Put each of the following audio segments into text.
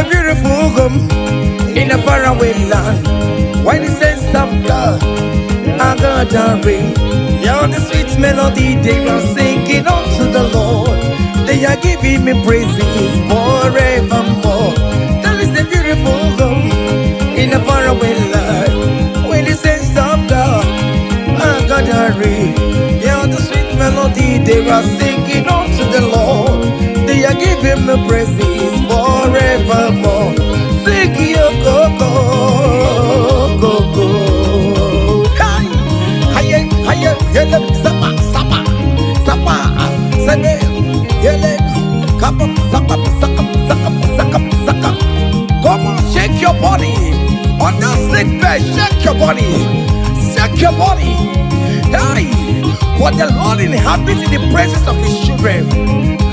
a beautiful home in a faraway land where the saints of God are gathering. Yeah, the sweet melody they are singing unto the Lord. They are giving me praises forevermore. There is a beautiful home in a faraway land where the saints of God are gathering. Yeah, the sweet melody they are singing unto the Lord. They are giving me praises forevermore. Sing yo go go go go. Hi, hi, hi, yele, sapa, sapa, sapa, sebe, yele, kapa, sapa, saka, saka, saka, saka. Come on, shake your body. On that sick bed, shake your body. Shake your body. Hey, what the Lord inhabits in the presence of his children.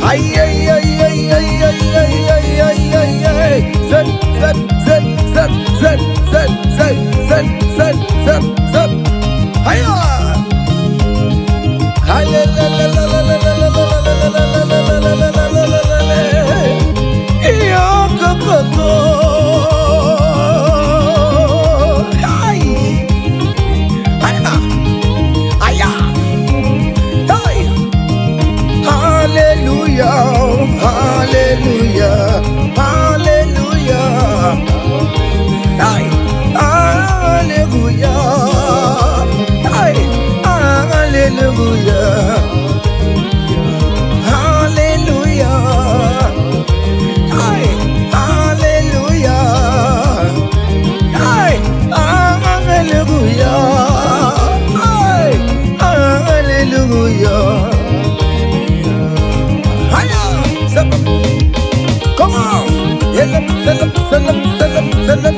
Ay, ay, ay, ay, ay, ay, ay, ay, ay, ay, ay. Zep, zep, zep, zep, zep, zep, zep, zep, zep, zep, zep. Hiya! Hi, la, la, la, la, la, la, la, la, la, la, la, la, la, la, la, la, la, la, la. Iyo, go, go, go. Ay. Hiya. Hiya. Hey. Hallelujah, hallelujah, hallelujah. Hey, hallelujah. Hey, hallelujah. Hallelujah. Hey, hallelujah. Hey, hallelujah. Hey, hallelujah. Hiya! Come on! Yelep, selep, selep, selep, selep.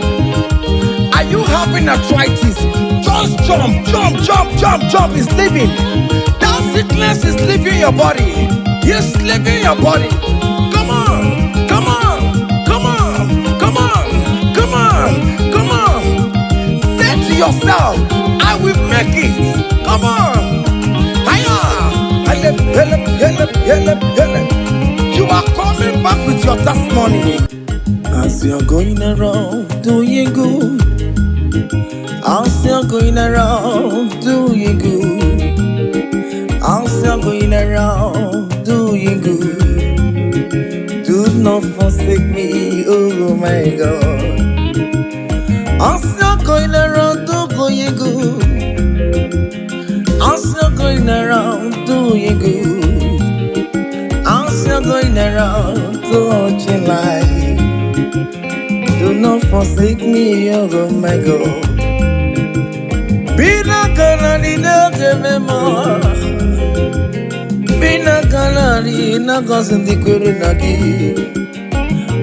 Are you having arthritis? Just jump, jump, jump, jump, jump. It's leaving. That sickness is leaving your body. It's leaving your body. Come on, come on, come on, come on, come on, come on. Say to yourself, I will make it. Come on. Hiya! Helep, helep, helep, helep, helep. You are coming back with your testimony. As you're going around doing good, as you're going around doing good, as you're going around doing good, do not forsake me, oh my God. As you're going around doing good, as you're going around doing good, as you're going around touching life, do not forsake me, oh my God. Bina kanari na mema. Bina kanari na gosi ndị kwere na gị.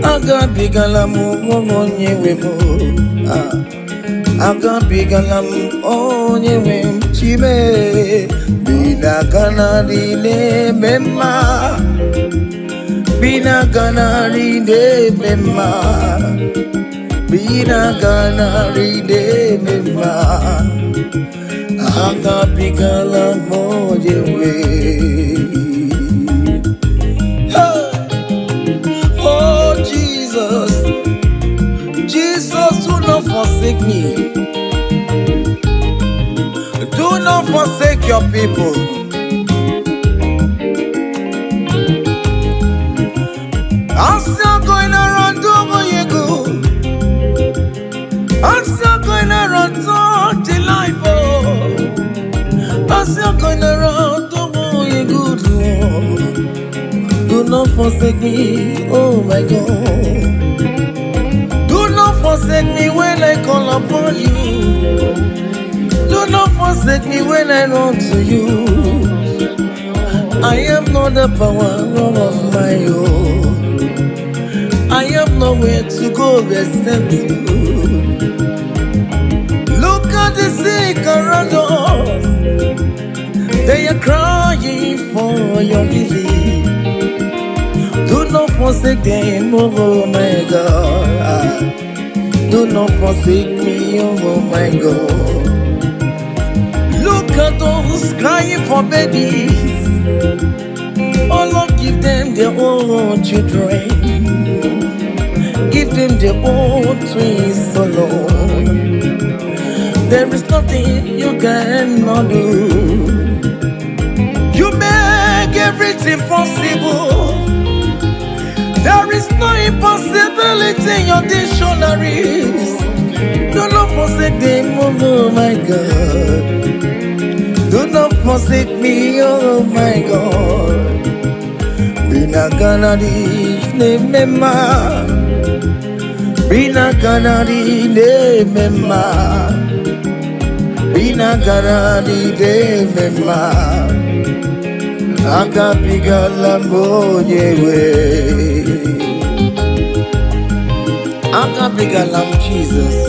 Agabigala m onye nwe m. Ah. Agabigala m onye nwe m chime. Bina kanari na-eme mma. Bina kanari na-eme mma. Bina kanari na-eme mma. Agabigala m onye nwe. Hey! Oh Jesus, Jesus, do not forsake me. Do not forsake your people. I'm still going around doing good. I'm still going around touching life. Oh. I'm still going around doing good. Oh. Do not forsake me, oh my God. Do not forsake me when I call upon you. Do not forsake me when I run to you. I am not the power of my own. I have nowhere to go except you. Look at the sick around us. They are crying for your healing. Do not forsake them, oh my God. Do not forsake me, oh my God. Look at those crying for babies. Oh Lord, give them their own children. Give them their own twins alone. There is nothing you cannot do. You make everything possible. There is no impossibility in your dictionaries. Do not forsake them, oh my God. Do not forsake me, oh my God. Binaganadi nemema. Binaganadi nemema. Binaganadi nemema. Agabigala m onye nwe. Agabigala m Jizọs.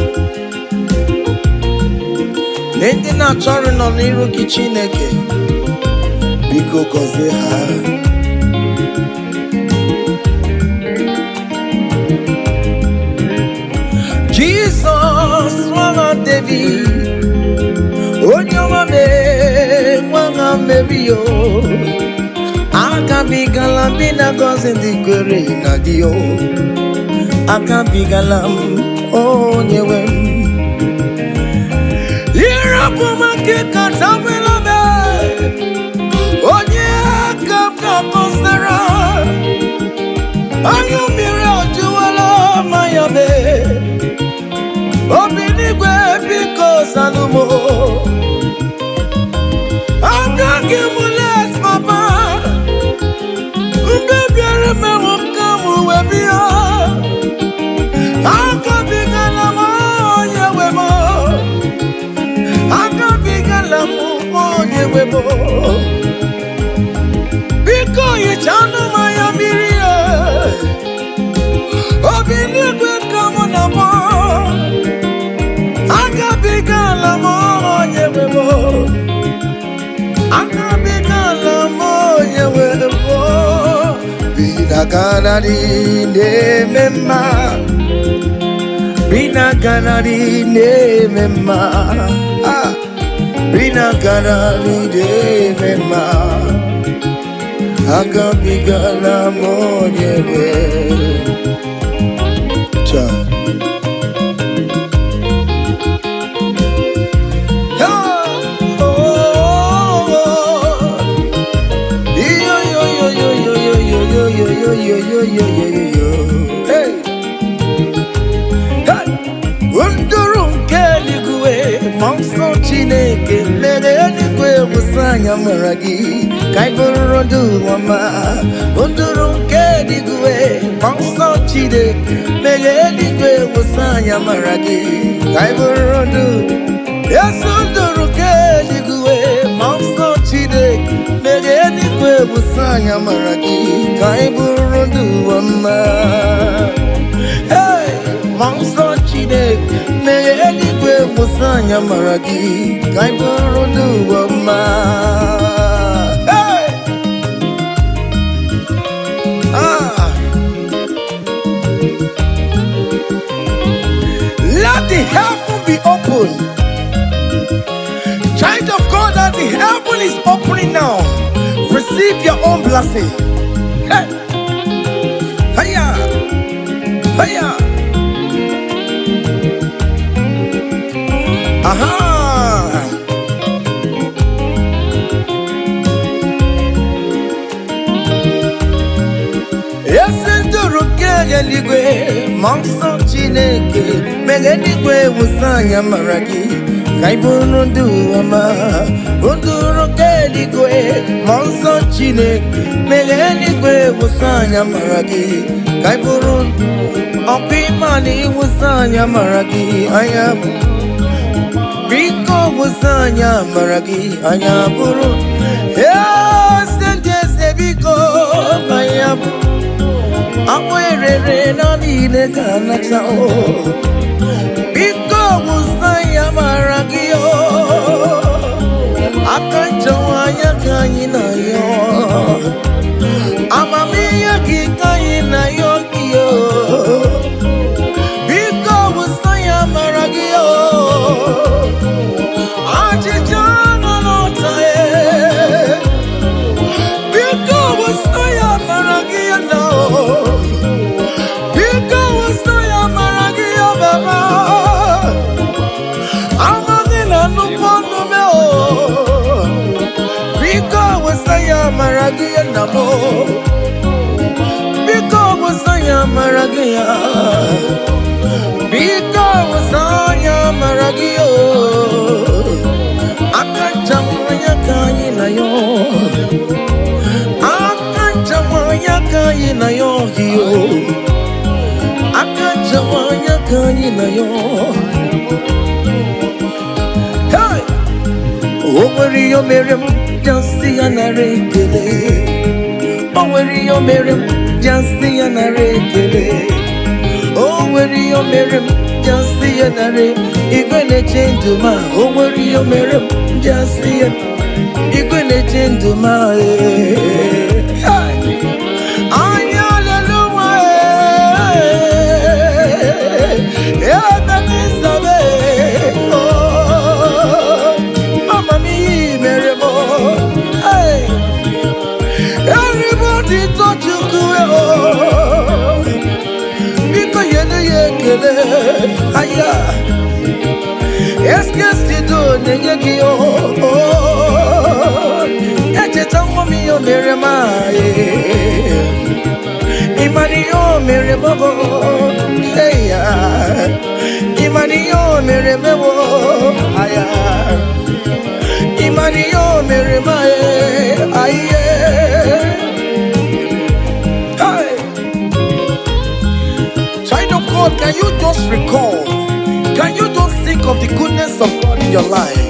Lee ndị na-achọ ọrụ nọ n'iru gị, Chineke. Biko gọzie ha. Jizọs nwa David, onye ọma mee nwa Mary o. Agabigala m na gọzi ndị kwere na gị o. Agabigala m onye nwe m. Ịrapụ m aka katabela m, onye aka m ga-akọsara. Anya mmiri ọjụwala ma ya mee. Obi n'igwe, biko zanụ m. Abịaghị m late, papa. Mgbe bịara mewo ka m wee bịa. Agabigala m onye nwe m. Agabigala m onye nwe m. Biko hichanụ m anya mmiri e. Obi n'igwe ka mụ na mụ. Agabigala m onye nwe m. Agabigala m onye nwe m. Binaganari na-eme mma. Binaganari na-eme mma. Ah. Binaganari na-eme mma. Agabigala m onye nwe. Cha. Oh, oh, oh. Yo, yo, yo, yo, yo, yo, yo, yo, yo, yo, yo, yo, yo, yo, yo. Hey, hey. Nduru nke eluigwe, ma nsọ Chineke mere eluigwe wụsa anya mara gị ka anyị bụrụ ndụ ọma. Nduru nke eluigwe, ma nsọ Chineke mere eluigwe wụsa anya mara gị ka anyị bụrụ ndụ. Yesu, nduru nke eluigwe, ma nsọ Chineke mere eluigwe wụsa anya mara gị ka anyị bụrụ ndụ ọma. Hey! Ma nsọ Chineke mere eluigwe wụsa anya mara gị ka anyị bụrụ ndụ ọma. Hey! Ah! Let the heaven be open. Child of God, as the heaven is opening now, receive your own blessing. Hey! Hiya! Hiya! Aha! Ezi nduru nke eluigwe, ma nsọ Chineke mere eluigwe wụsa anya mara gị ka ị bụrụ ndụ ọma. Nduru nke eluigwe, ma nsọ Chineke mere eluigwe wụsa anya mara gị ka ị bụrụ ọkwa ịma na ịwụsa anya mara gị anya. Biko wụsa anya mara gị anya bụrụ eze ndị eze. Biko anya bụ akpụ erere na niile ka anacha o. Biko wụsa ya mara gị o. Aka nchọwa anya ka anyị na-ayọ, amamihe gị ka anyị na-ayọ gị o. Biko wụsa ya mara gị o. Achịcha nọ n'ọta e. Biko wụsa ya mara gị na o. Biko wụsa ya. Biko wụsa anya mara gị o. Aka nchawa ya ka anyị na ya. Aka nchawa ya ka anyị na ya gị o. Aka nchawa ya ka anyị na ya. Hey! O nwere ihe o mere m ji asị ya nara ekele. O nwere ihe o mere m ji asị ya nara ekele. O nwere ihe o mere m ji asị ya nara. Igwe na-eche ndụ ma o nwere ihe o mere m ji asị ya. Igwe na-eche ndụ ma ee. Hey! Anya leluwa ee. Ebe n'isabe oh. Amamihe i mere m oh. Hey! Everybody touch Chukwu oh. Biko nyere ya ekele aya. Eskesido na-enye gị oh. Echeta nwa m ihe o mere m aye. Ịmara ihe o mere m oh. Hey, ya. Ịmara ihe o mere m oh. Aya. Ịmara ihe o mere m aye. Aye. Hey. Child of God, can you just recall? Can you just think of the goodness of God in your life?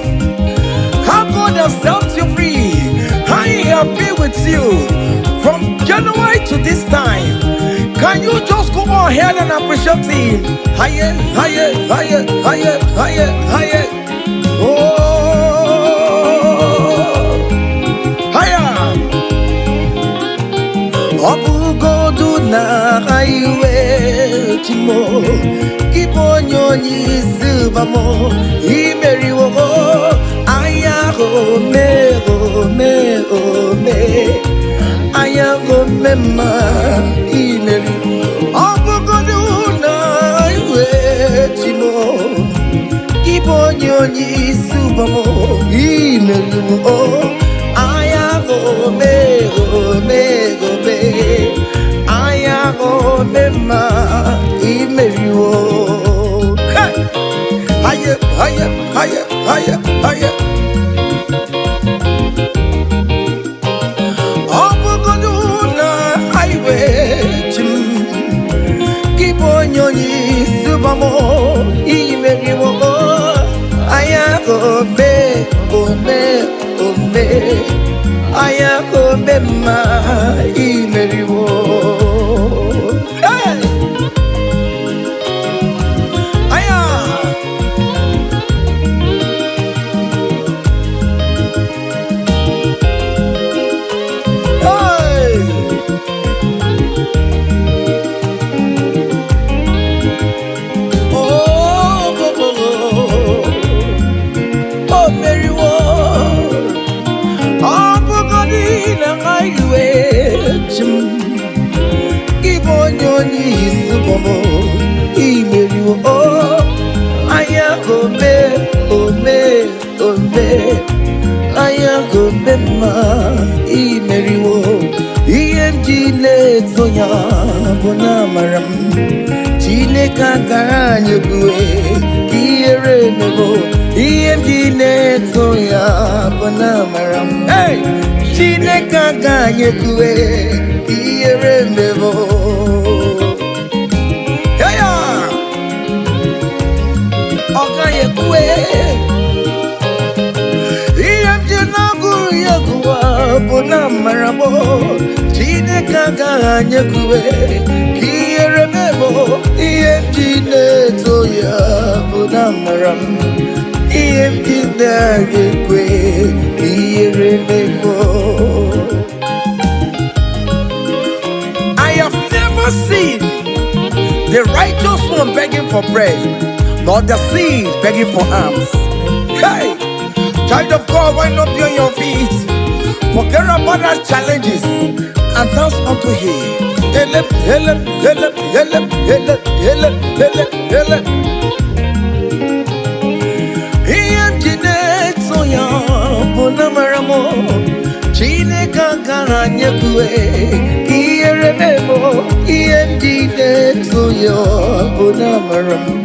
How God has set you free, how He has been with you from January to this time. Can you just go ahead and appreciate Him? Higher, higher, higher, higher, higher, higher. Oh, higher. Ọ bụgodu na iwe chimo gị bụ onye onye isi ụbamo imeriwo anya ome ome ome anya ome mma imeri. Ọ bụgodu na iwe chimo gị bụ onye onye isi ụbamo imeriwo anya ome ome ome anya ome mma imeriwo. Hey! Haye, haye, haye, haye, haye. Ọ bụgodu na highway chi m gị bụ onye onye isi ụbamo imeriwo anya ome ome ome anya ome mma imeriwo. Hey! Aya! Hey! Oh, oh, oh, oh, oh, meriwo. Ọ bụgodị na highway chi m gị bụ onye onye isi bọmọ imeriwo o anya ome ome ome anya ome mma imeriwo. Ihe m ji na-eto ya bụ na amara m Chineke akara anyị ekwue ka ihere emebo. Ihe m ji na-eto ya bụ na amara m. Hey! Chineke aka anyị ekwue ka ihere emebo. Hey ya! Ọ gaghị ekwue. Ihe m ji na-agụrụ ya gụwa bụ na amara m Chineke agaghị anyị ekwue ka ihere mebo. Ihe m ji na-eto ya bụ na amara m. Ihe m ji na-aga ekwe ka ihere mebo. I have never seen the righteous one begging for bread, nor the seed begging for alms. Hey, child of God, why not be on your feet? Forget about our challenges and dance unto Him. Ele, ele, ele, ele, ele, ele, ele, ele. Ihe m ji na-eto ya bụ na mara m Chineke akara anyị ekwue ka ihere memo. Ihe m ji na-eto na-eto ya bụ na amara m.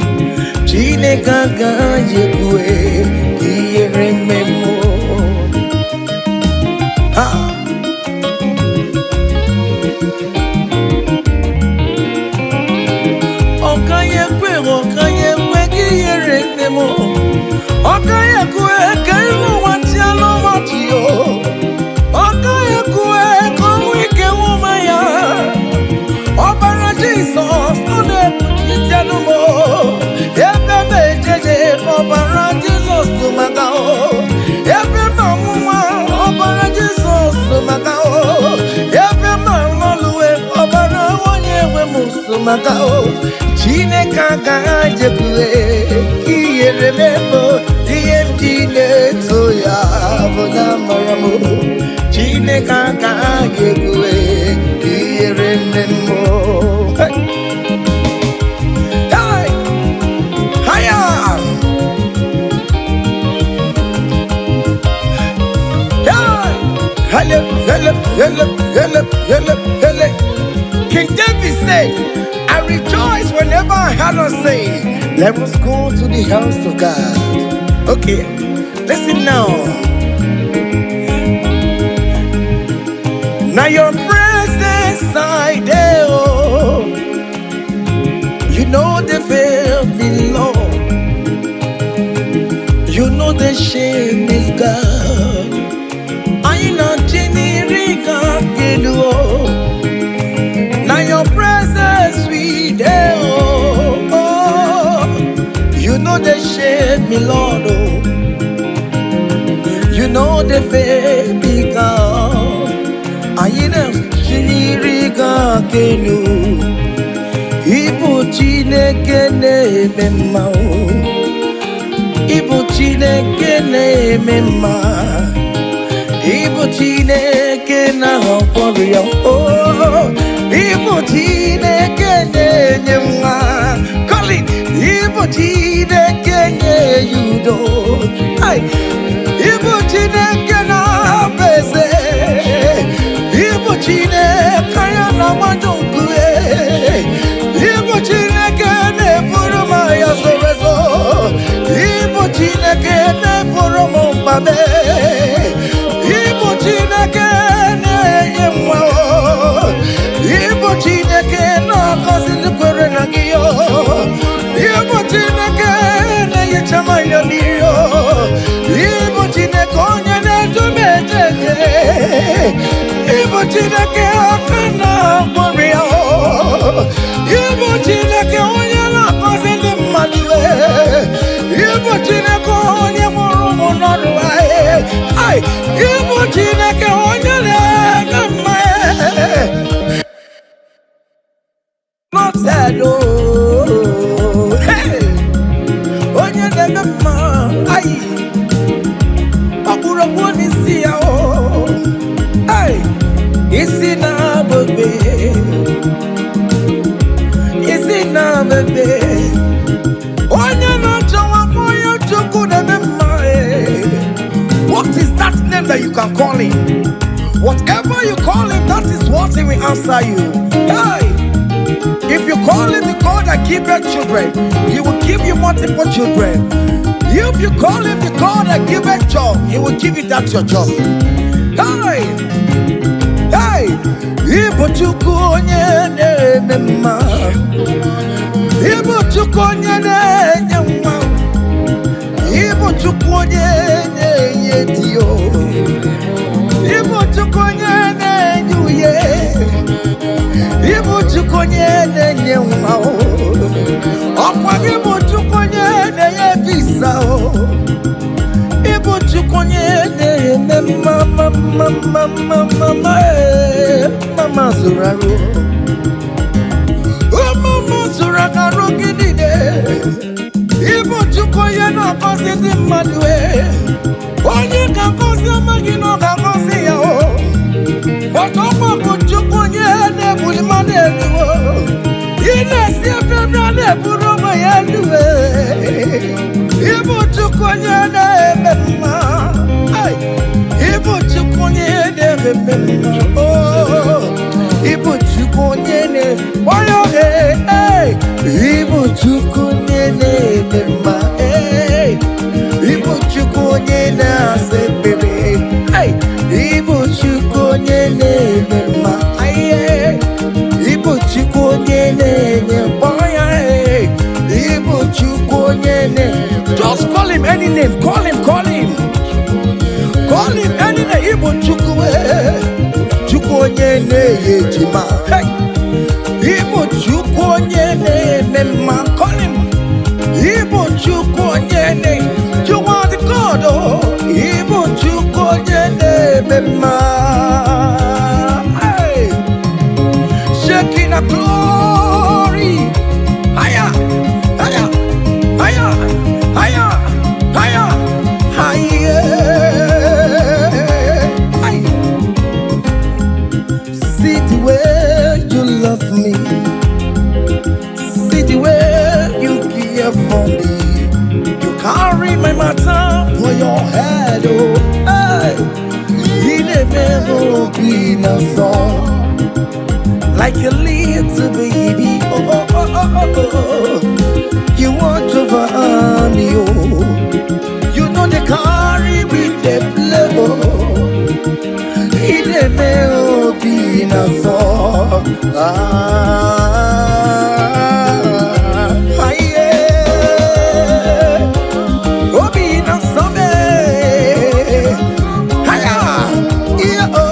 Chineke agaghị ekwe ka ihere mee m. Ha! Ọ gaghị ekwe, ọ gaghị ekwe ka ihere mee m. Ọ gaghị ekwe ka iru ụwa chịa n'ọmọchị o. Ọ gaghị ekwe ka ọnwụ ike nwụma ya. Ọbara Jizọs ọ na-ekpuchite m o. Ebe m ejeje, ọbara Jizọs tụ maka o. Ebe m anwụnwa, ọbara Jizọs tụ maka o. Ebe m alọlụwe, ọbara onye nwe m so maka o. Chineke agaghị ekwe ka ihere mee m. Ihe m ji na-eto ya bụ na amara m. Chineke agaghị ekwe ka ihere mee m. Hey! Hey! Higher! Hey! Hele, hele, hele, hele, hele, hele. King David said, "I rejoice whenever I heard us say, 'Let us go to the house of God.'" Okay, listen now. Now your presence I dey, oh. You know they fail me, Lord. You know the shame is God. I know Chinirika Kedu. Now your presence we dey, oh, oh. You know the shame me, Lord, oh. You know the fail me, God. Anyị na-chinirika kenu. Ịbụ Chineke na-eme mma o. Ịbụ Chineke na-eme mma. Ịbụ Chineke na-agwọrọ ya o. Ịbụ Chineke na-enye nwa. Colin, ịbụ Chineke na-enye udo. Ai, ịbụ Chineke na-abụ eze. Ịbụ Chineke ya na-agbajọ nkume. Ịbụ Chineke na-eburu m agha zoro ezo. Ịbụ Chineke na-eburu m mkpabe. Ịbụ Chineke na-enye nwa o. Ịbụ Chineke na-agọzi ndị kwere na gị o. Ịbụ Chineke na-ehicha m anya mmiri o. Ịbụ Chineke onye na-edu m eje eje. Ịbụ Chineke aka na-agwọrọ ya o. Ịbụ Chineke onye na-agọzi ndị mmadụ e. Ịbụ Chineke onye mụrụ ụmụ n'ọrụ e. Ai, ịbụ Chineke onye na-eme mma e. Not sad, oh. Hey! Onye na-eme mma, ai, ọkpụrụkpụ n'isi ya o. Ai, isi na-abụbe, isi na-abụbe. Onye na-achọ nwa onye Chukwu na-eme mma e. What is that name that you can call him? Whatever you call him, that is what he will answer you. Hey! If you call him the God that giveth children, he will give you multiple children. If you call him the God that giveth job, he will give you that your job. Hey! Hey! Ịbụ Chukwu onye na-eme mma. Ịbụ Chukwu onye na-enye nwa. Ịbụ Chukwu onye na-enye di o. Ịbụ Chukwu onye na-enye uye. Ịbụ Chukwu onye na-enye nwa o. Ọkwa gị bụ Chukwu onye na-enye visa o. Ịbụ Chukwu onye na-eme mma mma mma mma mma mma mma ee. Mama zụrụ arụ. Mama zụrụ arụ gị niile. Ịbụ Chukwu onye na-agọzi ndị mmadụ e. Onye ga-agọzi amaghị na ọ ga-agọzi ya o. Ọtọkwa bụ Chukwu onye na-ebuli mmadụ elu o. Ị na-esi ebe ebe a na-eburu onwe ya elu e. Ịbụ Chukwu onye na-eme mma. Ai! Ịbụ Chukwu onye na-eme mma. Oh, ịbụ Chukwu onye na onye oge. Hey! him any name. Call him, call him. Call him any name. Ịbụ Chukwu, eh. Chukwu onye na-enye ejima. Hey! Ịbụ Chukwu onye na-eme mma. Call him. Ịbụ Chukwu onye na. You are the God. Oh. Ịbụ Chukwu onye na-eme mma. Hey! Shekinah glory. Higher, higher, higher, higher, higher, higher. Higher. See the way you love me. See the way you care for me. You carry my matter for your head. Oh, hey. Ị na-eme obi na-asọ like a little baby. Oh, oh, oh. You watch over me, oh. You know they carry me, they play, oh. Ị na-eme obi na-asọ. Ah, yeah. Obi na-asọ me. Higher. Yeah, oh.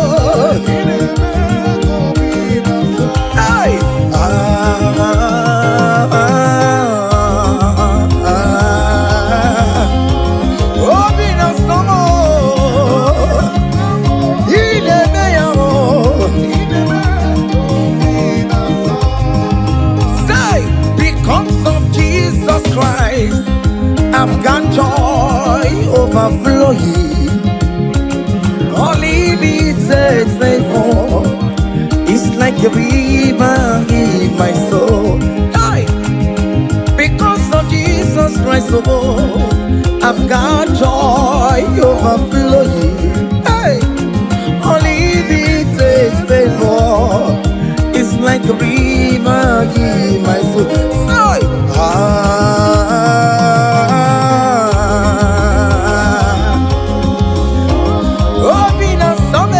Hey. Ah, ah, ah. Obi na-asọ m. Ị na-eme ya, oh. Say, because of Jesus Christ, I've got joy overflowing. Unlimited favor. It's like a river in my soul. Hey! Because of Jesus Christ, oh, I've got joy overflowing. Hey! Unlimited favor. It's like a river in my soul. Say, ah, obi na-asọ m.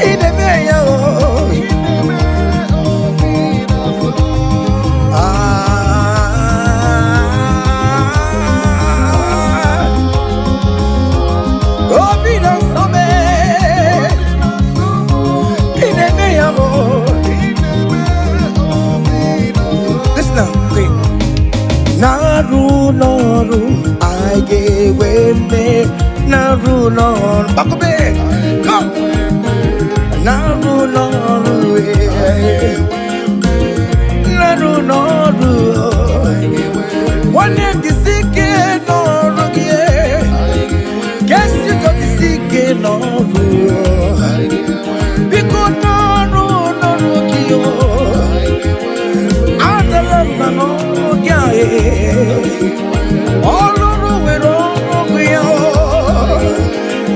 Ị na-eme ya, oh. Ah, obi na-asọ m. Ị na-eme ya, oh. Listen now, okay. Na-arụ n'ọrụ anyị ga-enwe mmeri. Na-arụ n'ọrụ, Gbakọbe, come. Na-arụ n'ọrụ, eh. Na-arụ n'ọrụ, nwanne m, jisi ike n'ọrụ gị, eh. Kesi jisi ike n'ọrụ, biko, n'ọrụ n'ọrụ gị, oh. Adala mba n'ọrụ gị a, eh. Ọlụrụ nwere ọrụ ya.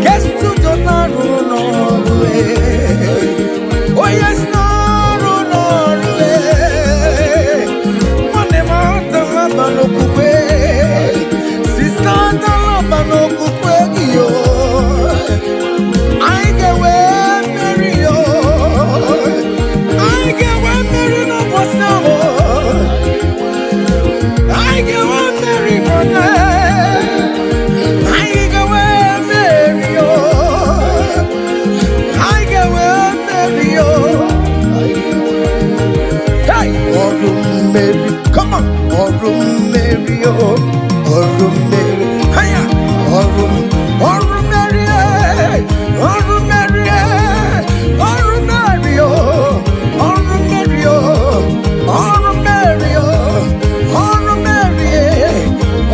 Kestudo na-arụ n'ọrụ, eh. Onye si n'ọrụ n'ọrụ, eh. Nwanne m, adala mba n'okwukwe. Sister, adala mba n'okwukwe gị, o. Anyị ga-enwe mmeri, o. Anyị ga-enwe mmeri n'ụbọchị ahụ. Anyị ga-enwe mmeri, brother. Anyị ga-enwe mmeri, o. Anyị ga-enwe mmeri, o. Hey! Ọrụ mmeri, come on! Ọrụ mmeri, o. Ọrụ mmeri, haya! Ọrụ mmeri, eh! Ọrụ mmeri, eh! Ọrụ mmeri, o. Ọrụ mmeri, o. Ọrụ mmeri, o. Ọrụ mmeri, eh!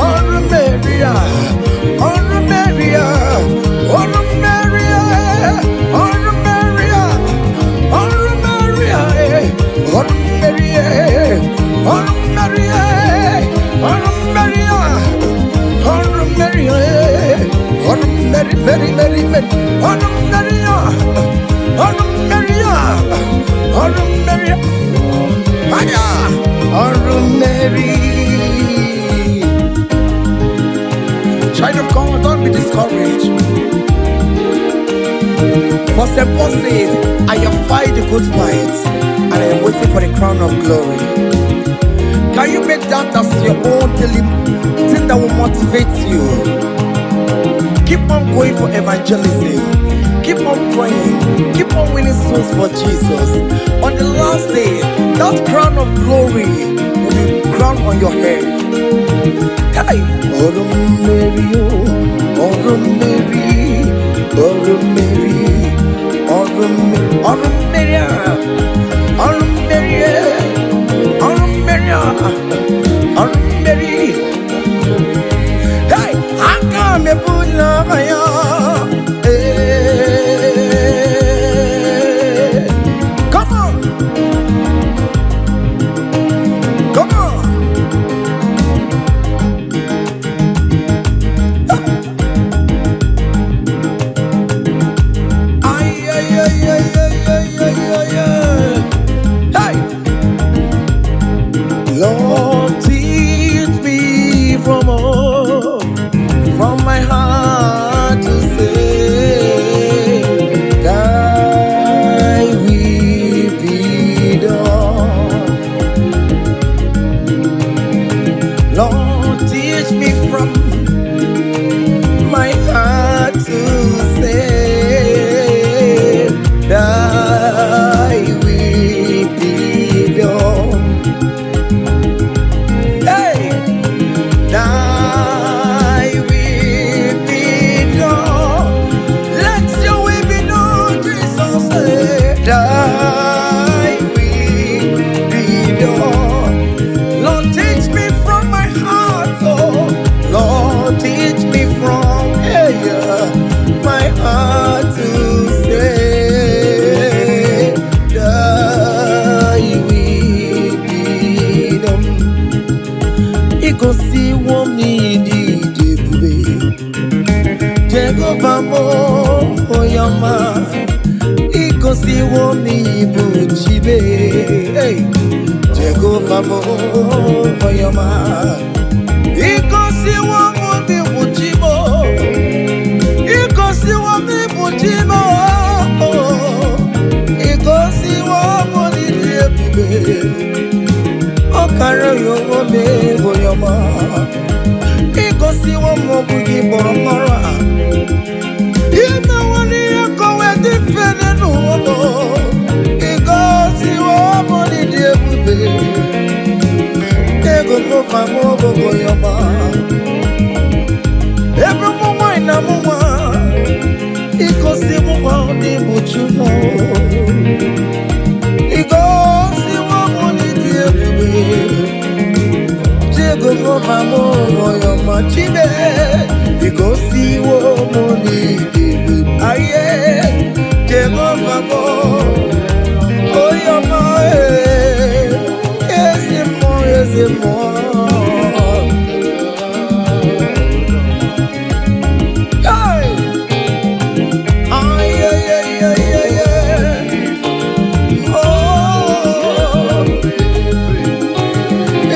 Ọrụ mmeri, ah! Ọrụ mmeri, ah! Ọrụ mmeri, eh! Ọrụ mmeri, ah! Ọrụ mmeri, ah, eh! Ọrụ mmeri, eh! Ọrụ mmeri, eh! Ọrụ mmeri, ah! Ọrụ mmeri, eh! Ọrụ mmeri, meri, meri, meri. Ọrụ mmeri, ah! Ọrụ mmeri, ah! Ọrụ mmeri, aya! Ọrụ mmeri. Child of God, don't be discouraged. For St. Paul says, "I have fight the good fight, and I am waiting for the crown of glory." Can you make that as your own daily thing that will motivate you? Keep on going for evangelism. Keep on praying. Keep on winning souls for Jesus. On the last day, that crown of glory will be crowned on your head. Hey! Ọrụ mmeri o, ọrụ mmeri, ọrụ mmeri, ọrụ mmeri, ọrụ mmeri a, ọrụ mmeri e, ọrụ mmeri a, ọrụ mmeri. Hey! Aka m ebula ya. Hey! Come on! Come on! Ay, ay, ay, ay, ay, ay, ay, ay, ay. Hey! Lord, teach me from all, from my heart to say, Thy will be done. Lord, teach me from my heart to say, Thy will be done. Hey! Thy will be done. Let your will be done, Jesus. Thy will be done. Lord, teach me from my heart, oh. Lord, teach me from here, my heart to say, Thy will be done. Igosiwo m n'ịdị ebube, Jehova m, onye ọma. Igosiwo m n'ịbụ Chibe. Hey! Jehova m, onye ọma. Igosiwo m n'ịbụ Chibo. Igosiwo m n'ịbụ Chibo. Igosiwo m n'ịdị ebube. Ọ kara ya onwe m, onye ọma. Igosiwo m ọ bụ gị kpọrọ m ọrụ a. Imewo n'ihe ka o wee dị mfe n'ụwa m. Igosiwo m n'ịdị ebube. Jehova m, onye ọma. Ebe ụmụ nwanyị na mụ nwa, igosiwo m n'ịbụ Chukwu. Igosiwo m n'ịdị ebube. Jehova m, onye ọma, Chibe. Igosiwo m n'ịdị ebube. Aye, Jehova m, onye ọma, ee, ezi mmụọ, ezi mmụọ. Hey! Ay, ay, ay, ay, ay, ay. Oh,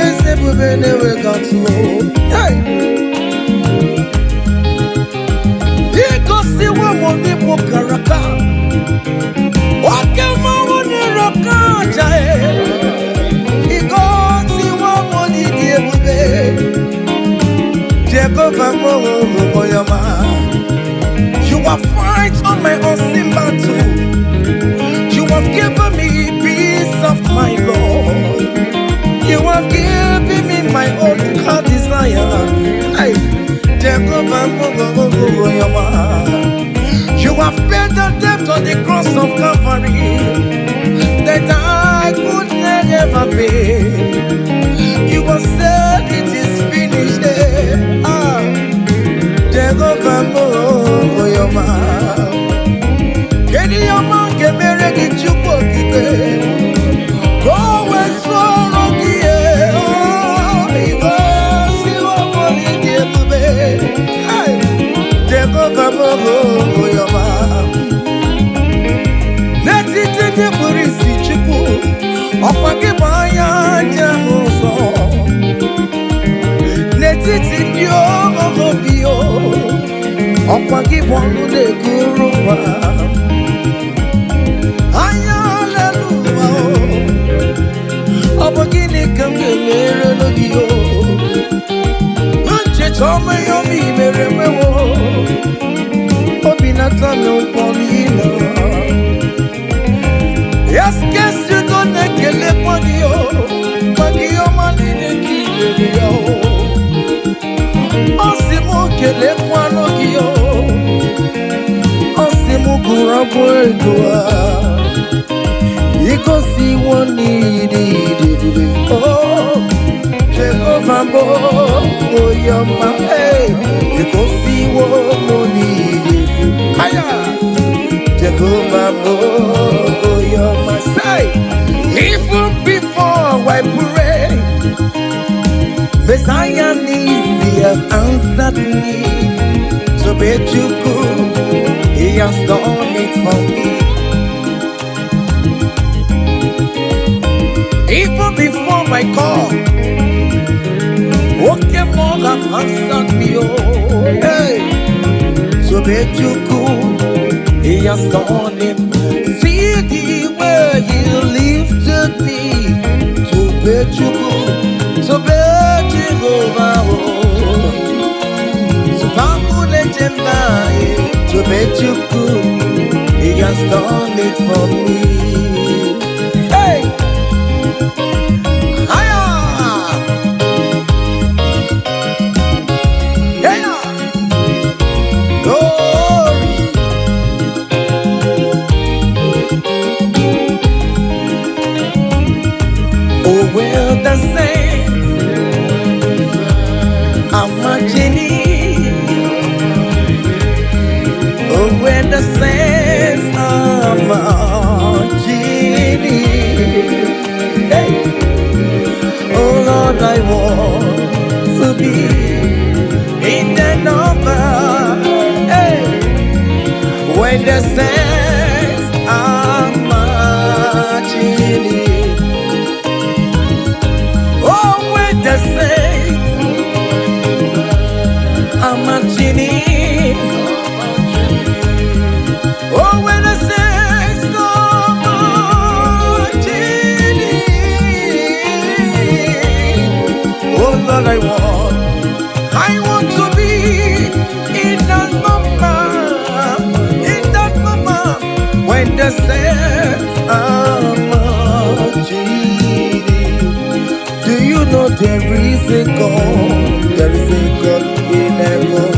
eze ebube na-enweghị atụ. Hey! Igosiwo m n'ịbụ karaka. Oke mmanwụ na-ere oke aja, e. Igosiwo m n'ịdị ebube. Jehova m, onye ọma. You have fight on my unseen battle. You have given me peace of my Lord. You have given me my own heart desire. Hey, Jehovah, onye ọma. You have paid the debt on the cross of Calvary that I could never pay. You have said it is finished. Eh. Ah, Jehovah, onye ọma. Kedu ihe ọma nke mere gị, Chukwu Okike? Ka o wee soro gị, igosiwo m n'ịdị ebube. Hey! Jehova m, onye ọma. N'etiti ndị kpuru isi, Chukwu, ọkwa gị bụ anya ji ahụ ụzọ. N'etiti ndị ogogo bi o, ọkwa gị bụ ọnụ na-ekuru ụwa. Anya lelu ụwa o, ọ bụ Gịnị ka m ga-emere gị o? Ncheta ọma ihe ọma i mere mewo, obi na-atọ m ụtọ n'ile. Yes, udo na-ekelekwa gị o, maka ihe ọma niile ka i mere ya o. Ọ sị m kelekwanụ gị o, ọ sị m gụrụ abụ ego a. Igosiwo n'ịdị ebube, oh Jehova bụ onye ọma, hey, igosiwo m n'ịdị ebube. Aya! Jehova bụ onye ọma. Say, even before I pray, Messiah needs have answered me. Tobechukwu, he has done it for me. Even before my call, okay, more have answered me. Oh, hey, Tobechukwu, he has done it. See the way he lifted me. Tobechukwu, Tobe Jehovah, oh. Tobechukwu, he has done it for me. Hey! Hiya! Yeah! Glory! Oh, well, the saints are marching in. Oh, when the saints are marching in. Hey! Oh, Lord, I want to be in the number. Hey! When the saints are marching in. Oh, when the saints are marching in. Oh, when the saints are marching in. Oh, Lord, I want to be in that number, in that number, when the saints are marching in. Do you know there is a God? There is a God in heaven,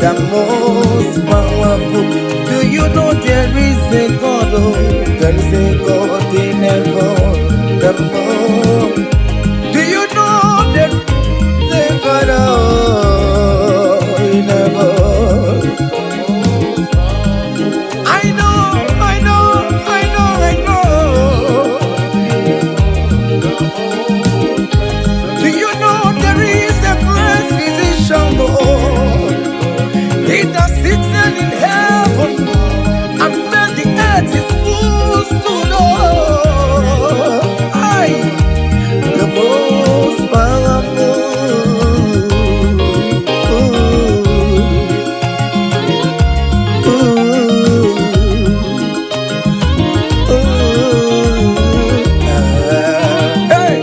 the most powerful. Do you know there is a God? Oh, there is a God in heaven, the most. Do you know there is a God, oh, in heaven? I know, I know, I know, I know. Do you know there is a great physician, oh, he that sits in heaven and made the earth his footstool, oh, I, the most powerful. Ooh, ooh, ooh, ah, hey.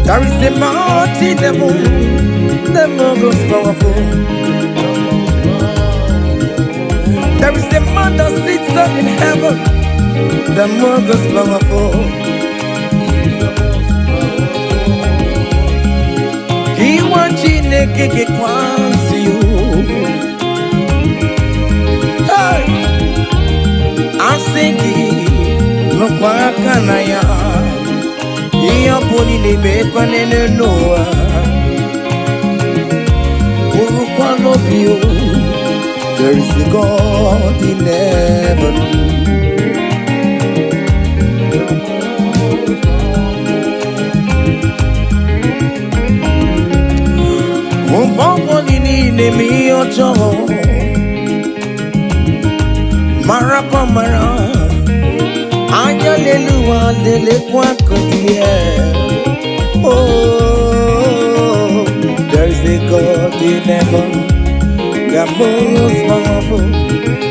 There is a mighty devil, the most powerful. There is a man that sits up in heaven, the most powerful. He wants Chineke gekwansi you. Hey! Asị gị nụkwa aka na ya, ihe ọ bụla ị na-emekwa n'elu n'ụwa, bụrụkwa n'obi o, there is a God in heaven. Mgbe ọbụla ị na-eme ihe ọjọọ, marakwa mara, anya n'elu ụwa lelekwa akụ gị ya. Oh, there is a God in heaven, the most powerful.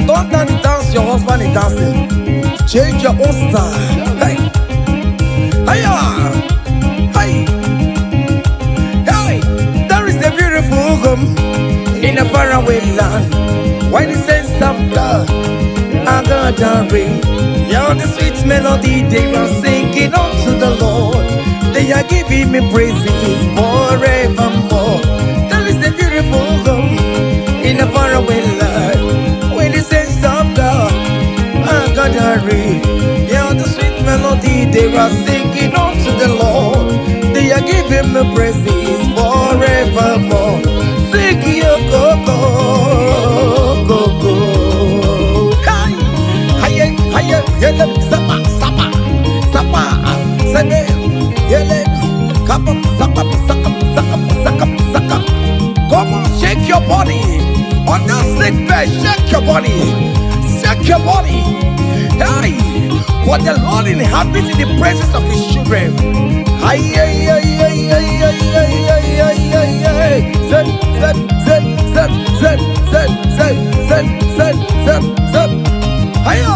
dancing. Don't dance the dance your husband is dancing. Change your own style. Hey, hiya, hey, hey. There is a beautiful home in a faraway land. When the saints of God are gathering, yeah, the sweet melody they are singing unto the Lord. They are giving me praises forevermore. There is a beautiful home in a faraway land. When the saints of God are gathering, yeah, the sweet melody they are singing unto the Lord. They are giving me praises forevermore. Sing yo go go go go. Hi, hi, hi, yele, sapa, sapa, sapa, sebe, yele, kapa, sapa, saka, saka, saka, saka. Come on, shake your body. On that sick bed, shake your body. Shake your body. Hey, for the Lord inhabits in the praises of his children. Ay, ay, ay, ay, ay, ay, ay, ay, ay, ay, ay. Zep, zep, zep, zep, zep, zep, zep, zep, zep, zep, zep. Hiya!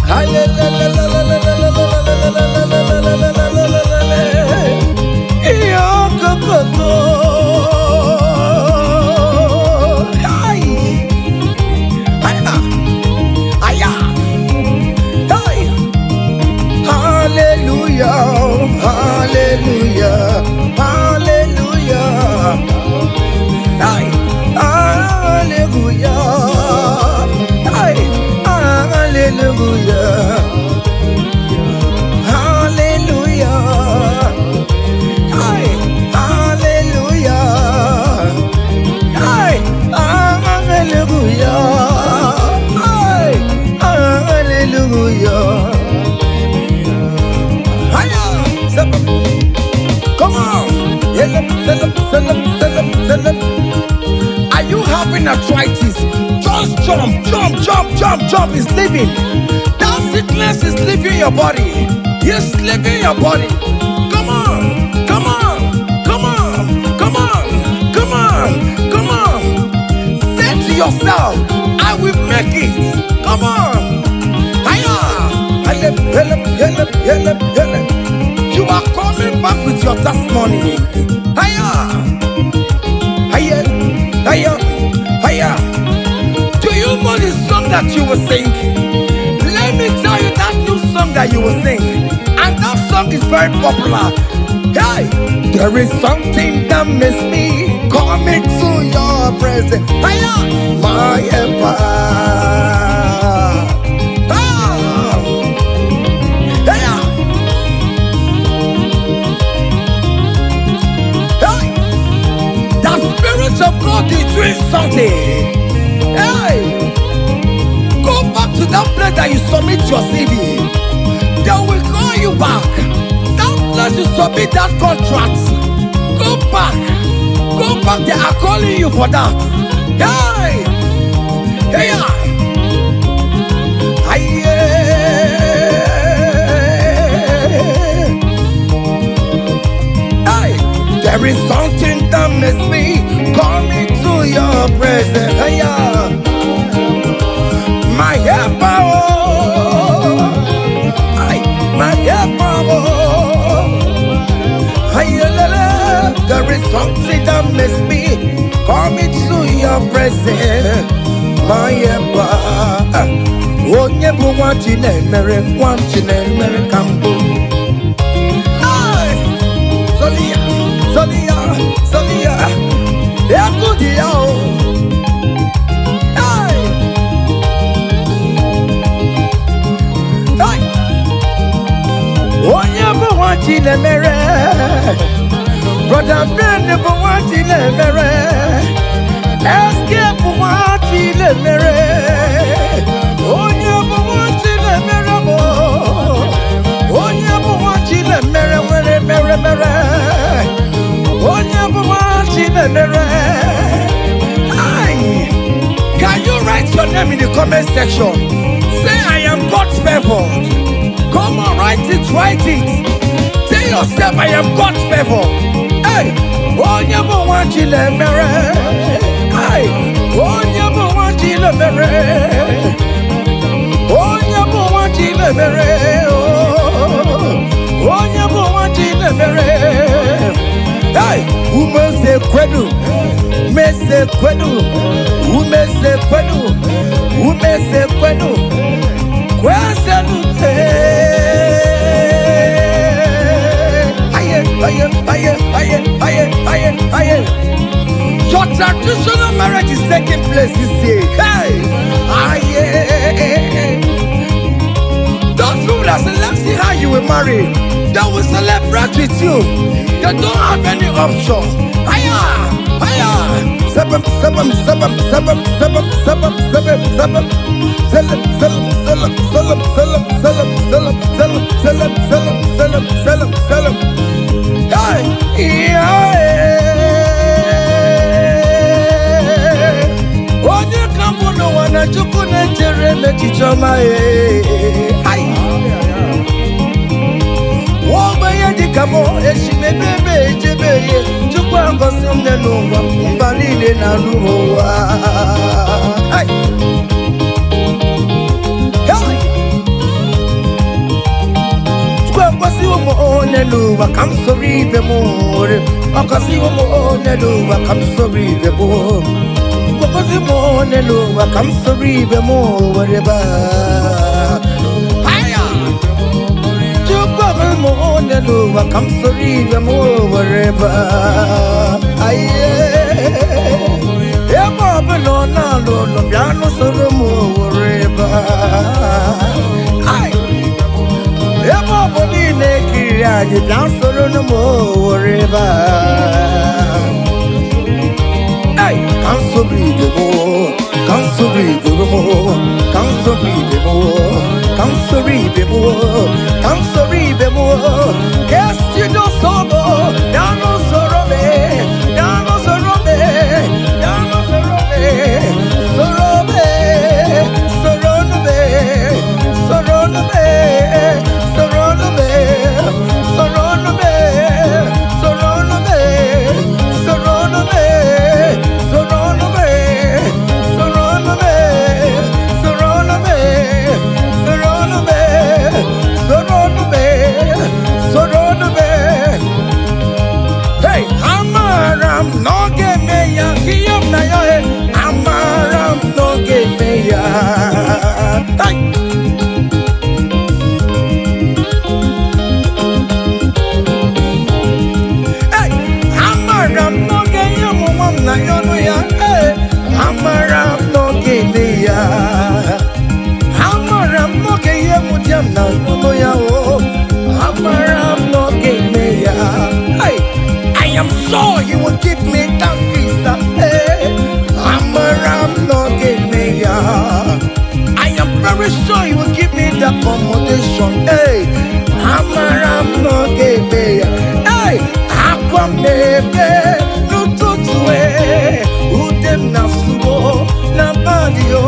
Hi, la, la, la, la, la, la, la, la, la, la, la, la, la, la, la, la, la, la, la. Iyo, go, go, go. Ay. Hiya. Hiya. Hey. Hallelujah, hallelujah, hallelujah. Hey, hallelujah. Hey, hallelujah. Hallelujah. Hey, hallelujah. Hey, hallelujah. Hey, hallelujah. Hiya! Step up. Come on. Yell up, sell up, sell up, sell up, sell up. Are you having arthritis? Just jump, jump, jump, jump, jump. It's leaving. That sickness is leaving your body. It's leaving your body. Come on, come on, come on, come on, come on, come on. Say to yourself, I will make it. Come on. Hiya. Help, help, help, help, help. You are coming back with your testimony. Hiya. Hiya. Hiya. Hiya. Do you know the song that you will sing? Let me tell you that new song that you will sing. And that song is very popular. Hey, there is something that makes me come into your presence. Hiya, my helper. Ah, hiya. Hey, the Spirit of God is doing something. Hey, go back to that place that you submit your CV. They will call you back. That place you submit that contract. Go back. Go back. They are calling you for that. Hey, hey, hey, hey. There is something that makes me come into your presence. Hey, my helper, oh. Ay, my helper, oh. Ay, la, la. There is something that makes me come into your presence. My helper. Onye bụ nwa Chinemere, nwa Chinemere ka mbụ. Ay, Solia, Solia, Solia. Egwu dị ya o. Hey! Hey! Onye bụ nwa Chinemere, Brother Ben bụ nwa Chinemere, SK bụ nwa Chinemere, onye bụ nwa Chinemere bụ, onye bụ nwa Chinemere nwere mere mere, onye bụ nwa Chinemere. Aye. Can you write your name in the comment section? Say, I am God's favored. Come on, write it, write it. Tell yourself, I am God's favor. Hey, onye bụ nwa Chinemere. Hey, onye bụ nwa Chinemere. Chinemere, onye bụ nwa Chinemere, oh, onye bụ nwa Chinemere. Hey, umeze kwenu, meze kwenu, umeze kwenu, umeze kwenu, kwezenute. Aye, aye, aye, aye, aye, aye, aye. Your traditional marriage is taking place this year. Hey! Aye. Those people that say, "Let's see how you will marry," they will celebrate with you. They don't have any option. Aya! Aya! Seven, seven, seven, seven, seven, seven, seven, seven. Seven, seven, seven, seven, seven, seven, seven, seven, seven, seven, seven, seven, seven. Hey! Yeah. Onye ka mbụ n'ụwa na Chukwu na-echere m echiche ọma ee. Ai! Nwa ogbenye dịka m eshimebe ebe ejebe ye, Chukwu agọzi m n'ụwa, mba niile na-anụ ụwa. Ai! Hey! Chukwu agọziwo m onye n'ụwa ka m soro ibe m nwere. Ọ gọziwo m onye n'ụwa ka m soro ibe m. Gọzi m onye n'ụwa ka m soro ibe m were baa. Aya! Chukwu agọzi m onye n'ụwa ka m soro ibe m were baa. Aye! Ebe ọbụla ọ na-alụ ụlọ, bịa nụsoro m were baa. Ai! Ebe ọ bụ niile ekiriri anyị, bịa soro m were baa. Hey, ka m soro ibe m, ka m soro ibe m, ka m soro ibe m, ka m soro ibe m, ka m soro ibe m, ka esi n'osoro, bịa n'usoro me, bịa n'usoro me, bịa n'usoro me, soro me, soro me, soro me, soro me, soro me, soro me, soro me, soro me, soro me, soro me, soro me, soro me, soro me. Hey, amara m na ọ ga-eme ya, ihe m na ya, amara m na ọ ga-eme ya. Hey! Hey, amara m na ọ ga-enye m nwa m na ya ọnụ ya. Hey, amara m na ọ ga-eme ya. Amara m na ọ ga-enye m di m na ọnụ ya o. Amara m na ọ ga-eme ya. Hey, I am sure he will give me that visa. Hey, amara m na ọ ga-eme ya. I am very sure he will give me the accommodation. Hey, amara m na ọ ga-eme ya. Hey, akwa m na-ebe n'ụtụtụ e, ude m na-asụwo n'abalị o.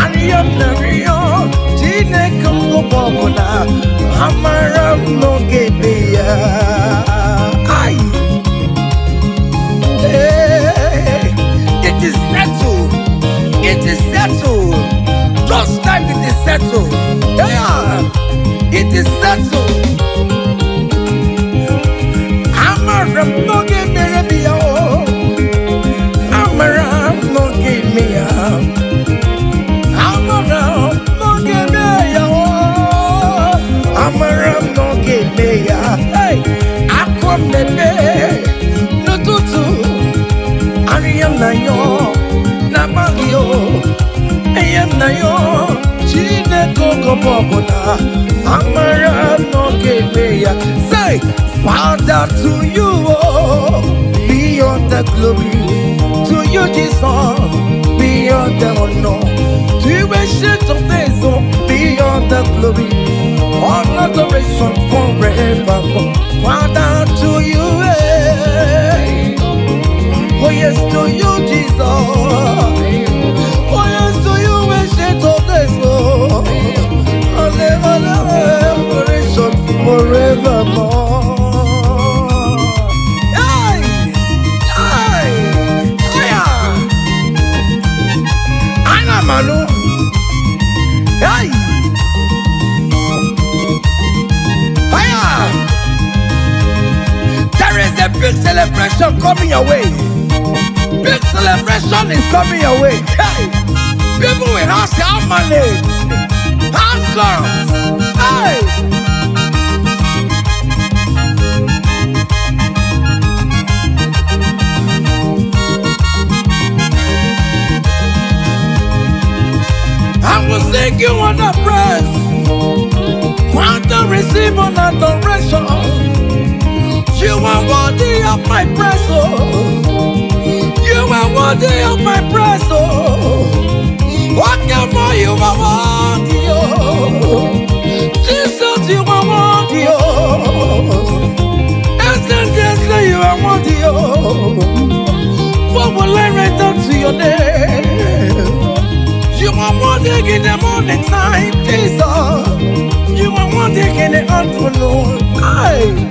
Arịọ m na-arịọ Chineke m oge ọbụla, amara m na ọ ga-eme ya. Ai! Hey, it is settled. It is settled. Just like it is settled. Yeah, it is settled. Amara m na ọ ga-emere m ya o. Amara m na ọ ga-eme ya. Amara m na ọ ga-eme ya o. Amara m na ọ ga-eme ya. Hey, akwa m na-ebe n'ụtụtụ, arịa m na yọ n'abalị o. Ihe m na yọ Chineke oge ọbụla, amara m na ọ ga-eme ya. Say, Father, to you, oh, be all the glory. To you, Jesus, be all the honor. To you, Ancient of Days, oh, be all the glory. All adoration forever. Father, to you, eh. Oh yes, to you, Jesus. Oh yes, to you, Ancient of Days, oh. Adoration forevermore. Hey! Hey! Yeah! Hey! Fire! There is a big celebration coming your way. Big celebration is coming your way. Hey! People will ask how money. How come? Hey! I will sing you on the praise. Want to receive an adoration. You are worthy of my praise, oh. You are worthy of my praise, oh. What can more you are worthy, oh. Jesus, you are worthy, oh. Essentially, you are worthy, oh. What will I render to your name? You are worthy in the morning time, Jesus. You are worthy in the afternoon. Aye.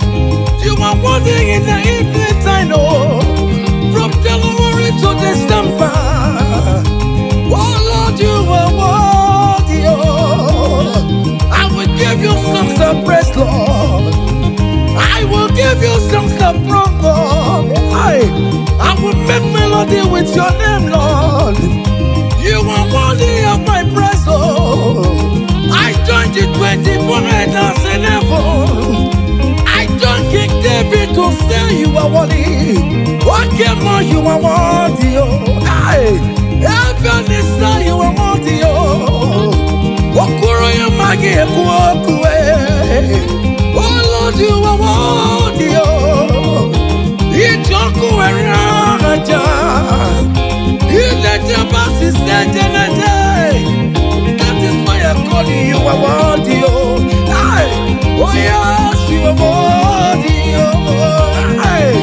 You are worthy in the evening time, oh. From January to December. Oh Lord, you are worthy, oh. I will give you songs of praise, Lord. I will give you songs of praise, Lord. I will make melody with your name, Lord. You are worthy of my praise, oh. I joined the 24 elders in heaven. I joined King David to say you are worthy. What came on, you are worthy, oh. Aye. Heaven is say you are worthy, oh. Okuro ya magi eku oku, eh. Oh Lord, you are worthy, oh. Ijoku eraja. That is why I call you, you are worthy, oh. Aye. Oh yes, you are worthy, oh. Aye.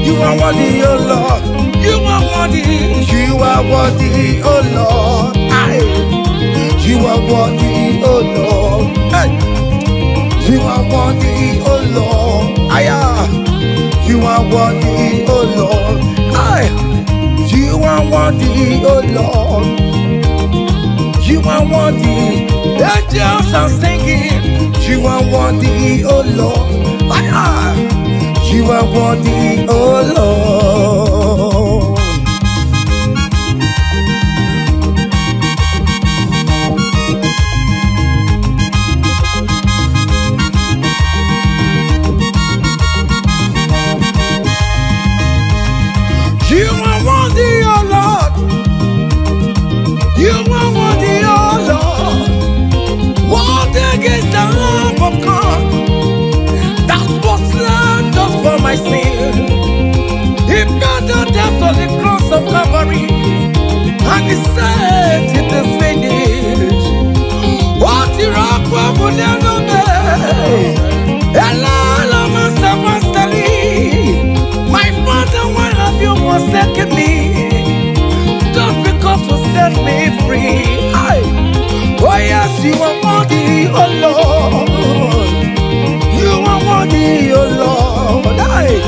You are worthy, oh Lord. You are worthy, you are worthy, oh Lord. Aye. You are worthy, oh Lord. Aye. You are worthy, oh Lord. Aye. You are worthy, oh Lord. Aye. You are worthy, oh Lord. You are worthy. Angels are singing. You are worthy, oh Lord. Ah, you are worthy, oh Lord. You are worthy, oh Lord. You are worthy, oh Lord. Worthy is the Lamb of God that was slain just for my sin. He paid the debt on the cross of Calvary, and he said, it is finished. What rock will never be? My father, why have you forsaken me? Just because you set me free. Aye. Oh yes, you are worthy, oh Lord. You are worthy, oh Lord. Aye.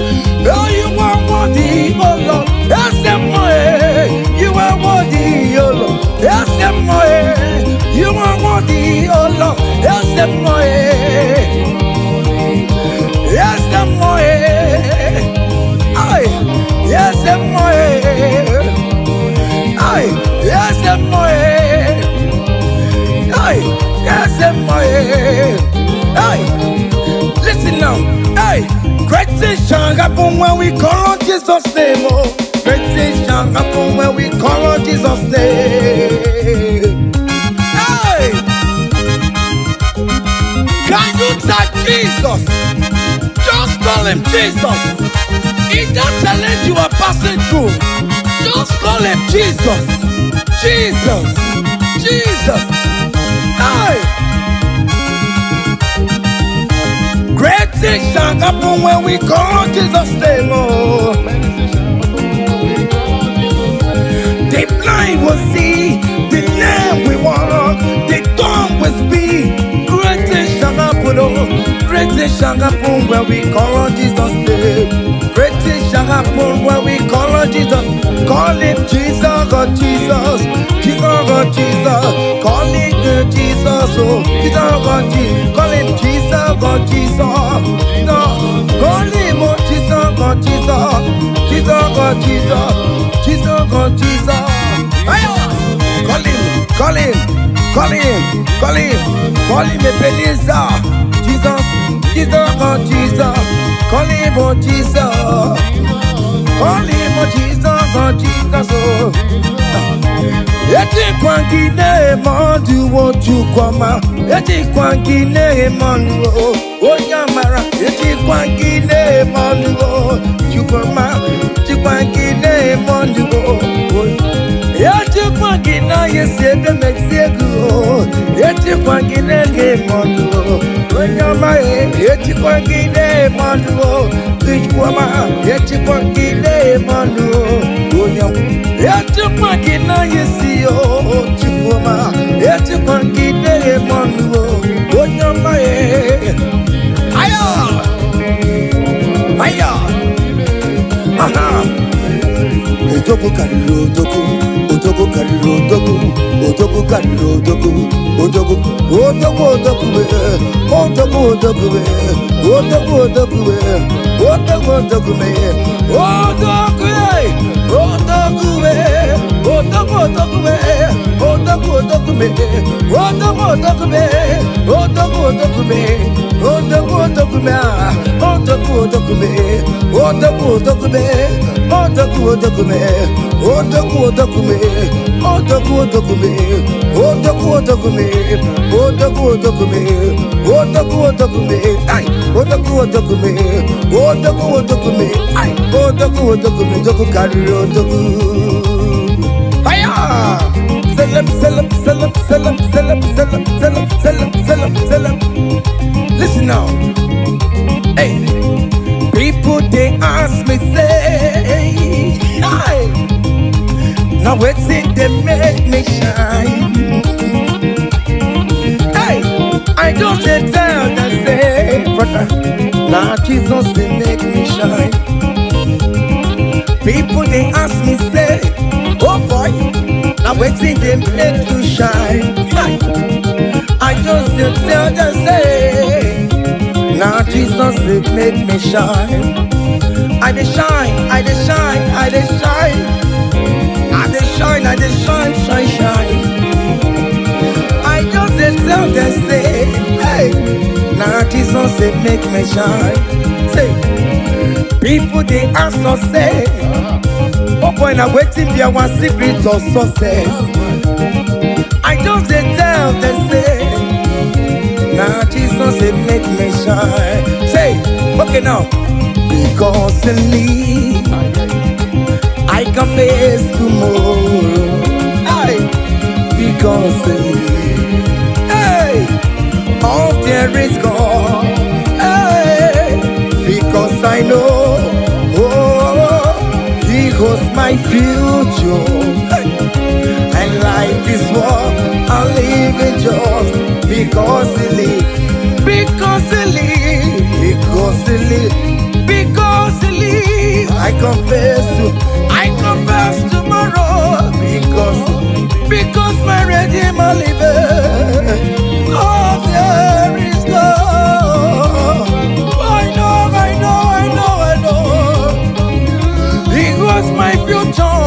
Oh, you are worthy, oh Lord. Yes, you are worthy, oh Lord. Yes, you are worthy, oh Lord. Yes, yes, aye. Yes, aye. Yes, aye. Yes, aye. Listen now. Hey, great things shall happen when we call on Jesus' name. Oh, great things shall happen when we call on Jesus' name. Hey, can you type Jesus? Just call him Jesus. In that challenge you are passing through, just call him Jesus. Jesus. Jesus. Hey. Great things shall happen when we call on Jesus' name. Oh. The blind will see, the lame will walk, the dumb will speak. Great things shall happen, oh. Great things shall happen when we call on Jesus' name. Great things shall happen when we call on Jesus. Call him Jesus, oh Jesus, Jesus, oh Jesus. Call him Jesus, Oh, Jesus, God, Jesus. Call him Jesus, God, Jesus. No, call him, oh, Jesus, God, Jesus. Jesus, God, Jesus. Jesus, God, Jesus. Ayo! Call him, call him, call him, call him, call him Ebenezer. Jesus, Jesus, God, Jesus. Call him, oh, Jesus. Call him, oh, Jesus, God, Jesus. Oh. Ejikwa gị na-eme ọdụwo Chukwuma, ejikwa gị na-eme ọnụ o, onye amara, ejikwa gị na-eme ọnụ o, Chukwuma, ejikwa gị na-eme ọnụ o. Ejikwa gị na esi ebe mesi ego o, ejikwa gị na-ege eme ọnụ o, onye ọma e, ejikwa gị na-eme ọnụ o, Chukwuma, ejikwa gị na-eme ọnụ o, onye ọma. Ejikwa gị na esi o, Chukwuma, ejikwa gị na-eme ọnụ o, onye ọma e. Ayo! Ayo! Aha! Odogwu karịrị odogwu, odogwu karịrị odogwu, odogwu karịrị odogwu, odogwu, odogwu, odogwu, eh, odogwu, odogwu, eh, odogwu, odogwu, eh, odogwu, odogwu, eh, odogwu, eh, odogwu, eh, odogwu, odogwu, eh, odogwu, odogwu, eh, odogwu, odogwu, eh, odogwu, odogwu, eh, odogwu, odogwu, ah, odogwu, odogwu, eh, odogwu, odogwu, eh, odogwu, odogwu, eh, odogwu, odogwu, eh, odogwu, odogwu, eh, odogwu, odogwu, eh, odogwu, odogwu, eh, odogwu, odogwu, eh, ai, odogwu, odogwu, eh, odogwu, odogwu, eh, ai, odogwu, odogwu, odogwu karịrị odogwu. Aya! Selem, selem, selem, selem, selem, selem, selem, selem, selem, selem. Listen now. Hey, people they ask me say, hey, now wetin dey make me shine? Hey, I just dey tell them say, brother, na Jesus dey make me shine. People they ask me say, oh boy, now wetin dey make you shine? Hey, I just dey tell them say, na Jesus dey make me shine. I dey shine, I dey shine, I dey shine, I dey shine, I dey shine, shine, shine. I just dey tell them say, hey, na Jesus dey make me shine. Say, people dey ask us say, oh boy, na wetin be our secret of success? I just dey tell them say, na Jesus dey make me shine. Say, okay now, because he live, I can face tomorrow. Hey, because he live, hey, all there is God. Hey, because I know, oh, he holds my future. Hey, and life is what I live in just because he live, because he live, because he live, because he live. I confess tomorrow because my Redeemer liveth. Oh, there is God. I know, I know, I know, I know. He was my future.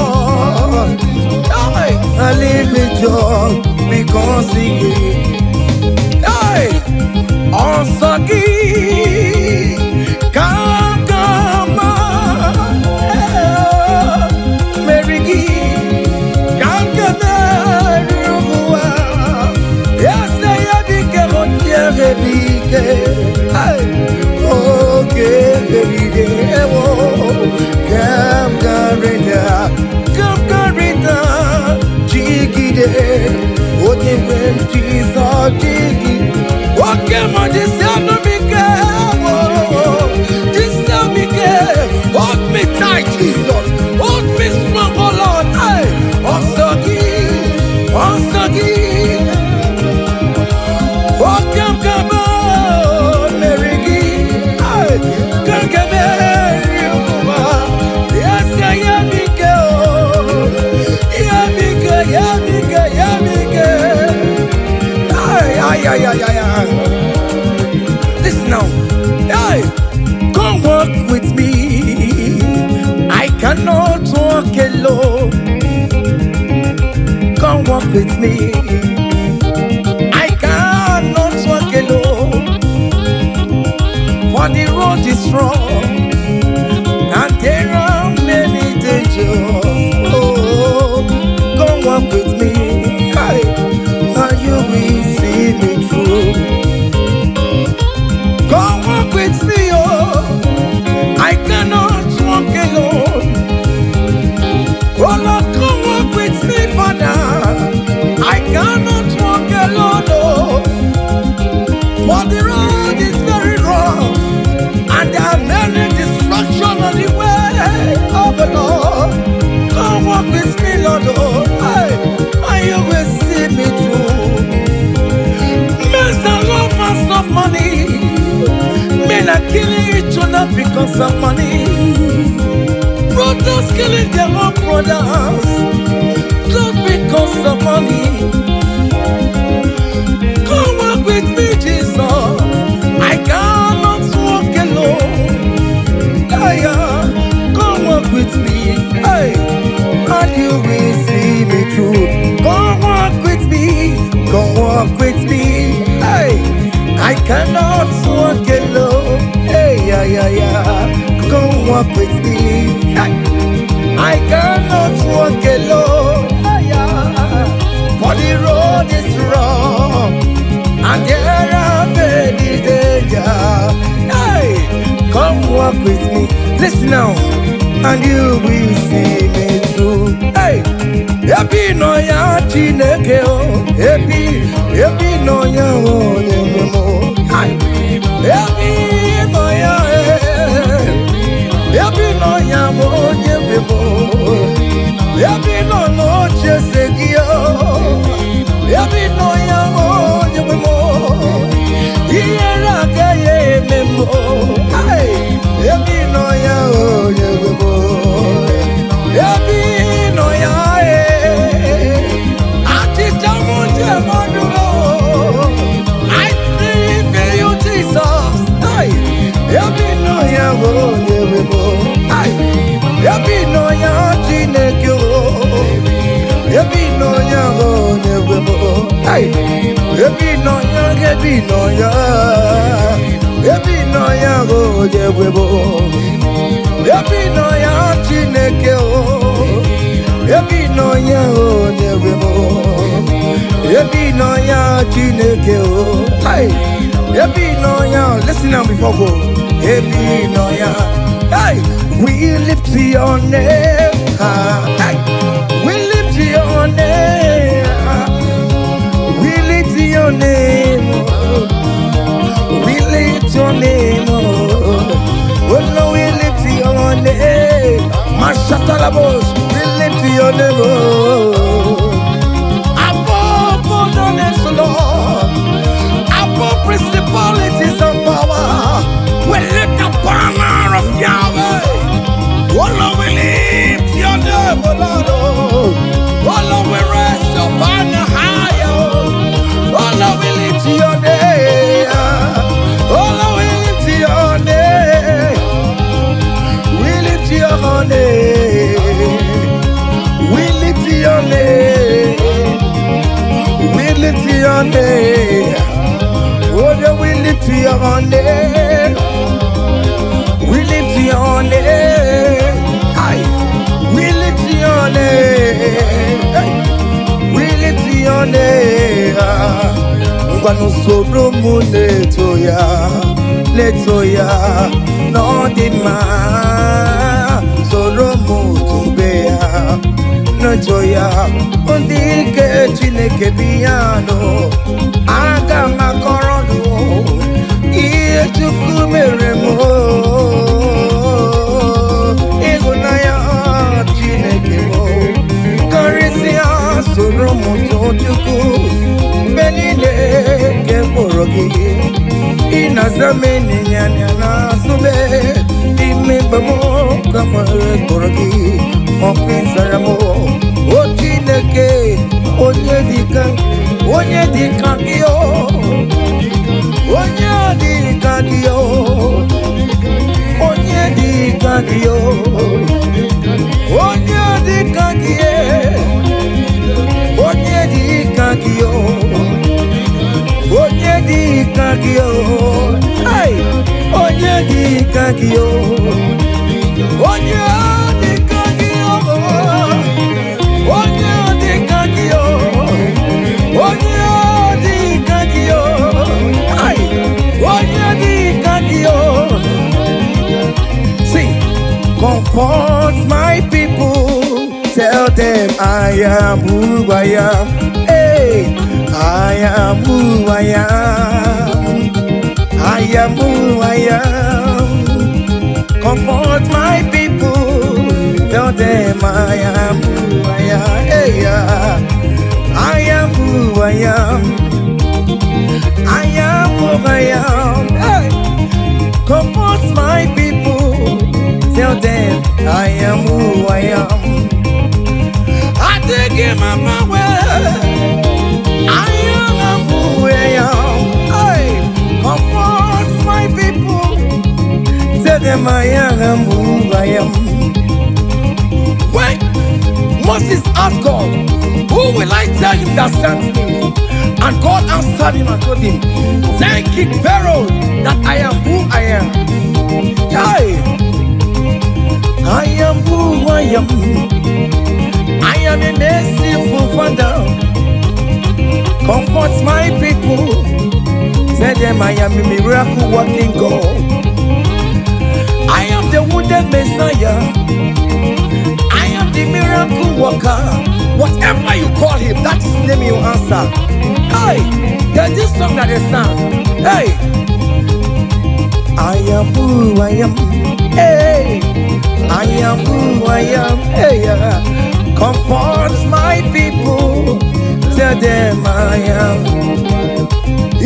I live in joy because he gave. Hey! Ọsọ gị ka aga mmeri gị ka m ga-emeri ụwa ese ya dike onye dike. Hey! Oge eride ewo ka m garịda ka m garịda jigide onye nwe m Jizọs jigide oke mmadụ si anụ m ike. Ay, ay, ay, ay. Listen now. Hey, come walk with me. I cannot walk alone. Come walk with me. I cannot walk alone. For the road is wrong and there are many dangers. Oh, come walk with me. Hey, and you will see me through. Come walk with me, oh. I cannot walk alone. Oh Lord, come walk with me, Father. I cannot walk alone, oh. For the road is very rough, and there are many destruction on the way of the Lord. Come walk with me, Lord, oh, hey, and you will see me through. Men are lovers of money. Men are killing each other because of money. Brothers killing their own brothers just because of money. Come walk with me, Jesus. I cannot walk alone. Hey, come walk with me. Hey, and you will see me through. Come walk with me. Come walk with me. Hey, I cannot walk alone. Hey, yeah, yeah, yeah. Come walk with me. Hey, I cannot walk alone. Hey, yeah. For the road is rough and there are many danger. Hey, come walk with me. Listen now, and you will see me through. Hey, ebe ị nọ ya Chineke o, ebe ị nọ ya onye nwe m o. Hey, ebe ị nọ ya, eh, ebe ị nọ ya bụ onye nwe m o. Ebe ị nọ n'oche eze gị o. Ebe ị nọ ya bụ onye nwe m o. Ihere agaghị eme m o. Hey, ebe ị nọ ya onye nwe m o. Ebe ị nọ ya eh. Achịcha m ji eme ọnụ o. I believe in you, Jesus. Hey, ebe ị nọ ya bụ onye nwe m o. Hey, ebe ị nọ ya Chineke o. Ebe ị nọ ya bụ onye nwe m o. Hey, ebe ị nọ ya, ebe ị nọ ya. Ebe ị nọ ya bụ onye nwe m o. Ebe ị nọ ya Chineke o. Ebe ị nọ ya onye nwe m o. Ebe ị nọ ya Chineke o. Hey, ebe ị nọ ya, listen now before go. Ebe ị nọ ya. Hey, we lift your name high. Hey, we lift your name high. We lift your name, oh. We lift your name, oh. Oh no, we lift your name. Mashatalabos, we lift your name, oh. Above all the names, Lord. Above principalities and power. We lift the banner of Yahweh. Oh Lord, we lift your name, oh Lord. Oh, oh Lord, we raise your banner higher. Oh Lord, we lift your name. Oh Lord, we lift your name. We lift your name. We lift your name. We lift your name. Oh, yeah, we lift your name. We lift your name. Aye. We lift your name. Hey. We lift your name. Ngwanụ soro m na-eto ya, na-eto ya n'ọdị mma. Soro m tobe ya, na-eto ya. Ndị ike Chineke bi ya nụ. Aga m akọrọ nụ ihe Chukwu mere m. Ịhụnanya Chineke m karịsịa soro m too Chukwu mgbe niile nke mkpụrụ gị ị na-aza m ịnyịnya n'azụ m n'ime mgbe m ka nwere kpọrọ gị ọkụ ịzara m o Chineke onye dịka onye dịka gị o. Onye dị ka gị o. Onye dị ka gị o. Onye dị ka gị e. Onye dị ka gị o. Onye dị ka gị o. Hey! Onye dị ka gị o. Onye dị ka gị o. Onye dị ka gị o. Onye dị ka gị o. Hey! Onye dị ka gị o. See, comfort my people. Tell them I am who I am. Hey, I am who I am. I am who I am. Comfort my people. Tell them I am who I am. Hey, yeah. I am who I am. I am who I am. Hey. Comfort my people. Tell them I am who I am. I take him on my way. I am who I am. Hey, comfort my people. Tell them I am who I am. When Moses asked God, "Who will I tell him that sent me?" And God answered him and told him, "Tell King Pharaoh that I am who I am." Hey, I am who I am. I am a merciful Father. Comfort my people. Tell them I am a miracle working God. I am the wounded Messiah. I am the miracle worker. Whatever you call him, that is the name you answer. Hey, there's this song that they sang. Hey, I am who I am. Hey, I am who I am. Hey, yeah. Comfort my people. Tell them I am.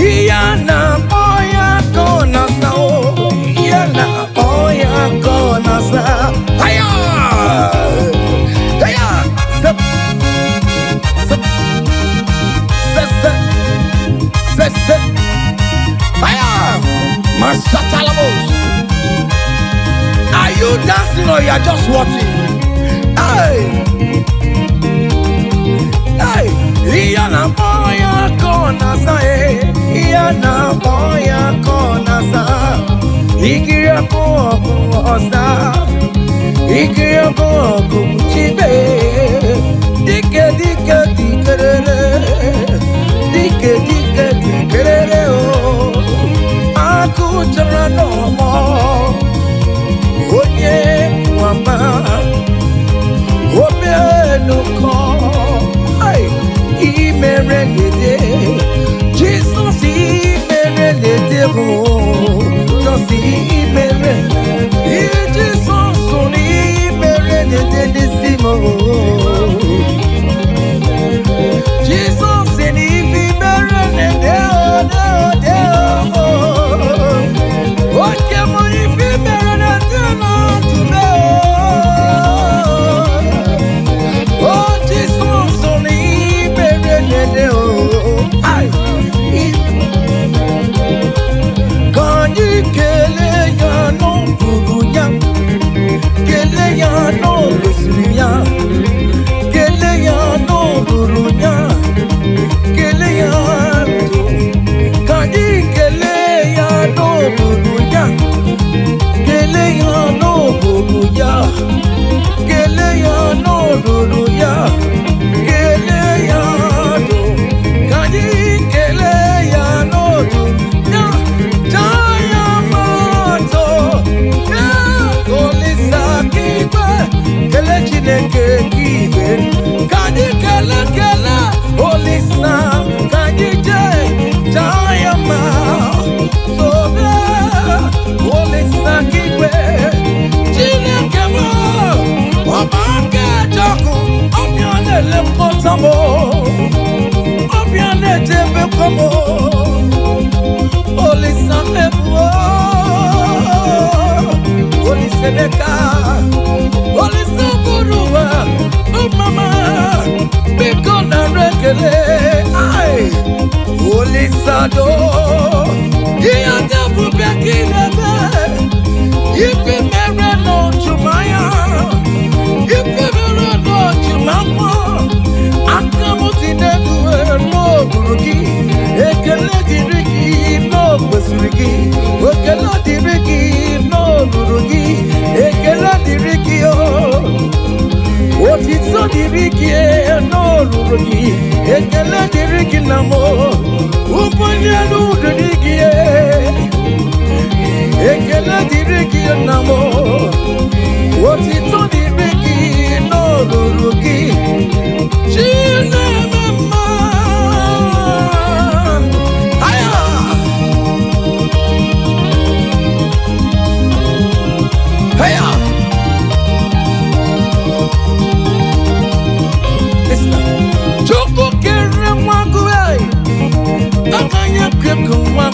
Iyana oya kona sa o. Iyana oya kona sa. Hiya! Hiya! Step, step, step, step, step, step. Hiya! Masatalamos. Are you dancing or you are just watching? Hey! Hey! Iyana oya kona sa eh. Iyana oya kona sa. Ikiri ọkụ ọkụ ọsa. Ikiri ọkụ ọkụ chibe. Dike dike dikerere. Dike dike dikerere o. Akụ chọrọ n'ọmọ. Onye nwama. Omenụkọ. Ai, imere lede. Jesus imere lede o. Jesus imere. Jesus imere lede n'isi m o. Jesus imere lede o de o de o. Oke mo ife mere lede na tube o. Oh, Jesus, imere lede o. Ai, ka anyị kelee ya n'ọbụrụ ya, kelee ya n'olosiri ya, kelee ya n'olulu ya, kelee ya ndụ. Ka anyị kelee ya n'olulu ya, kelee ya n'olulu ya, kelee ya n'olulu ya, kelee ya ndụ. Ka anyị kelee ya n'olulu ya, jaa ya mma ya Olisa k'igwe, kelee Chineke k'igwe. Ka anyị kelee kelee Olisa, ka anyị jee jaa ya mma. Sobe Olisa k'igwe, Chineke m, ọba aka ejọkụ, ọbịa na-elekọta m, ọbịa na-echebekwa m. Olisa mebuo, Olisa Emeka, Olisa bụrụ ụwa, mama, biko nara ekele. Ai, Olisa do.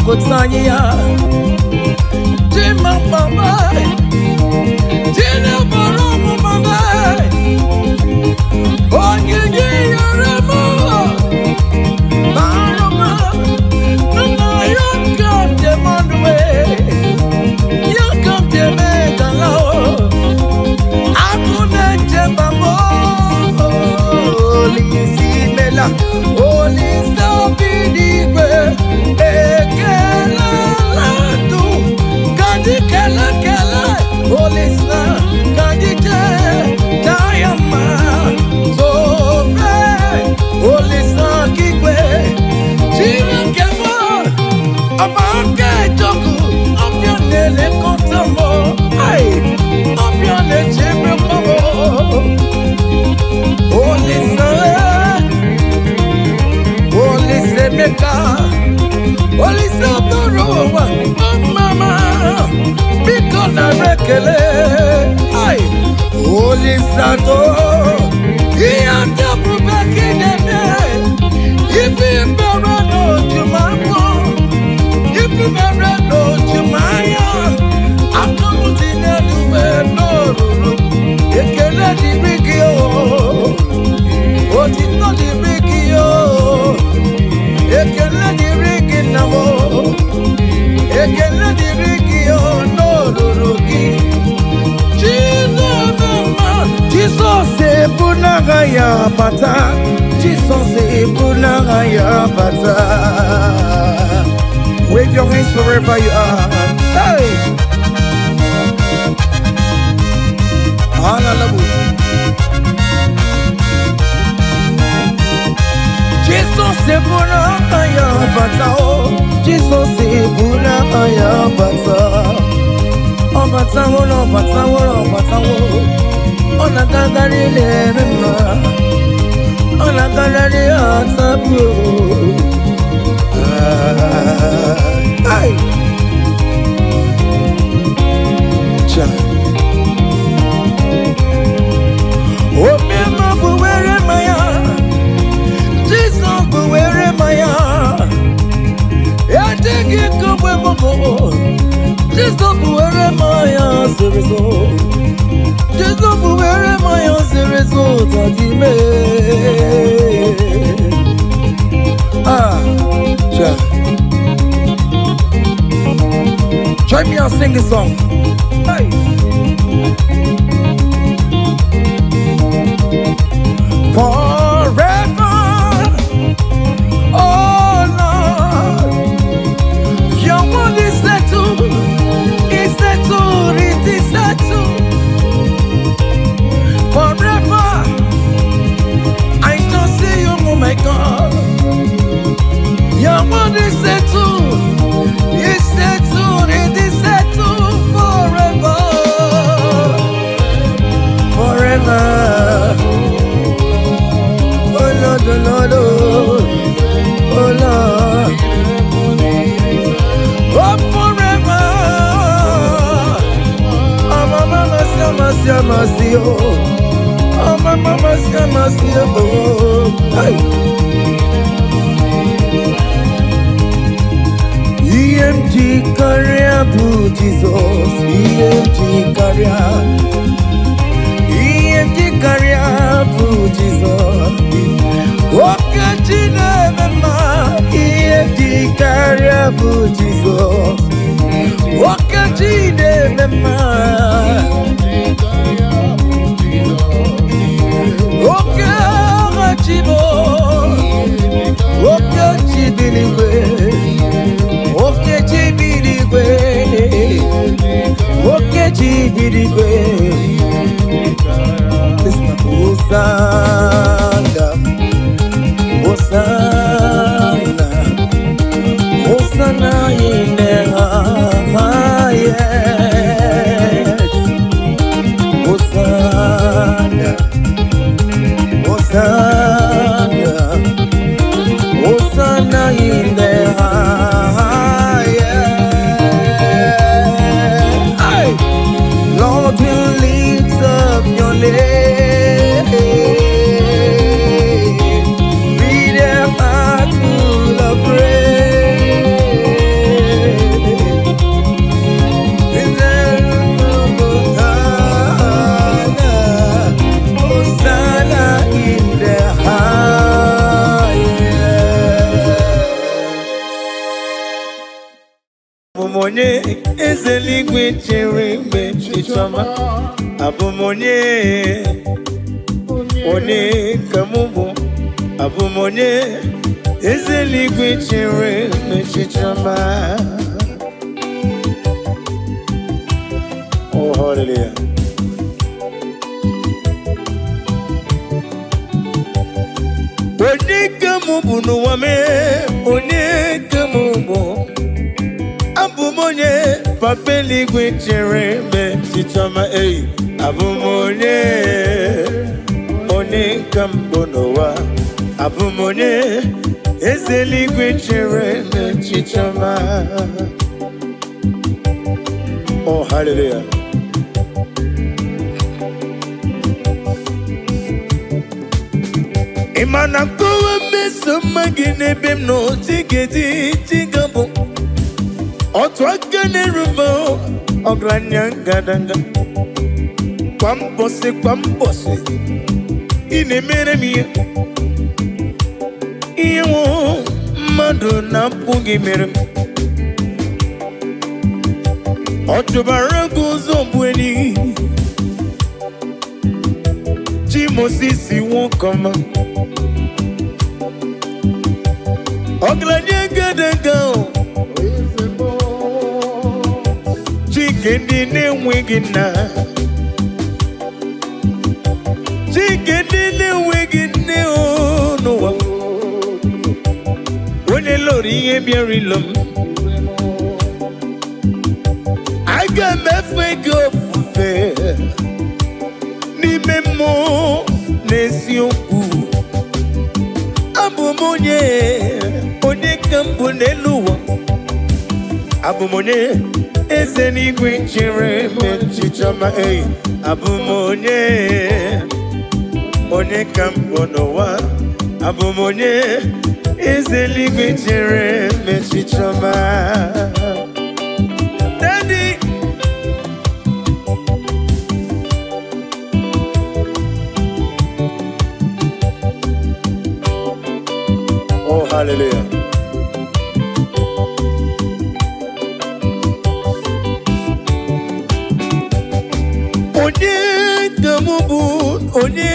Gbakọta anyị ya. Chima mama, Chinebara ọmụmama, onyinye yere m, barụma, nna ya ka njem ọnụwe, ya ka njem egala o, akụ na-eche mama, Olise imela, Olise obi n'igwe, ekelela ndụ, ka anyị kele kele, Olise ka anyị jee taa ya mma, tobe Olise akigwe, Chineke m, ọba aka ejọkụ, ọbịa na-elekọta m, ai, ọbịa na-echebe m. Olise, Olise Emeka, Olise bụrụ ụwa, mama, biko nara ekele. Ai, Olise atọ, ihe ndị bụbe ka ị na-eme, ife mere n'otu ma afọ, ife mere n'otu ma anya, aka m dị n'elu wee n'olulu, ekele dịrị gị o. Otito dịrị gị o, ekele dịrị gị nna m o, ekele dịrị gị o n'olulu gị. Chineke Jizọs ebu n'agha ya bata, Jizọs ebu n'agha ya bata. Wave your hands wherever you are. Hey! Hallelujah. Jizọs ebu n'agha ya bata o, Jizọs ebu n'agha ya bata. Ọ batawo na ọ batawo na ọ batawo, ọ na-agagharị na-eme mma, ọ na-agagharị atapụ. Ai! Cha. Omema bụ were mmanya, Jizọs bụ were mmanya, ejighị kogbe mụmụ, Jizọs bụ were mmanya zoro ezo, Jizọs bụ were mmanya zoro ezo tadime. Ah, cha. Join me and sing this song. Hey. Forever, oh Lord, your word is settled, is settled, it is settled. Forever, I shall see you, oh my God. Your word is settled, it is settled forever, forever. Oh Lord, oh Lord, oh, oh Lord, oh forever. Oh mama, mama, mama, oh, oh mama, mama, mama, oh, hey. Ihe m ji karịa bụ Jizọs, ihe m ji karịa, ihe m ji karịa bụ Jizọs. Oke chi na-eme mma, ihe m ji karịa bụ Jizọs. Oke chi na-eme mma, oke agha chi bụ, oke chi dị n'igwe, oke chi bi n'igwe, oke chi bi n'igwe. Listen, Hosanna, Hosanna, Hosanna in the highest. Abụ m onye eze eluigwe chere mgbe chichọma. Abụ m onye, onye ka mụ bụ. Abụ m onye eze eluigwe chere mgbe chichọma. Oh, hallelujah. Onye ka mụ bụ n'ụwa mee, onye ka mụ bụ. Abụ m onye papa eluigwe chere mgbe chichọma ei. Abụ m onye, onye ka m bụ n'ụwa. Abụ m onye eze eluigwe chere mgbe chichọma. Oh, hallelujah. Ị ma na nkọwa mmeso mma gị n'ebe m nọ chigedi chigabụ otu aka na-erube ọgaranya ngadanga kwa mbọsị kwa mbọsị ị na-emere m ihe ihe nwụ mmadụ na-apụghị mere m. Ọ chụbara gị ụzọ bụ enyi chi Mosisi nwoke ọma ọgaranya ngadanga o Chike ndị na-enweghị nna, Chike ndị na-enweghị nne o n'ụwa, onye lụrụ ihe bịara ilo m, aga m efe gị ofufe n'ime mmụọ na eziokwu. Abụ m onye, onye ka m bụ n'elu ụwa. Abụ m onye eze n'igwe chere m echiche ọma ei. Abụ m onye, onye ka m bụ n'ụwa. Abụ m onye eze n'igwe chere m echiche ọma. Daddy. Oh, hallelujah. Onye ka mụ bụ, onye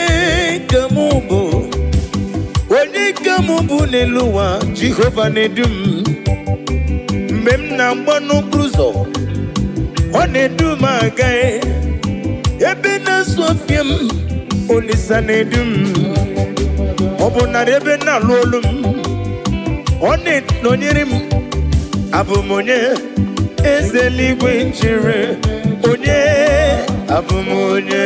ka mụ bụ, onye ka mụ bụ n'elu ụwa, Jehova na-edu m. Mgbe m na-agba n'okporo ụzọ, ọ na-edu m aga. Ebe na-asụ ọfịa m, Olisa na-edu m. Ọ bụ narị ebe na-alụ olu m, ọ na-enọnyere m. Abụ m onye eze eluigwe chere, onye abụ m onye,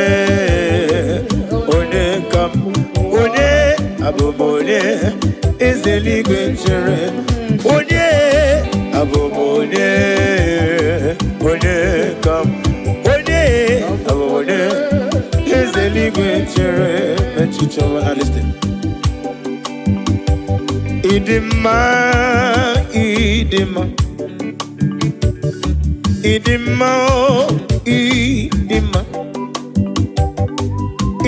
onye ka m, onye abụ m onye eze eluigwe chere, onye abụ m onye, onye ka m, onye abụ m onye eze eluigwe chere echiche ọma. Na listen. Ịdị mma, ịdị mma, ịdị mma, o ịdị mma,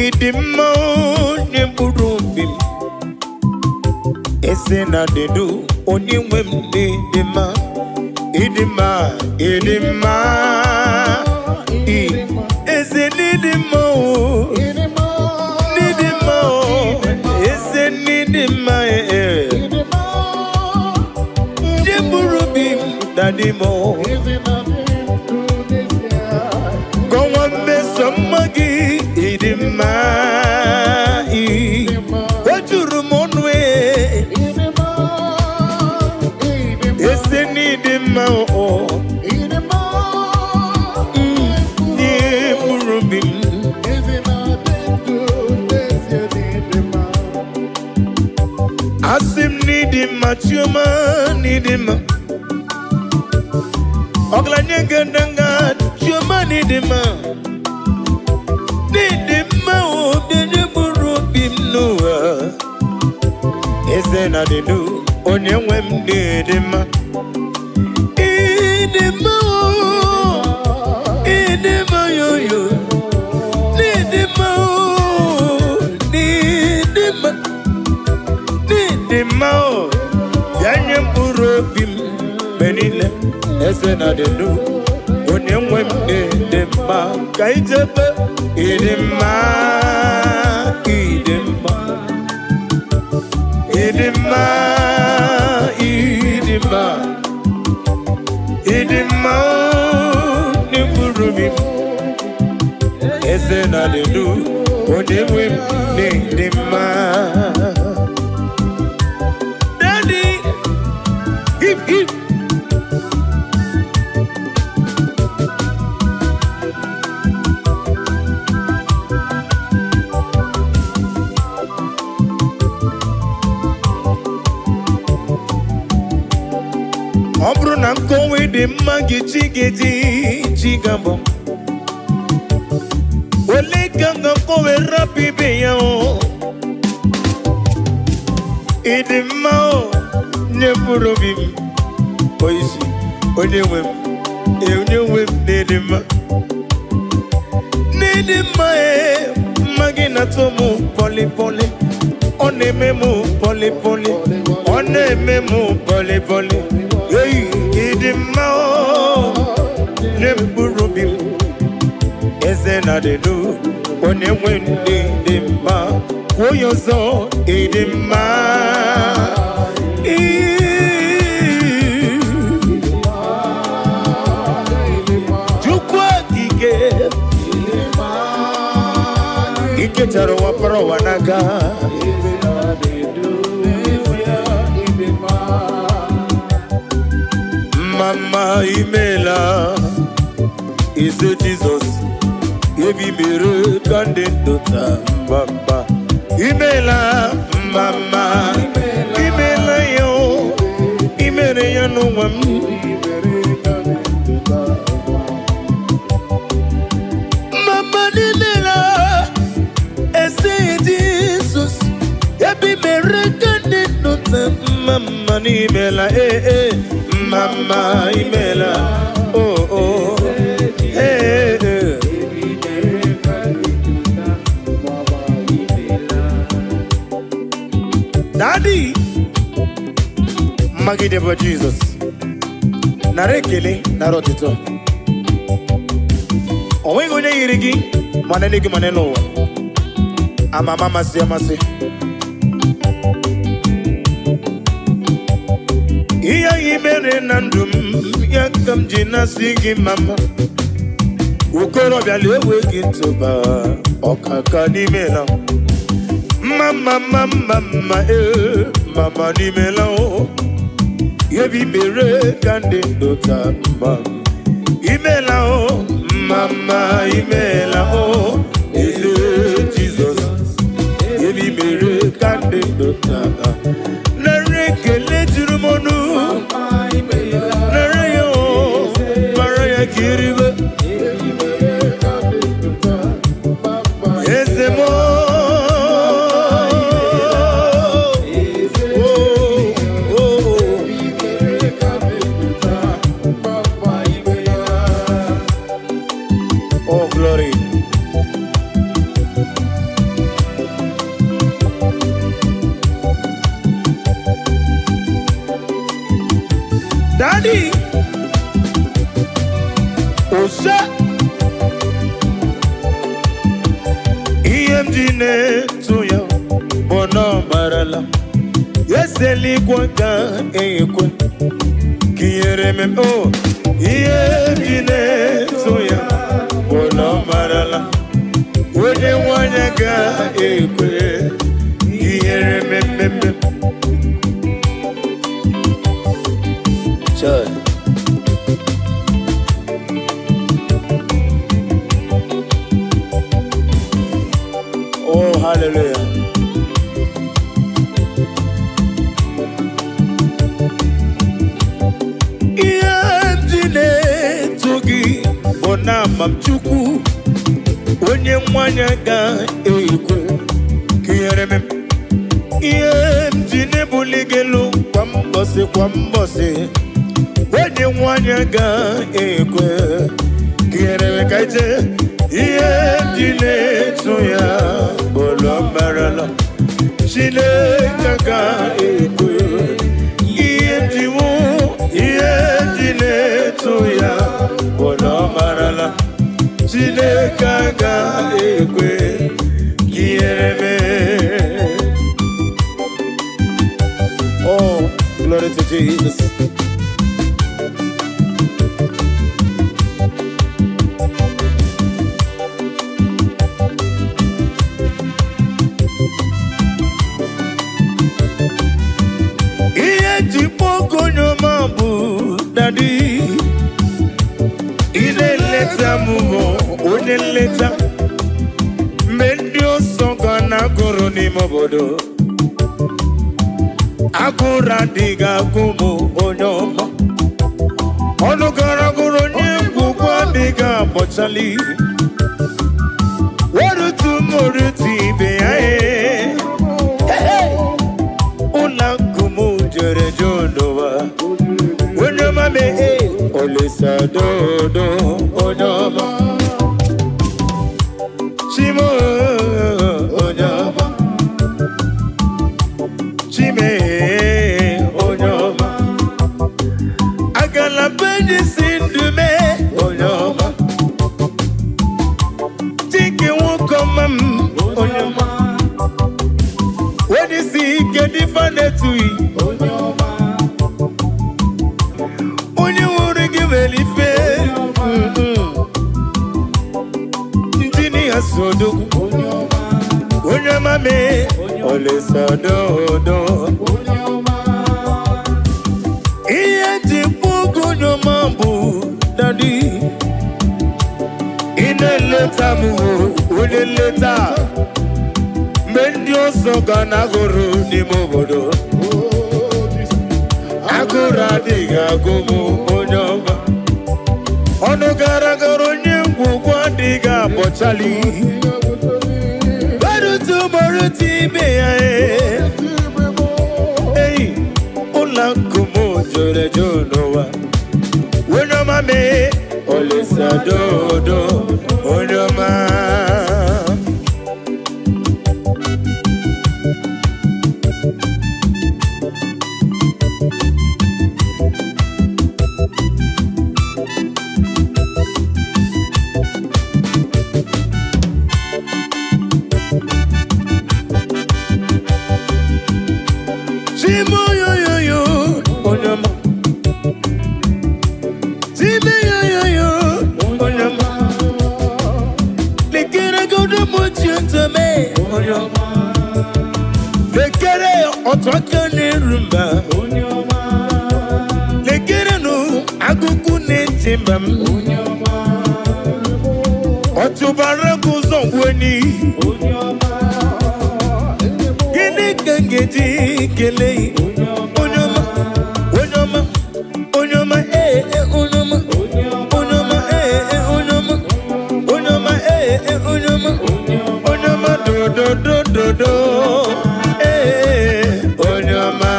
ịdị mma, onye mkpụrụ obi m, eze na dedu onye nwe m dị mma, ịdị mma, ịdị mma, eze n'ịdị mma, o n'ịdị mma, o eze n'ịdị mma, ee nye mkpụrụ obi m dadị m o. Kọwa mmeso mma gị, ịdị mma, o juru m ọnụ e ese n'ịdị mma o nye mkpụrụ obi m. Asị m n'ịdị mma, Chioma n'ịdị mma, ọgaranya ngandanga, Chioma n'ịdị mma, n'ịdị mma o bịa mkpụrụ obi m n'ụwa, eze na dịdu onye nwe m n'ịdị mma, ịdị mma o ịdị mma yoyo n'ịdị mma o n'ịdị mma, n'ịdị mma o bịa nye mkpụrụ obi m. Mgbe niile, eze na dị ndu, onye nwe m dị mma. Ka ijebe, ịdị mma, ịdị mma, ịdị mma, ịdị mma, ịdị mma n'mkpụrụ obi m. Eze na dị ndu, onye nwe m dị mma. Daddy, hip hip. Ọ bụrụ na nkọwa dị mma gị, chi ga-eji chi ga-abọ ole ka m ga-akọwe rapụ ibe ya. O ịdị mma o nye mkpụrụ obi m. Oisi onye nwe m, onye nwe m n'ịdị mma, n'ịdị mma. Ee, mma gị na-atọ m pọlị pọlị, ọ na-eme m pọlị pọlị, ọ na-eme m pọlị pọlị. Ei, ịdị mma o nye mkpụrụ obi m. Eze na dịdu, onye nwe ndị dị mma. Kwuo ya ọzọ, ịdị mma. Ii. Chukwu okike ikechara ụwa, kpọrọ ụwa n'aka. Eze na-edu n'ezie, ịdị mma. Mama, imela. Eze Jizọs, ebi mere ka ndị ndụ taa. Mama, imela. Mama, imela ya o imere ya n'ụwa m. Imere ka ndị ndụ taa. Mama, imela. Eze Jizọs, ebi mere ka ndị ndụ taa. Mama, imela. Ee ee, mama, imela. Oh oh, ee ee. Imere ka ndị ndụ taa. Mama, imela. Daddy, mmagide bụ Jizọs. Nara ekele, nara ọtụtụ. O nweghị onye yiri gị, ma n'eluigwe ma n'elu ụwa. Ama ama, amasị amasị. Ihe anyị mere na ndụ m ya ka m ji na-asị gị mama. Okorobịa na-ewe gị ntụba ọkaka n'ime na mma mma mma mma mma. Ee, mama, n'imela o. Ebi mere ka ndị ndụ taa. Mma, imela o. Mama, imela o. Eze Jizọs, ebi mere ka ndị ndụ taa. Nara ekele juru m ọnụ. Mama, imela. Nara ya o, mara ya ka iribe. Imere ka ndị ndụ taa. Mama, Eze m. Eze. O, o, o. Imere ka ndị ndụ taa. Mama, imela. Oh, glory. Daddy, Ose, ihe m ji na-etu ya bụ na ọ marala. Eze eluigwe ga-ekwe ka ihere m o. Ihe m ji na-etu ya bụ na ọ marala. Onye nwanyị ga-ekwe ihere mmemme. Chai. Oh, hallelujah. Ihe m ji na-eto gị bụ na ama m Chukwu onye nwanyị ga-ekwe ka ihere m. Ihe m ji na-ebuli gị elu kwa mbọsị kwa mbọsị, onye nwanyị ga-ekwe ka ihere m ka ije. Ihe m ji na-eto ya bụlụ marala Chineke ga-ekwe. Ihe m ji wụ ihe. Chineke agaghị ekwe ka ihere mee. Oh, glory to Jesus. Ihe ji kpọọ onye ọma bụ Daddy. Ị na-eleta m bụ onye nleta. Mgbe ndị ọsọ ga na-agụrụ n'ime obodo, agụrụ adịghị agụ m, onye ọma. Ọnụ gara gụrụ onye ngwugwu adịghị agbọchali. Werutu m orutu ibe ya ee. Ụlọ nkụ m jere jụ n'ụwa. Onye ọma mee Olisa dodo, onye ọma. Chimo, onye ọma. Chime, onye ọma. Agala benyi si ndụ mee, onye ọma. Chike nwoke ọma m, onye ọma. Onye isi ike dịfa na-etughị. Onye nwụrụ gị nwere ife. Injinia sodogwu, onye ọma mee Olisa dodo. Ihe ji kpụ onye ọma bụ Daddy. Ị na-eleta m o, onye nleta. Mgbe ndị ọzọ ga na-agụrụ n'ime obodo, agụrụ adịghị agụ m, onye ọma. Ọnụ gara gara onye ngwugwu adịghị abọchali. Gbarutu gbarutu ibe ya ee. Ei, ụlọ nkụ m jụrụ eju n'ụwa. Onye ọma mee Olisa dodo, onye ọma. Chimoyoyoyo, onye ọma. Chimeyoyoyo, onye ọma. Lekere godo mochi ntome, onye ọma. Lekere otu aka na-eru mba. Lekere nụ agụgụ na-eche mba m. Ọtụbara gị ụzọ ngweni. Gịnị ka m ga-eji kelee onye ọma, onye ọma, onye ọma, ee ee, onye ọma, onye ọma, ee ee, onye ọma, onye ọma, ee ee, onye ọma, onye ọma, dododododo, ee, onye ọma,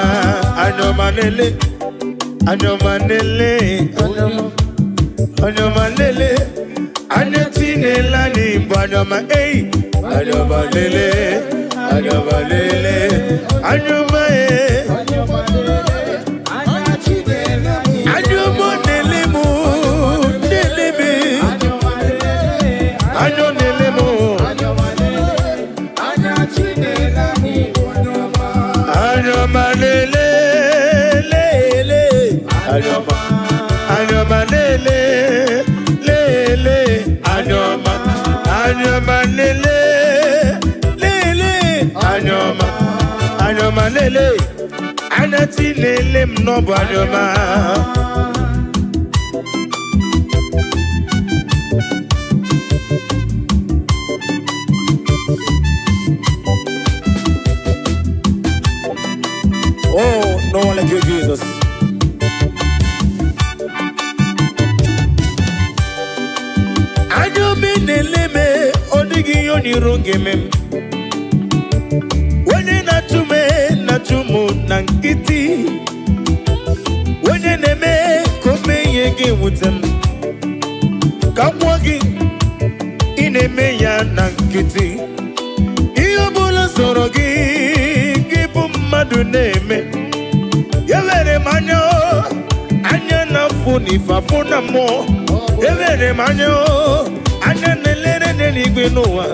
anya ọma lele, anya ọma lele, anya ọma, anya ọma lele, anya tinela anyị bụ anya ọma, ei, anya ọma lele, anya ọma lele, anya ọma, ee. Anya ọma na-ele mụ, na-ele m. Anya ọ na-ele mụ. Anya ọma lele, lele. Anya ọma, anya ọma lele, lele. Anya ọma, anya ọma lele, lele. Anya ọma, anya ọma lele. Anya ti lele m n'ọbụ anya ọma. Oh, no one like you, Jesus. Anya omi na-ele m, ọ dịghị ihe onyiro ga-eme m. Onye na-achụ m na-achụ m na nkịtị. Onye na-eme ka o mee ihe ga-ewute m. Ka m gwa gị, ị na-eme ya na nkịtị. Ihe ọ bụla sọrọ gị, gị bụ mmadụ na-eme. Ewere m anya o, anya na-afụ n'ife afụ na mmụọ. Ewere m anya o, Anya na-elere n'eluigwe n'ụwa.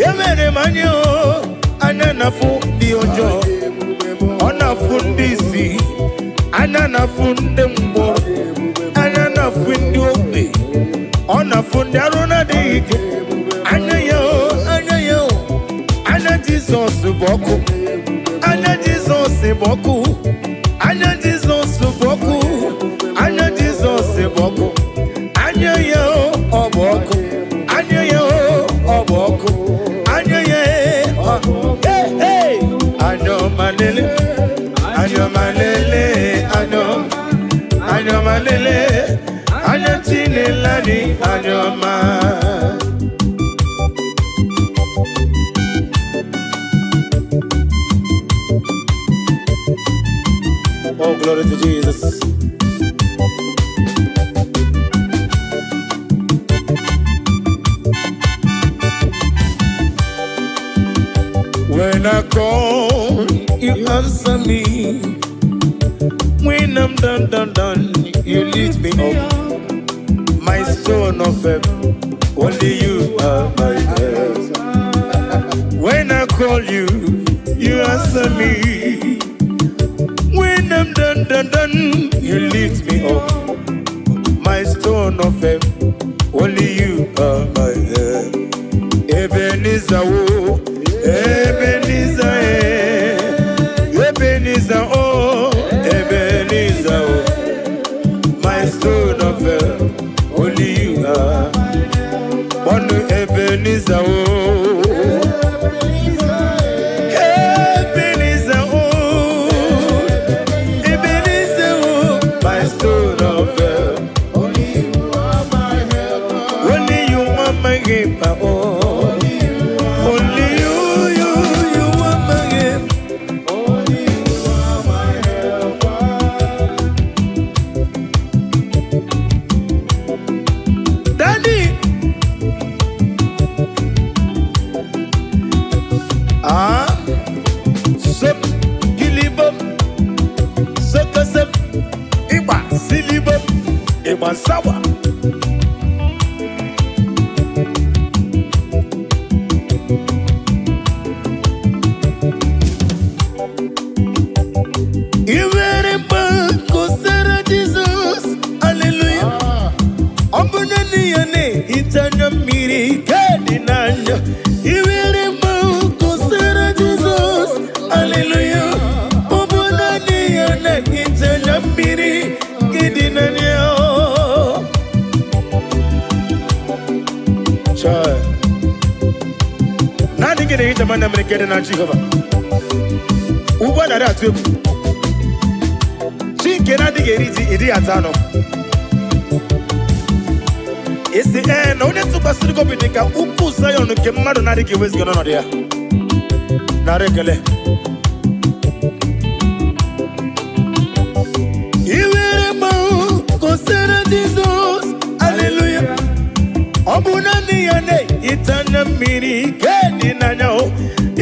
Ya mere m anya o, anya na-afụ ndị ọjọọ, ọ na-afụ ndị isi, anya na-afụ ndị mkpọrọ, anya na-afụ ndị ogbi, ọ na-afụ ndị arụ na-adịghị ike. Anya ya o, anya ya o, anya Jizọs bụ ọkụ. Anya Jizọs bụ ọkụ. Anya Jizọs bụ ọkụ. Anya Jizọs bụ ọkụ. Anya ya o, ọ bụ ọkụ. Anya ya o, ọ bụ ọkụ. Anya ya e, ọ. Hey, hey! Anya ọma lele, anya ọma lele, anya ọma, anya ọma lele, anya Chinelani, anya ọma. Oh, glory to Jesus. When I call, you answer me. When I'm done, done, done, you lift me up. My stone of help, only you are my help. When I call you, you answer me. When I'm done, done, done, you lift me up. My stone of help, only you are my help. Ebenezer, oh, Ebenezer, eh. Ebenezer, oh, Ebenezer, oh. My stone of help, only you are. One Ebenezer, oh, Ebenezer, oh, Ebenezer, oh, my stone of help. Only you are my helper. Only you are my helper, oh. Only you, you are my helper. Only you are my helper. Daddy. Ah, sop, kilibom, sokosop, ịgba silibom, ịgba sawa. I nwere mgba kosara Jizọs, hallelujah. Ọ bụ naanị ya na-ehicha anya mmiri nke dị n'anya. Iwere mmanwụ kosara Jizọs, aleluya. Ọ bụ naanị ya na-ehicha anya mmiri nke dị n'anya. Chai. Naanị gị na-ehicha m anya mmiri nke dị na Jehova. Ugbu a narị atụ egwu. Chi nke na-adịghị eri ji, ịdịghị ata anụ. Isi ee na onye tụkwasịrị gị obi dị ka ukwu Zayọn nke mmadụ na-adịghị eweziga n'ọnọdụ ya. Nara ekele. Iwere mmanwụ kosara Jizọs, aleluya. Ọ bụ naanị ya na-ehicha anya mmiri nke dị n'anya o.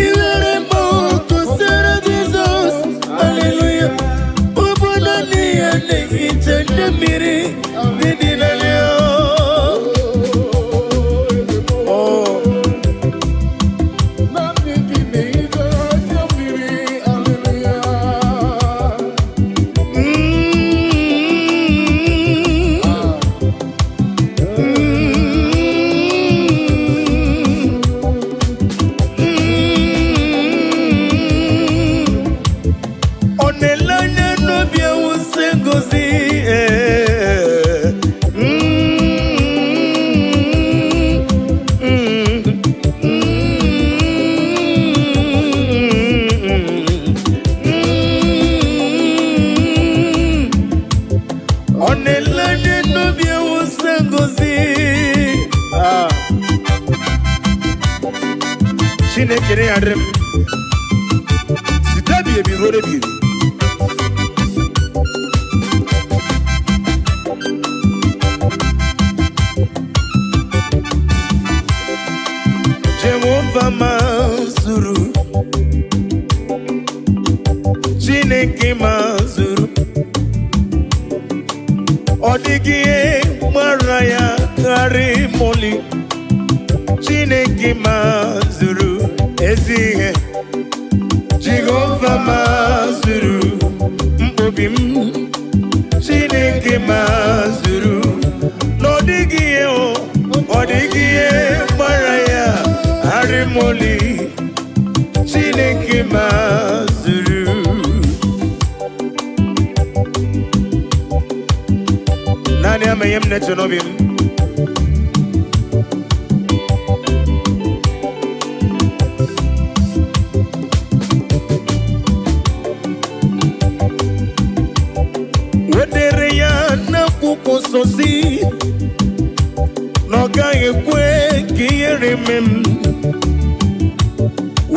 Iwere mmanwụ kosara Jizọs, aleluya. Ọ bụ naanị ya na-ehicha anya mmiri nke dị n'anya o. Oh. Naanị gị na-ehicha anya mmiri, hallelujah. Mm. Mm. Mm. Ọ na-ele anya n'obi awụsa ngozi eh. Mm. Mm. Mm. Ọ na-ele anya n'obi awụsa ngozi. Ah. Chineke na ya dịrị m site ebighị ebi ruo ebighị ebi. Jehova mazuru, Chineke mazuru, ọ dịghị ihe gbara ya ghara ịmụli. Chineke mazuru ezi ihe. Jehova mazuru mkpobi m. Chineke mazuru na ọ dịghị ihe o, ọ dịghị ihe gbara ya arịmoli. Chineke mazuru. Naanị ama ihe m na-eche n'obi m. Wedere ya n'akwụkwọ nsọ si na ọ gaghị ekwe ka ihere mee m.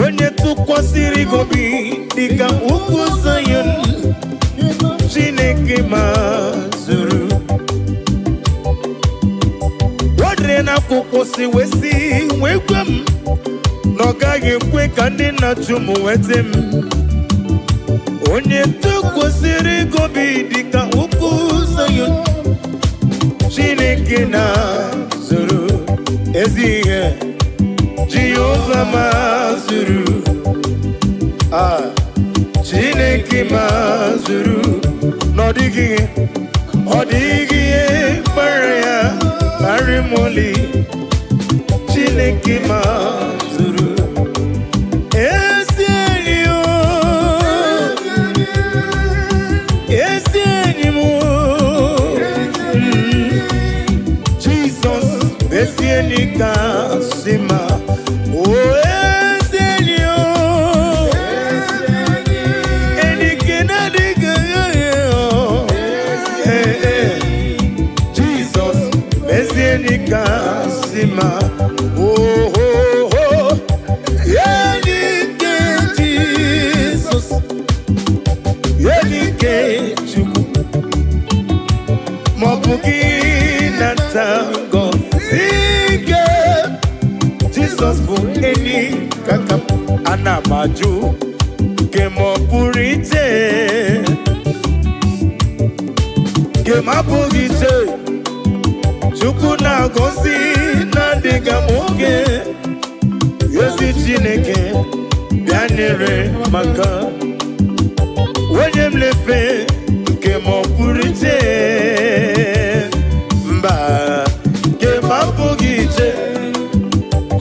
Onye tụkwasịrị gị obi dịka ugwu Zayọn, Chineke mazuru. Wedere n'akwụkwọ si wee si wee gwa m na ọ gaghị ekwe ka ndị na-achụ m nweta m. Onye tụkwasịrị gị obi dịka ugwu Zayọn, Chineke na-zuru ezi ihe. Jehova mazuru. Ah, Chineke mazuru na ọ dịghị ihe, ọ dịghị ihe kpara ya arịmoli. Chineke mazuru ezi enyi o, ezi enyi m o. Jizọs ezi enyi kasị mma. O ezi enyi o, enyi nke na-adịghị agha o. Ee, ee. Jizọs ezi enyi kasị mma. Oh, oh, oh. Enyi nke Jizọs, enyi nke Chukwu, ma ọ bụ gị nata ngọzi nke Jizọs bụ enyi kaka m. Ana m ajụ nke ma ọ pụrụ iche, nke m abụghị iche. Chukwu na-agọzi na-adịghị m oge. Ezi Chineke bịa nyere maka onye m lefe nke ma ọ pụrụ iche. Mba, nke m abụghị iche.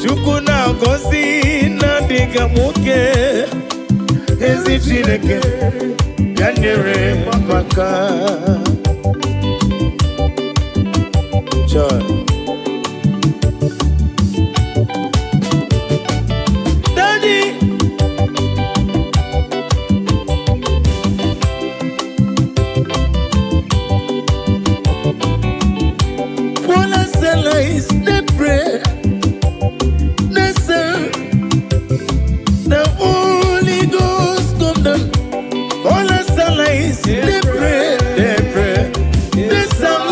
Chukwu na-agọzi na-adịghị m oke. Ezi Chineke bịa nyere maka. John. Daddy. Paul and Silas, they pray, they say, the Holy Ghost come down. Paul and Silas, they pray, they sang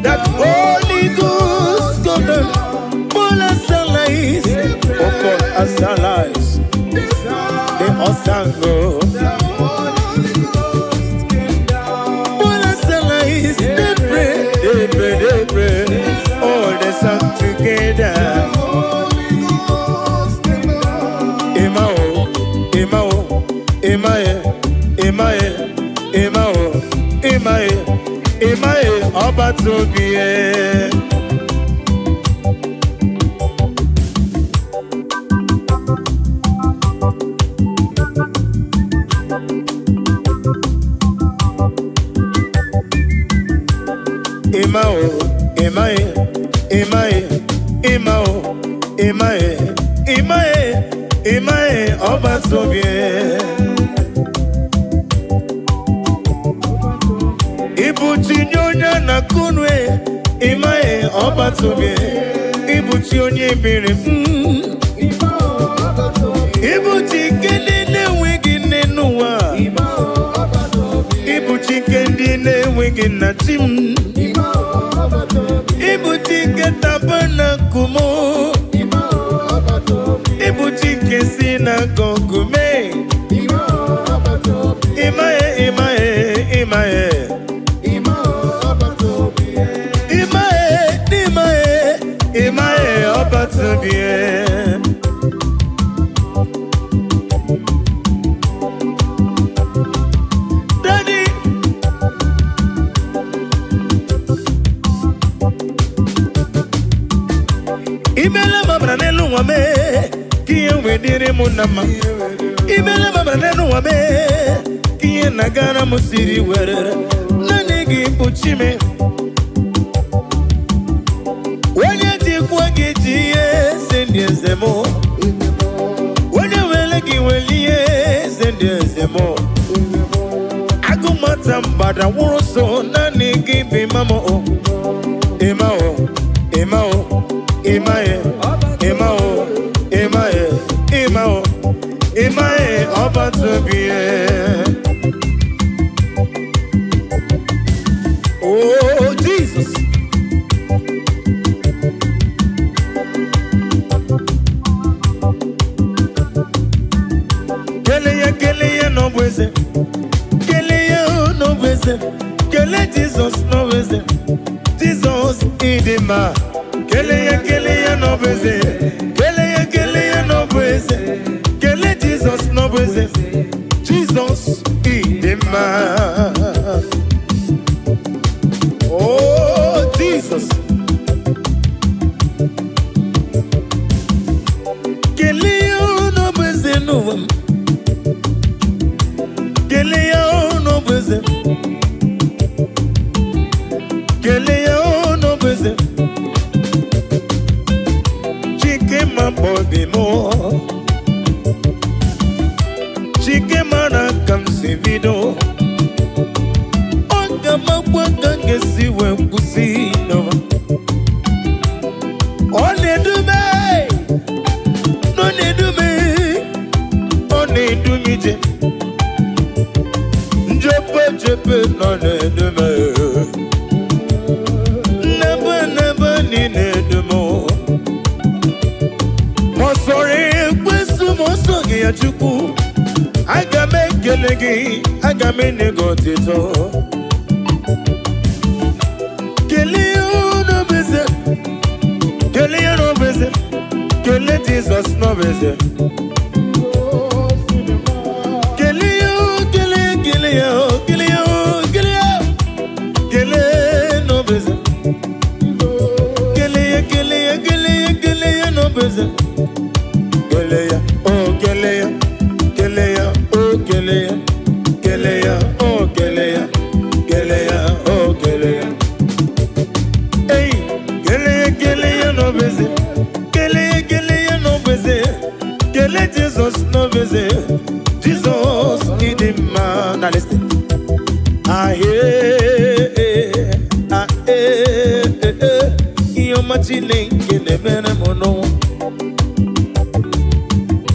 that Holy Ghost come down. Paul and Silas, oh Paul and Silas, they all sang, oh. Paul and Silas, they pray, they pray, they pray, all they sang together. Emma o, Emma o, Emma e, Emma e, Emma o, Emma e, Emma e, ọba tóbi e. Emma o, Emma e, Emma e, Emma o, Emma e, Emma e, Emma e, ọba tóbi e. Ibuchi nye onye na-akụnwe, ịmaghị ọba tóbi. Ibuchi onye biri m. Ibuchi nke ndị na-enweghị nne n'ụwa. Ibuchi nke ndị na-enweghị nna chi m. Ibuchi nke tabernacle. Ibuchi nke sinagogu mee. Ịmaghị, ịmaghị, ịmaghị. Ịmaghị, Ọbatubie. Daddy. Imela mabra n'elu nwa mee ka ihe wee dịrị m na mma. Imela mabra n'elu nwa mee ka ihe na-agara m siri werere. Naanị gị bụ chi m. Onye jikwa gị ji ihe eze ndị eze m. Onye were gị were ihe eze ndị eze m. Agụmata mgbada wụrụ so naanị gị bụ ịma m o. Ịma o, ịma o, ịma e, ịma o, ịma e, ịma o, ịma e, ọba tobi e. Oh, Jesus. Kele ya, kele ya n'ọbụ eze. Kele ya o n'ọbụ eze. Kele Jizọs n'ọbụ eze. Jizọs ịdị mma. Kele ya, kele ya n'ọbụ eze. Kele ya, kele ya n'ọbụ eze. Kele Jizọs n'ọbụ eze. Jizọs ịdị mma. Oh, Jesus. Kele ya o n'ọbụ eze n'ụwa m. Kele ya o n'ọbụ eze. Kele ya o n'ọbụ eze. Chike ma obi m. Chike mara ka m si bido. Ọ ga-amakwa ka m ga-esi wee kwụsị n'ụwa. Ọ na-edume, ọ na-edume, ọ na-edu m ije. Njepe jepe nọ na-edume. Nnebe nnebe niile edu m. Ma ọ sọrọ ekwensu ma ọ sọghị ya Chukwu. Aga m ekele gị, aga m enye gị otito. Kelee ya n'obeze, kelee ya n'obeze, kelee Jizọs n'obeze. Kelee ya, kelee, kelee ya, kelee ya, kelee ya, kelee n'obeze. Kelee ya, kelee ya, kelee ya, kelee ya n'obeze. Kelee ya, oh kelee ya, kelee ya, oh kelee ya, kelee ya, oh kelee ya, kelee ya, oh kelee ya. Hey, kelee kelee ya n'obeze, kelee kelee ya n'obeze, kelee Jizọs n'obeze, Jizọs ịdị mma. Now listen. Ahee, ahee, ihe ọma Chineke na-emere m n'ụwa.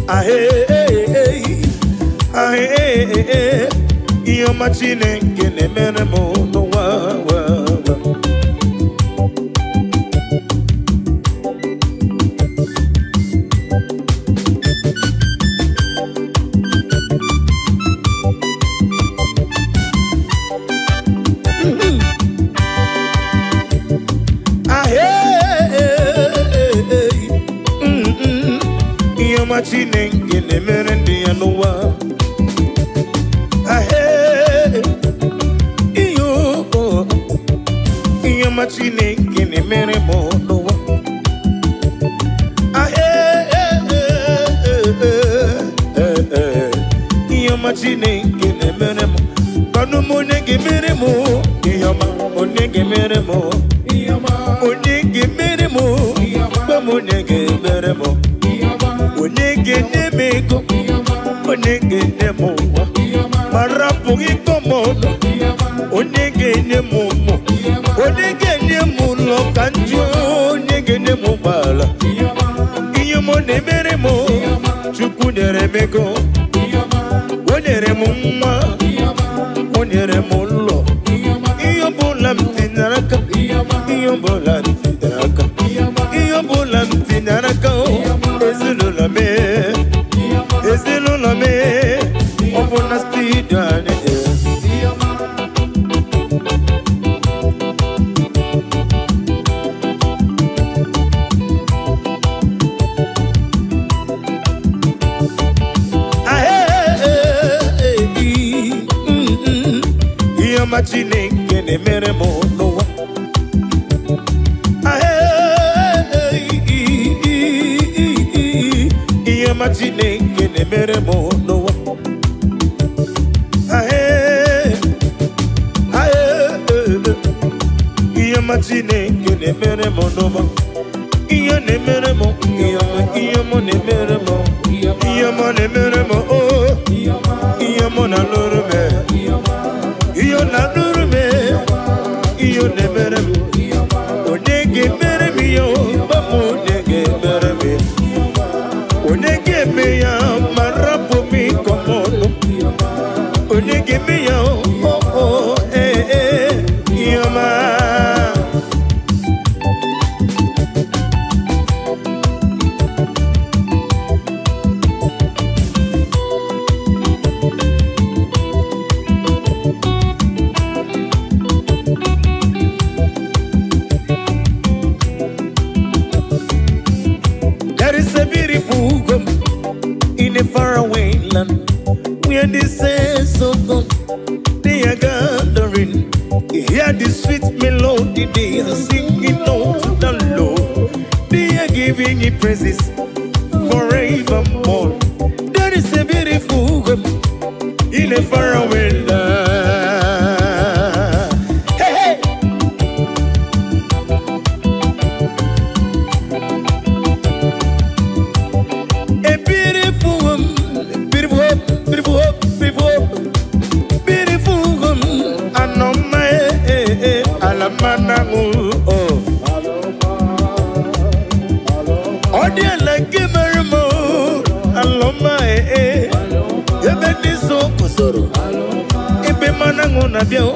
Ahee, ahee, ihe ọma Chineke na-emere m n'ụwa. Wa, wa. Ahee, ihe ọma Chineke na-emere ndị ya n'ụwa. Ahee, ihe o, ihe ọma Chineke na-emere m n'ụwa. Ahee, ihe ọma Chineke na-emere m. Kwanụ m onye ga-emere m ihe ọma, onye ga-emere m, onye ga-emere m, gwa m onye ga-emere m, onye ga-enye m ego, onye ga-enye m ụwa, ma rapụghị ịkọ m ọnụ, onye ga-enye m ụmụ, onye ga-enye m ụlọ ka m jụọ, onye ga-enye m ụgbọala. Ihe m na-emere m, Chukwu nyere m ego, o nyere m nwa, o nyere m ụlọ. Ihe ọbụla m tinyere aka, ihe ọbụla m tinyere aka, ihe ọbụla m tinyere aka, o, ezinụlọ m, ezinụlọ m, ọ bụ na studio anyị dị. Chineke na-emere m n'ụwa. Ihe ọma Chineke na-emere m n'ụwa. Ahee, ahee, ihe ọma Chineke na-emere m n'ụwa. Ihe na-emere m, ihe ọma, ihe ọma na-emere m, ihe ọma na-emere m, oh, ihe ọma na-alụrụ m, ihe ọ na-alụrụ m, ihe ọ na-emere m. Onye ga-emere m ihe o, gwa m onye ga-emere m ya. Onye ga-eme ya ma rapụ m ịkọ m ọnụ. Onye ga-eme ya o, o, ee, ee, ihe ọma. There is a beautiful home in a faraway land where the saints of God, they are gathering. Hear the sweet melody they are singing out to the Lord. They are giving Him praises forevermore. There is a beautiful home in a faraway land. Hey, hey! A beautiful home, beautiful home, beautiful home, beautiful home, beautiful home. Anoma eh eh, alamana oh. Ọ dị ala nke mere m o, alọma eh eh. Ebe ndị nsọ guzoro, ebe mmanụ aṅụ na-abịa o,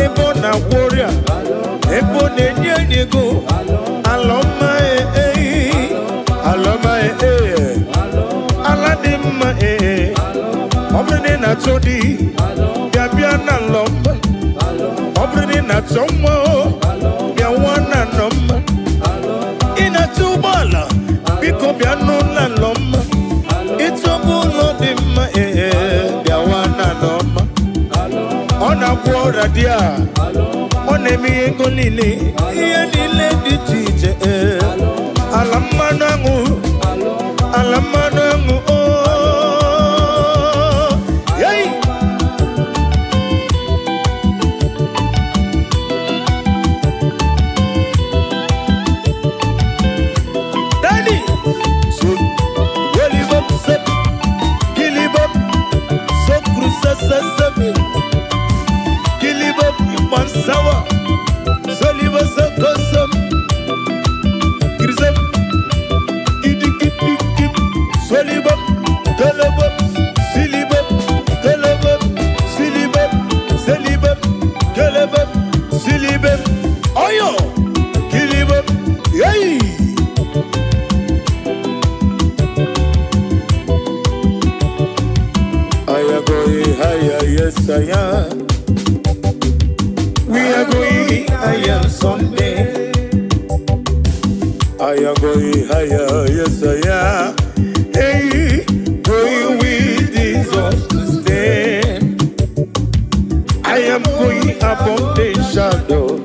ebe ọ na-agwọ ọrịa, ebe ọ na-enye anyị ego. Alọma eh eh, alọma eh eh. Ala dị mma ee, ọ bụrụ na ị na-achọ di, bịa bịa na alọma. Ọ bụrụ na ị na-achọ nwa o, bịa nwa na alọma. Ị na-achọ ụgbọala, biko bịa n'ụlọ alọma. Ịchọba ụlọ dị mma ee, bịa nwa na alọma. Ọ na-agwọ ọrịa dị a, ọ na-eme ihe ego niile, ihe niile dị iche iche ee. Ala mmanụ aṅụ, ala mmanụ aṅụ oh. Hey! Daddy! So, welibop sep, kilibop, sokru sasasame, kilibop ipansawa, soliba sokosam, grisem, kidikidikip, solibop, kelebop, silibop, kelebop, silibop, selibop, kelebop, silibop, oyo, kilibop, hey! I am going higher, yes I am. We are going higher someday. I am going higher, yes I am. Hey, going with Jesus to stay. I am going above the shadow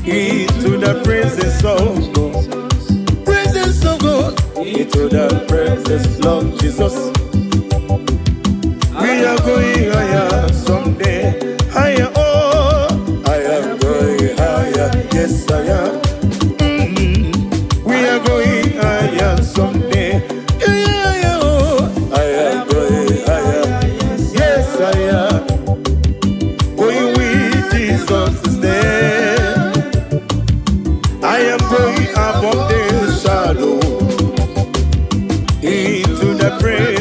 into the presence of God. Presence of God, into the presence of Jesus. We are going higher someday. Higher, oh, I am going higher. Yes, I am. We are going higher someday. Yeah, yeah, yeah, oh, I am going higher. Yes, I am. Going with Jesus to stay. I am going above the shadow into the praise,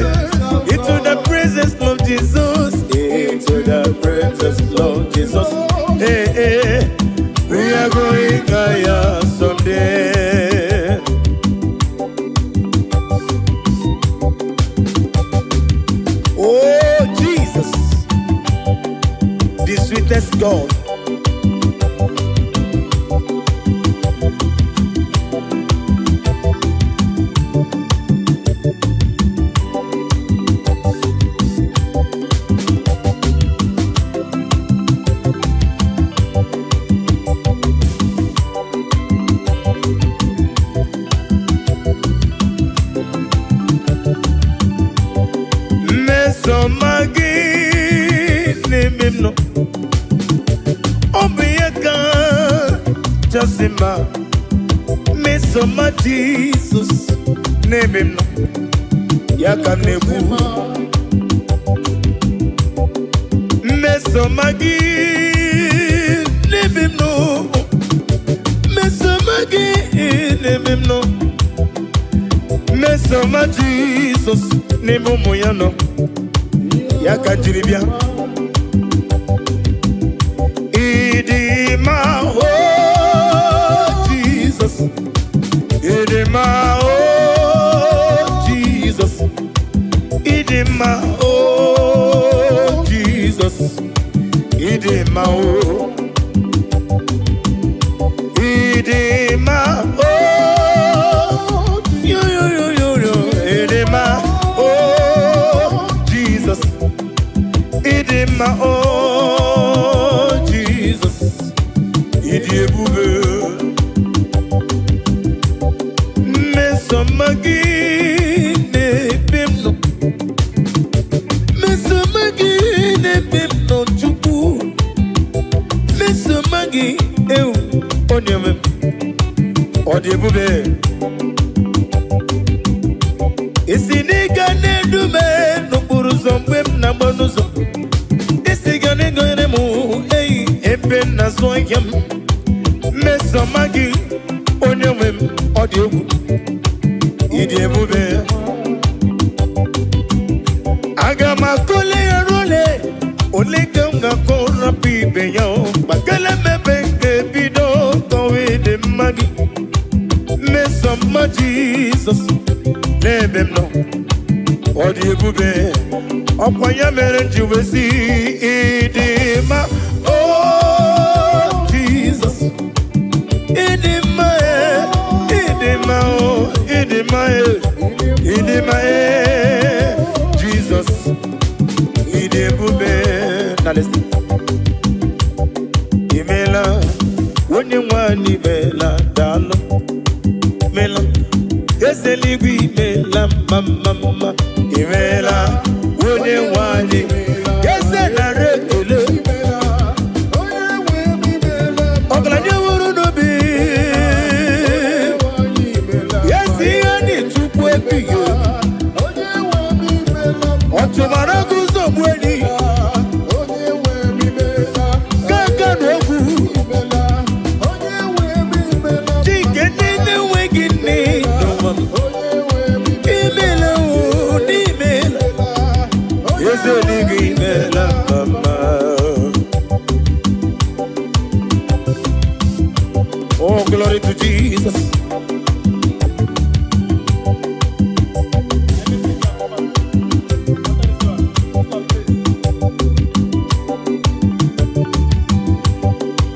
into the presence of Jesus, into the presence of Jesus. Hey, hey, we are going higher someday. Oh Jesus, the sweetest God. nọ. Ọ bụ ihe kachasị mma, mmesoma Jizọs n'ebe m nọ, ya ka m na-ekwu. Mmesoma gị n'ebe m nọ, mmesoma gị n'ebe m nọ, mmesoma Jizọs n'ebe ụmụ ya nọ, ya ka m jiri bịa. Ịdị mma, o Jizọs, ịdị mma, o Jizọs, ịdị mma, o Jizọs, ịdị mma, o ịdị mma, o yo yo yo yo yo, ịdị mma, o Jizọs, ịdị mma, o Jizọs, ịdị ebube. Mmesoma gị na-ebe m nọ, mmesoma gị na-ebe m nọ, Chukwu, mmesoma gị ewu onye nwe m, ọ dị ebube. Isi n'ịga na-edu m n'okporo ụzọ mgbe m na-agba n'ụzọ, isi ga na-egonyere m eyi ebe m na-azụ ahịa m. Mmesoma gị, onye nwe m, ọ dị egwu, ịdị ebube. Aga m akọle ya role ole ka m ga-akọ rapụ ibe ya o gbakele mebe nke bido kọwa ịdị mma gị. Mmesoma Jizọs n'ebe m nọ, ọ dị ebube. Ọkwa ya mere m ji wee sị ịdị mma, o Jizọs, ịdị mma e, ịdị mma o, ịdị mma e, ịdị mma e, Jizọs, ịdị ebube. Na listen. Imela, onye nwanyị, imela, daalụ, imela, eze eluigwe, imela, mma mma mma, imela, onye nwanyị, eze, nara ekele. Ọgaranya nwere n'obi ezi ihe na-etukwu ebighị ebi. Ọ tụbara gị ụzọ gbuo enyi gaga n'okwu Chike ndị na-enweghị nne n'ụwa. Imela o, n'imela, eze eluigwe, imela mama. Oh, glory to Jesus.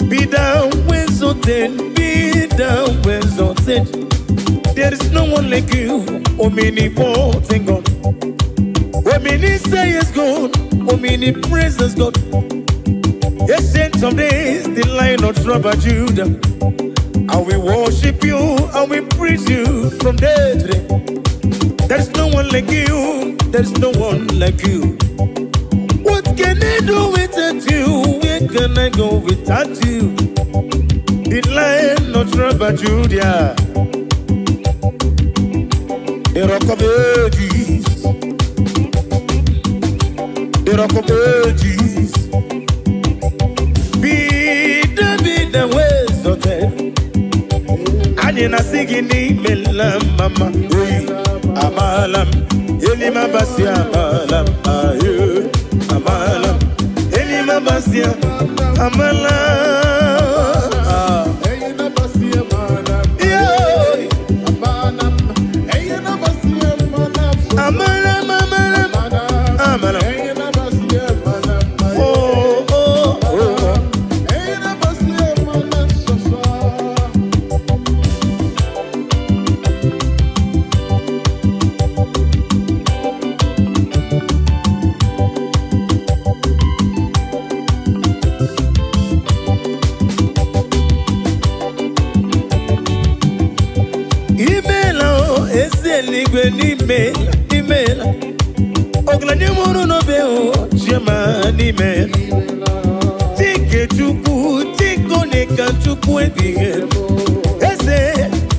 Be thou exalted, be thou exalted. There is no one like you, omnipotent God. Omniscience God, omnipresence God. Ancient of days, the Lion of tribe of Judah. And we worship you and we praise you from day to day. There is no one like you, there is no one like you. What can I do without you? Where can I go without you? The Lion of tribe of Judah, the Rock of Ages, the Rock of Ages. Be thou exalted. Anyị na-asị gị n'imela, mama oyi, amaala m elimabasi, amaala m ayo, amaala m elimabasi, amaala. Ah. Yo. Amala m, amala m, amala m. Oh, oh, oh. Imeela o, ezi eluigwe, n'imela, imeela, ọgaranya mụrụ n'obe o chi. Chioma n'ime. Chike Chukwu, Chike Chukwu ebighị ebi. Eze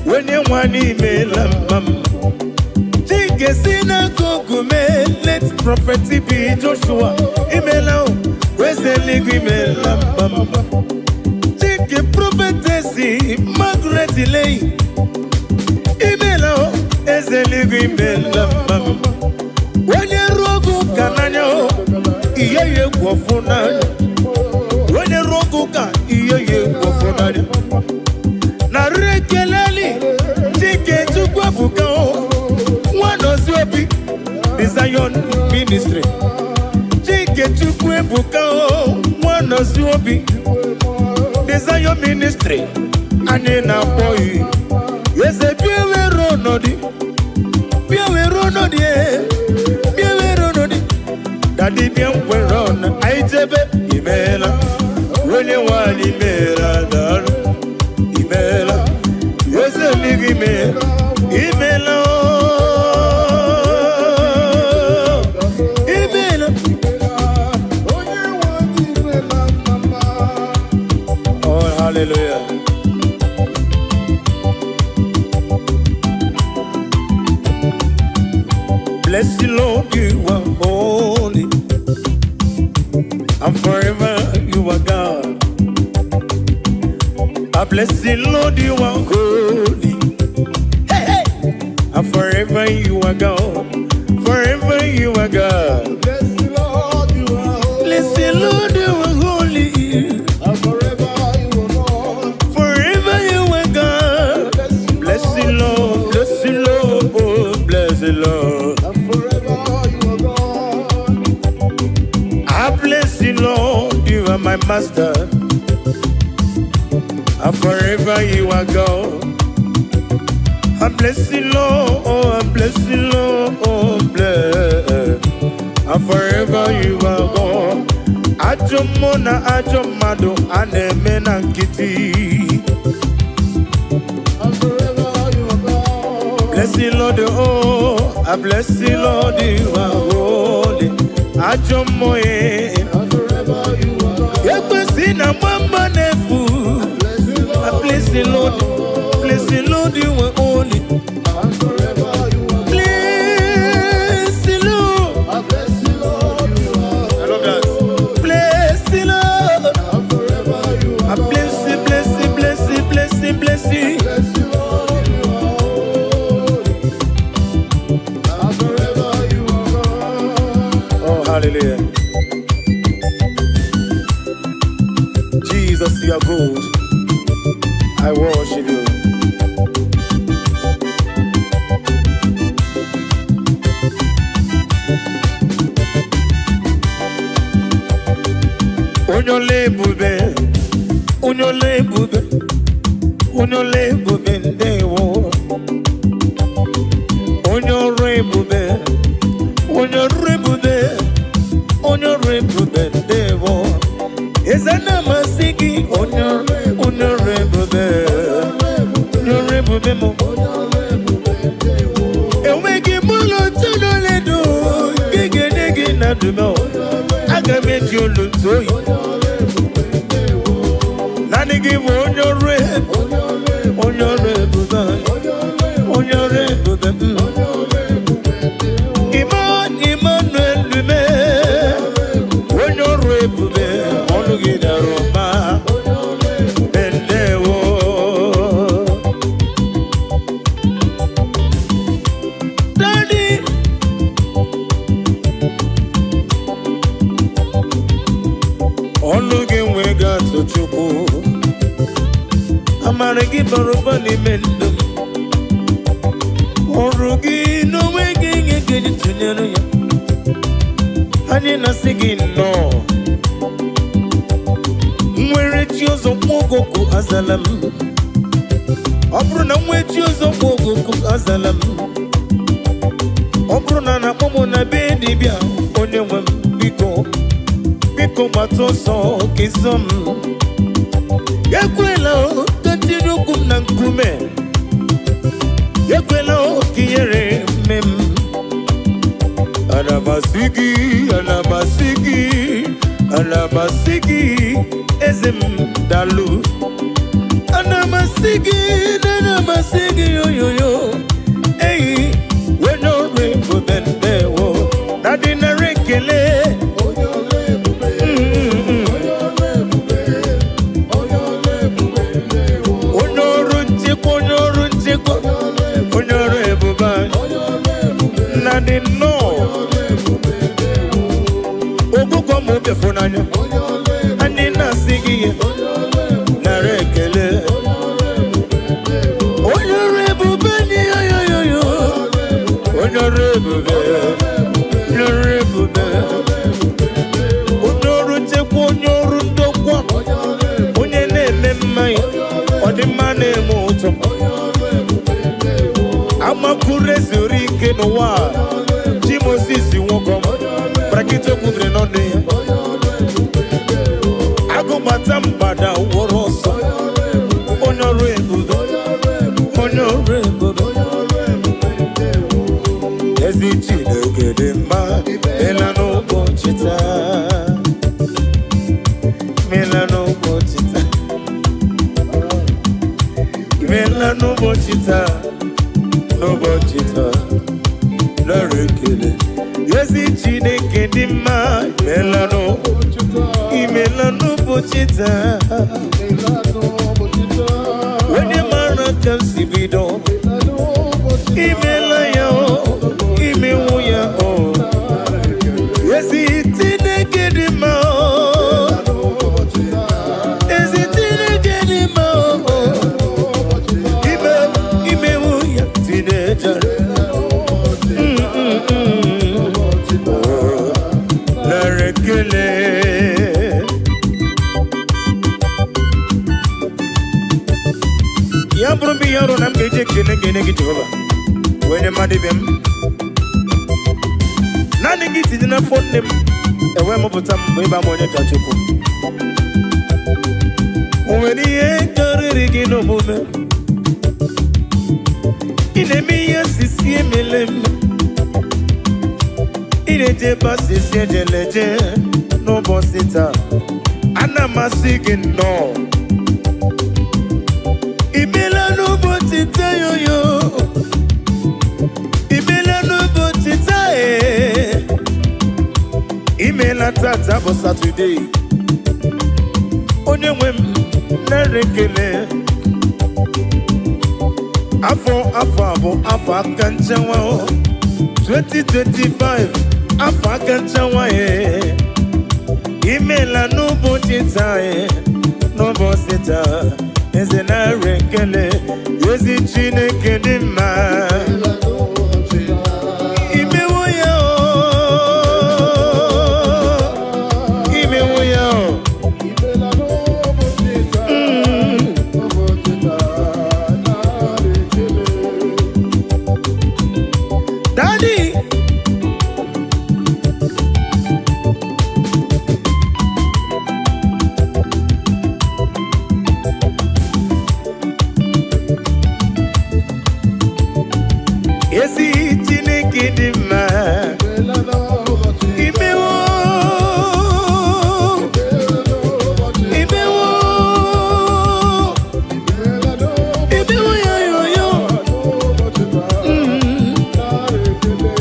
onye nwa n'imela mma m. Chike si n'akụkụ mee, let Prophet B Joshua imela o, eze eluigwe imela mma m. Chike Prophetess Margaret Leyi imela o, eze eluigwe imela mma m. Onye ruo oge ụka n'anya o, ihe ya egwu ọfụ n'anya. Onye ruo oge ụka, ihe ya egwu ọfụ n'anya. Narị ekeleli Chike Chukwu Ebuka o, Nwanọzi Obi, The Zion Ministry. Chike Chukwu Ebuka o, Nwanọzi Obi, The Zion Ministry. Anyị na-akpọ ya eze, bịa were ọnọdụ, bịa were ọnọdụ e, bịa were ọnọdụ. Daddy, bịa nkwere ọnụ anyị jebe. Imeela, onye nwanyị, imeela, daalụ, imeela, eze eluigwe, imeela, imeela ooo, imeela. Onye nwe anyị imela mama. Oh, hallelujah. Bless you, Lord, you are holy, and forever you are God. I bless you, Lord, you are holy. Hey, hey. And forever you are God. Forever you are God. Bless the Lord, you are holy. Bless you, Lord, you are holy. And forever you are God. Forever you are God. Bless you, Bless you, Lord. Bless you, Lord. Oh, bless you, Lord. And forever you are God. I bless you, Lord. You are my master. And forever you are God. I bless you, Lord. Oh, I bless you, Lord. Oh, bless. And forever you are God. Ajọ mmụọ na ajọ mmadụ a na-eme na nkịtị. And forever you are God. Bless you, Lord, oh, I bless you, Lord, you are holy. Ajọ mmụọ eh. And forever you are God. Ekwesị na mgbamba na-efu. Bless you, I Lord. bless you, Lord. Bless you, Lord, you are holy. And forever you are God. Bless you, Lord. I bless you, Lord, you are I love that. Bless you, Lord. And forever you I are God. bless you, bless you, bless you, bless you, bless you. Bless you, Lord, you are holy. And forever you are God. Oh, hallelujah. Jesus, you are good. I worship you. Onye ọla ebube, onye ọla ebube, onye ọla ebube, ndewo. Onye ọrụ ebube, onye ọrụ ebube, onye ọrụ ebube, ndewo. Eze na-amasị gị, onye ọrụ ebube, onye ọrụ ebube m. Enweghị m ụlọ tụlụledo nke ga-enye gị na dume. Aga m eji olu ntụ oyi. Naanị gị bụ onye ọrụ ebube, onye ọrụ ebube, onye ọrụ ebube m. Emmanuel Lume, onye ọrụ ebube, ọnụ gị dara ụba. Ndewo. Daddy, ọnụ gị nwee ga-atụ Chukwu. Amara gị bara ụba n'ime ndụ m. Ọrụ gị n'onwe gị ihe ga-eji tụnyere ya. Anyị na-asị gị nnọọ. Nwere chi ọzọ nwa ogogo azala m. Ọ bụrụ na nwee chi ọzọ nwa ogogo azala m. Ọ bụrụ na na-akpọ m na be dibịa, onye nwe m, biko, biko, gbata ọsọ ka ịzọ m. Ekwela o, ka tinye ụkwụ m na nkume. Ekwela o, ka ihere mme m. Ana m Asị gị, ana m asị gị, ana m asị gị, eze m, dalụ. Ana m asị gị, ana m asị gị, oyoyo eyi onye ọrụ ebube, ndewo na dị nara ekele. Onye ọrụ ebube, onye ọrụ ebube, onye ọrụ ebube, ndewo. Onye ọrụ nchekwa, onye ọrụ nchekwa, onye ọrụ ebube anyị. Onye ọrụ ebube, Nna dị nnọọ. ọrụ ebube, ndewo. Ogụgọ m obi n'anya. Onye ọrụ ebube, Anyị na-asị gị ihe onye ọrụ ebube, nara ekele. onye ọrụ ebube, ndewo. Onye ọrụ ebube dị, yoyoyoyo. Onye ọrụ ebube, onye ọrụ ebube, onye ọrụ nchekwa, onye ọrụ ndokwa, Onye ọrụ ebube, onye na-eme mmanya ọdịmma na-eme ụtọ. Onye ọrụ ebube, ndewo. Amakuru ezuru ike n'ụwa a. Chi Moses nwoke brakịta okwubiri n'ọnụ ya. Onye ọrụ ebube, ndewo. Agụgbata mgbada wụrụ ọsọ. Onye ọrụ ebube, Onye ọrụ ebube, onye ọrụ ebube, onye ọrụ ebube. Onye ọrụ ebube, ndewo. Ezi Chineke dị mma, mela n'ụbọchị taa, mela n'ụbọchị taa, mela n'ụbọchị taa, n'ụbọchị taa, nara ekele. Ezi Chineke dị mma, mela Ụbọchị taa, imela n'ụbọchị taa. imela n'ụbọchị taa. Onye mara ka m si bido. Imela n'ụbọchị taa. Imela ya o, imewu ya o. Nara ekele. Ezi Chineke dị mma o. N'ụbọchị taa, Ezi Chineke dị mma o. n'ụbọchị taa, Ime imewu ya tinejere. n'ụbọchị n'ụbọchị taa. Nara ekele. Ya bụrụ m ihe ọrụ na m ga-eji ekele ga-enye gị, Jehova, wee nye mmadụ ibe m. Naanị gị tinye n'afọ nne m ewee mụpụta m mgbe ịba m onye ka Chukwu. O nwere ihe karịrị gị n'omume? Ị na-eme ihe sisi emele m. Ị na-eje ebe asịsị ejeleje n'ụbọchị taa. Ana m asị gị nnọọ. Imela n'ụbọchị taa, yoyo. Imela n'ụbọchị taa ee. Imela. Tata bụ Satọde. Onye nwe m, nara ekele. Afọ afọ a bụ afọ aka nchewa o. 2025, afọ aka nchewa ee. Imela n'ụbọchị taa ee. N'ụbọchị taa, eze, nara ekele. Ezi Chineke dị mma. Imela n'ụbọchị taa. Imewo ya o, imewo ya o. Imela n'ụbọchị taa, n'ụbọchị taa, nara ekele. Daddy. Ezi Chineke dị mma. Imela n'ụbọchị taa. Imewo. Imela n'ụbọchị taa. Imewo. Imela n'ụbọchị Imewo ya yo yo. n'ụbọchị taa, nara ekele.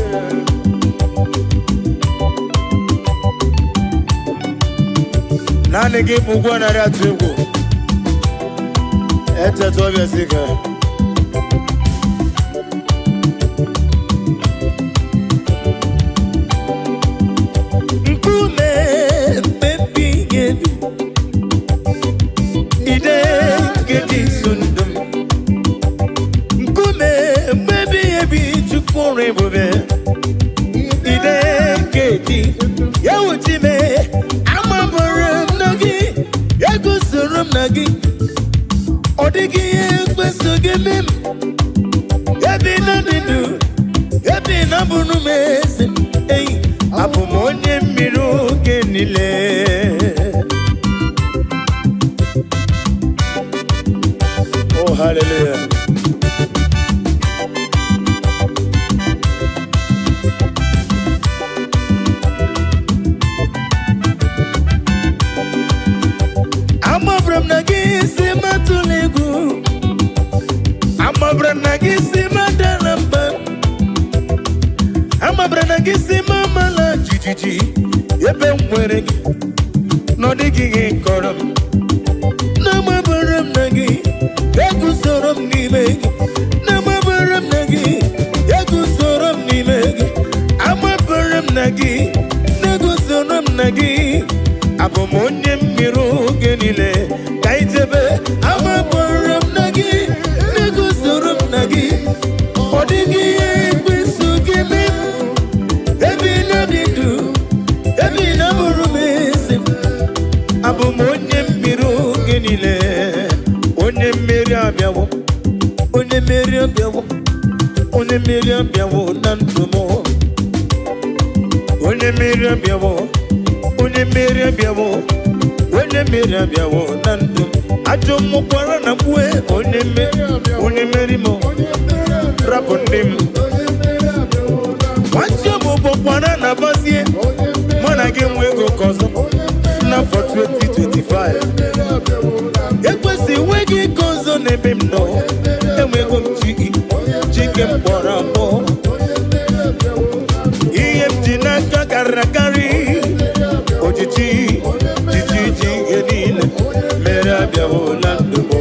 Naanị gị bụ ụgwọ narị atụ egwu. Echeta ọbịa si ka. Nkume mmebi ebi. Ide nke dị so ndụ m. Nkume mmebi ebi, Chukwu ọrụ ebube. Ide nke dị ya wuchime amabụrụ m na gị egosoro m na gị. Ọ dịghị ihe ekweso gị eme m. Ebi na dị ndụ, ebi na bụrụ m eze eyi, abụ m onye mmiri oge niile. Oh, hallelujah. gị si m adala mba. Amabara na gị si m amala jijiji. Ebe m nwere gị, na ọ dịghị ihe kọrọ m. Na-amabara m na gị, eguzoro m n'ime gị. Na-amabara m na gị, eguzoro m n'ime gị. Amabara m na gị, na-eguzoro m na gị. Abụ m onye mmiri oge niile ka ijebe. Amabara m na gị, na-eguzoro m na gị. Ọ dịghị ihe ekwensu ga-eme m. Ebe ị na-adị ndụ, ebe ị na-abụrụ m eze m. Abụ m onye mmiri oge niile. Onye mmeri abịawo, onye mmeri abịawo, onye mmeri abịawo na ndụ m. Onye mmeri abịawo, onye mmeri abịawo, onye mmeri abịawo na ndụ m. Ajọ mmụkwara na mkpue, onye mmeri, onye mmeri m, rapụ ndị m. Nwachi ọbụbọ kwara na bazie, mụ na gị nwe ego ka ọzọ n'afọ 2025. Ekwesị enweghị ike ọzọ n'ebe m nọ. Enwego m chi gị, chike m kpọrọ akpọ. Ihe m ji n'aka karịrị akarị. Ojiji jiji ji ihe niile mere abịawo na ndụ m.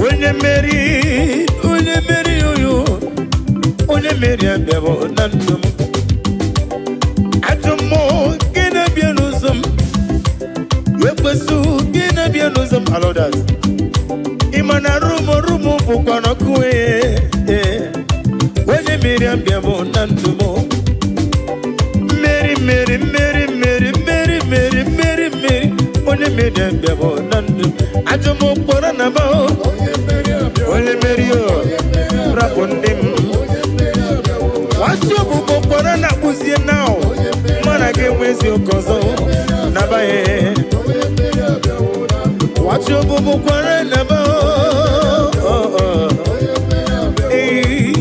Onye mmeri, onye mmeri, oyo, onye mmeri abịawo na ndụ m. Ajọ mmụọ gị na-abịa n'ụzọ m, ekwesị gị na-abịa n'ụzọ m, alodas. Ị ma na rumo rumo bụkwa n'ọkụ. Ee, onye mmeri abịawo na ndụ m. Mmeri, mmeri, mmeri, mmeri, mmeri, mmeri, mmeri, mmeri, onye mmeri abịawo na ndụ m. Ajọ mmụọ kpọrọ na ba, onye mmeri o, rapụ ndị m. Nwatị ọbụbọ kpọrọ na akpụzie na mana gị enwezi oke ọzọ nabaghị. Nwatị ọbụbọ kwara na ba. Ee,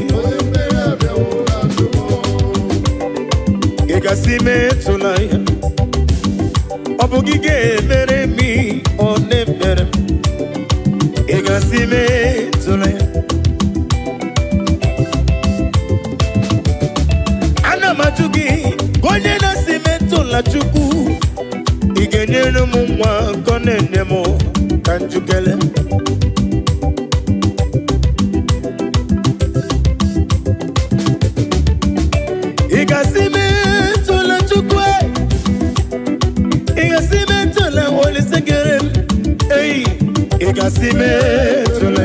ị gasị metụla ya. Ọ bụ gị ga-emere m ihe ọ na-emere m. Ị gasị metụla ya. Ana m ajụ gị ka onye na-asị metụla Chukwu, ị ga-enyere m nwa nke ọ na-enye m ka njukele. Ị ga-asị metụla Chukwu e? Ị ga-asị metụla Olise kere m eyi? Ị ga-asị metụla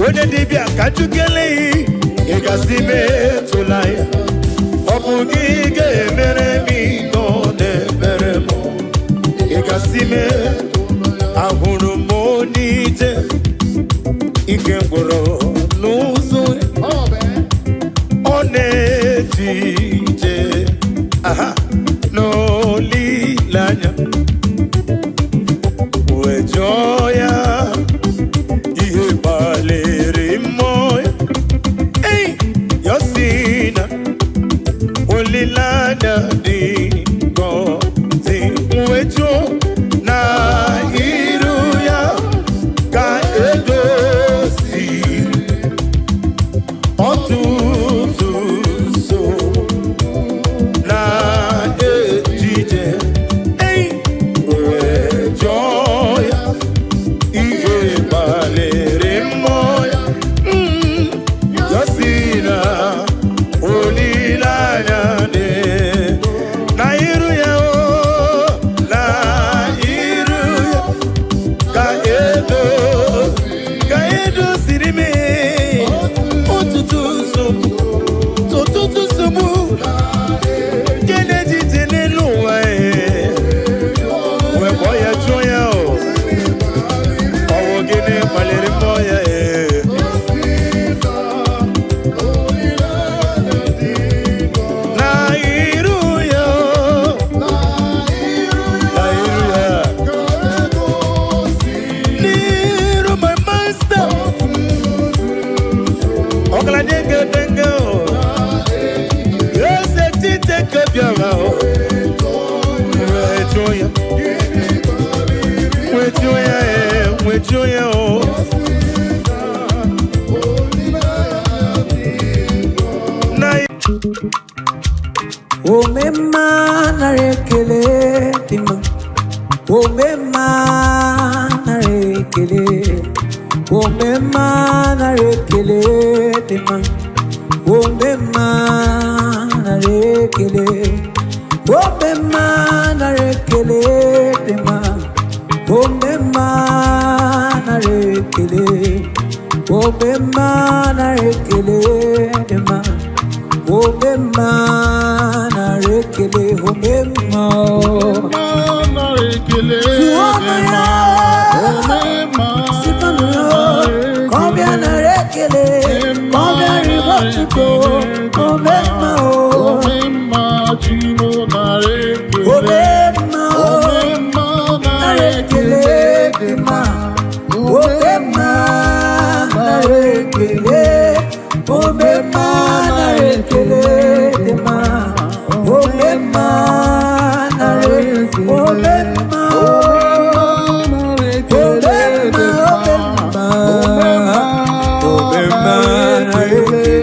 onye dibịa ka njukele? Ị ga-asị metụla ya. Ọ bụ gị ga-emere m ihe ọ na-emere m. Ị ga-asị mee. Ahụrụ m onye ije ike gwụrụ n'ụzọ, ọ na-eje ije aha n'olileanya, wee jụọ ya ihe gbalịrị mmụọ ya. Ei, ya sị na olileanya dị ngọzi, wee jụọ na Nwejuo ya, nwejuo ya, ee, nwejuo ya o. Na Omemma nara ekele dị mma. Omemma nara ekele. Omemma nara ekele dị mma. Omemma nara ekele. Omemma nara ekele dị mma. Omemma nara ekele. Omemma nara ekele dị mma. Omemma nara ekele. Omemma o. Tụọnụ ya, sikọnụ ya, ka ọ bịa nara ekele, ka ọ bịa ribe otuto. Omemma o, omemma o, nara ekele dị mma. Omemma nara ekele, omemma nara ekele dị mma. Omemma nara omemma o. Omemma, omemma, omemma nara ekele,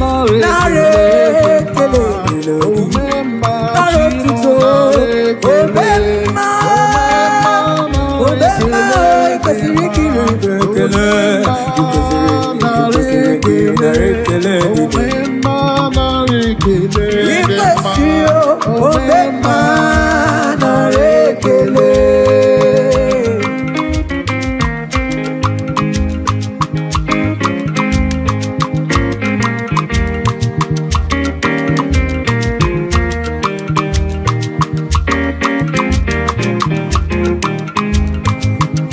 nara ekele nara otuto. Omemma, omemma, ị kwesịrị ikiri ibe ekele, ị kwesịrị ka ị nara ekele dị. Ị kwesịrị o, omemma nara ekele.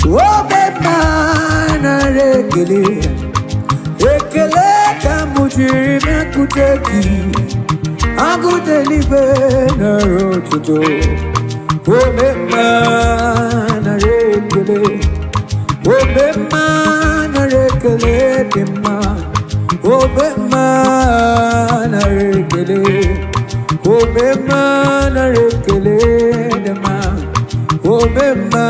Omemma nara ekele, ekele ka m jiri bịakwute gị. Agụta eluigwe nara otuto. Omemma nara ekele, omemma nara ekele dị mma. Omemma nara ekele, omemma nara ekele dị mma. Omemma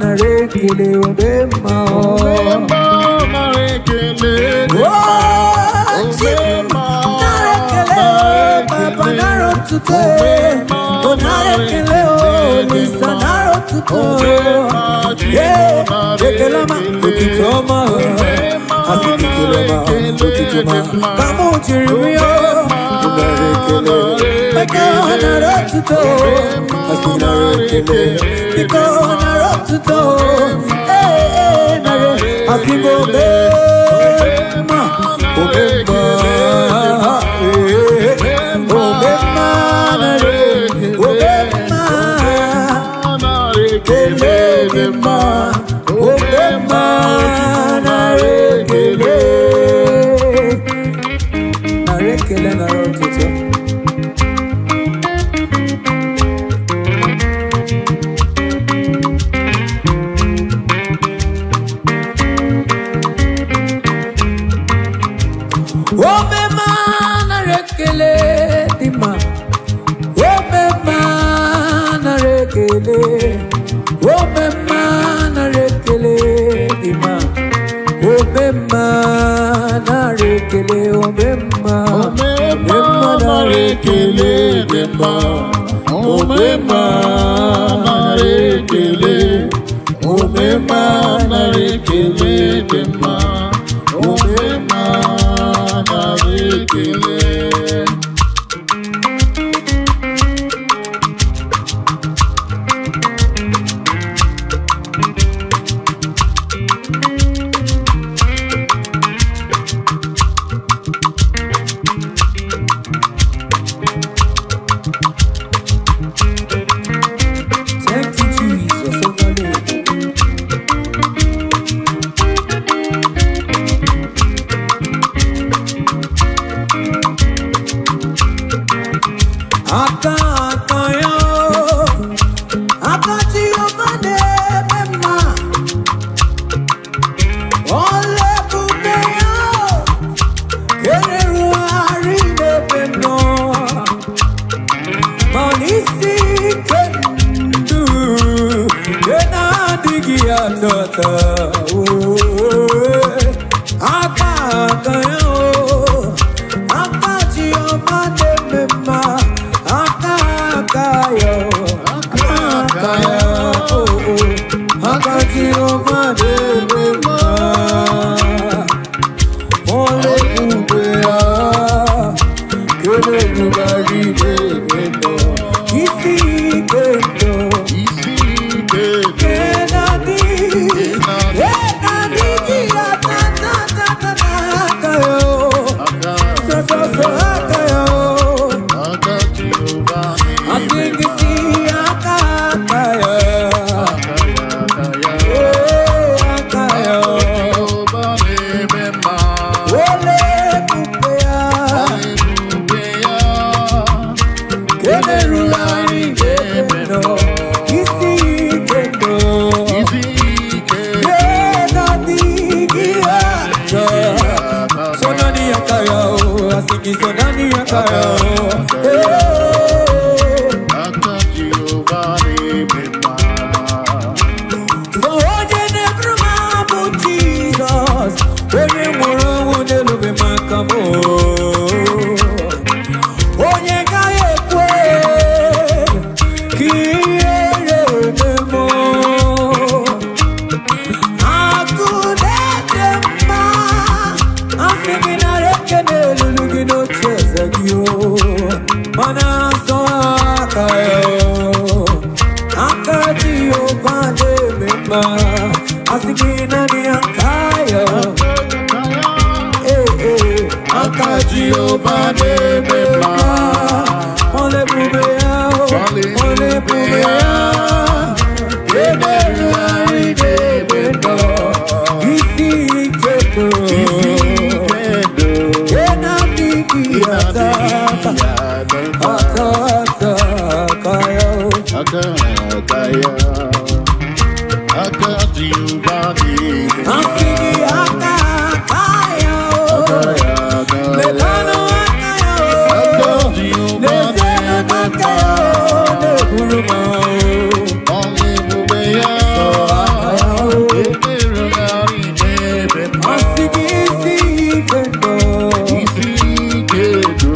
nara ekele, omemma o. Oh, Chim, nara ekele o, Papa nara otuto, o nara ekele o, Olisa nara otuto. Yeah, ekele ọma, otuto ọma o, asị gị ekele ọma, otuto ọma, ka mụ jiri rịọ, nara ekele, maka nara otuto, asị nara ekele, biko nara otuto, ee, ee, nara, asị gị omemma, omemma, ee, omemma nara, omemma, ekele dị mma, omemma nara ekele, nara ekele, nara otuto. Omemma nara ekele dị mma. Omemma nara ekele. Omemma nara ekele dị mma. Omemma nara ekele. Omemma, omemma nara ekele dị mma. Omemma nara ekele. Omemma nara ekele dị mma. Omemma nara ekele. Thank you, Jesus. Overload. Aka aka ya, aka Jehova na-eme mma. Ọla ebube ya, kererugharị n'ebe m nọ. Ma n'isi atata o. Aka aka ya o. Aka Chioma na-eme mma. Aka aka ya o. Aka ya o. Aka Chioma na-eme mma. Ole ebube ya. Kele ebube ebe nọ. Isi ike ndụ. Isi ike Kenadi, kenadi ya ta ta ta ta ta aka yo. aka So so so aka yo. aka Jehova Asị gị si aka aka yo. aka ya aka ya Eh, aka yo. Jehova na-eme mma Ole ebube ya. ebube ya Kele rugharị ebe nọ. Isi ike ndụ. isi ike Kenadi ya ta. Sonani akaya o, asiki sonani akaya o. Eh. aka Jehova na-eme mma So onye na-eburu m abụ Jizọs, onye nwụrụ ọnwụ n'elube maka m o. Onye gaghị ekwe ka ihere eme m o. Akụ na-ede mma, asị gị nara ekele elulu gị n'oche eze gị o. Mana nsọ aka ya o. Aka Jehova na-eme mma, asị gị naanị aka ya. Ee, ee, aka Jehova na-eme mma. Ọla ebube ya o, ọla ebube ya. Emerụgharị na-eme ndọ, isi ike ndụ. Kenadịghị ata ata, ata ata aka ya o. aka aka ya aka Jehova na-eme mma Asị gị aka aka ya o. aka ya aka ya Mekanụ aka ya o. Lezienụ aka ya o. Na-eburu m o. Ọla ebube ya Aka ya o. emerụgharị na-eme mma Asị gị isi ike ndụ. isi ike do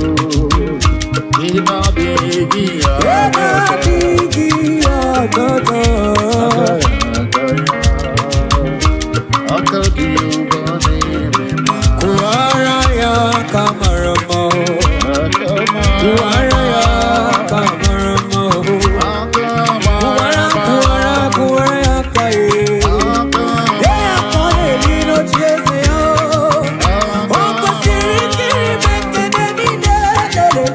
ị na-adịghị ya Kenadịghị ọtọtọ. aka Jehova na-eme mma Kụwara ya aka mara mma o. aka Kụwara ya aka mara mma o. aka Kụwara, kụwara, kụwara ya aka ye. Ye aka ọ na-eri n'oche eze ya o. O kwesịrị ikiri m ekele niile lele.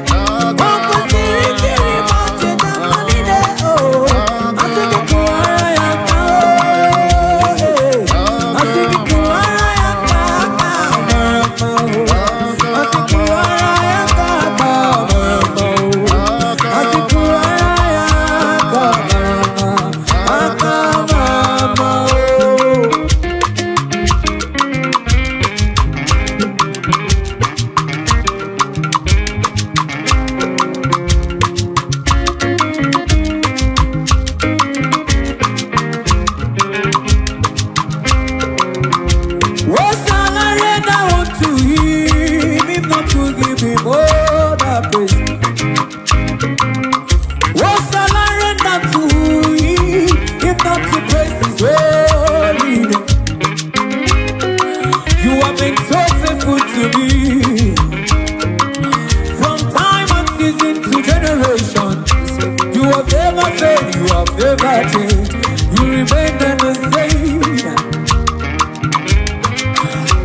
O kwesịrị ikiri m ọchịcha mma niile o. Asị gị kụwara ya aka o. Asị gị kụwara ya aka aka mara mma o. Asị kụwara ya aka aka mara mma o. Asị kụwara ya aka mara mma, aka mara mma o. What shall I render unto him if not to give him all the praise? What shall I render to him if not to praise his holy name? You have been so faithful to me from time and season to generation. You have never failed, you have never changed. You remain the same.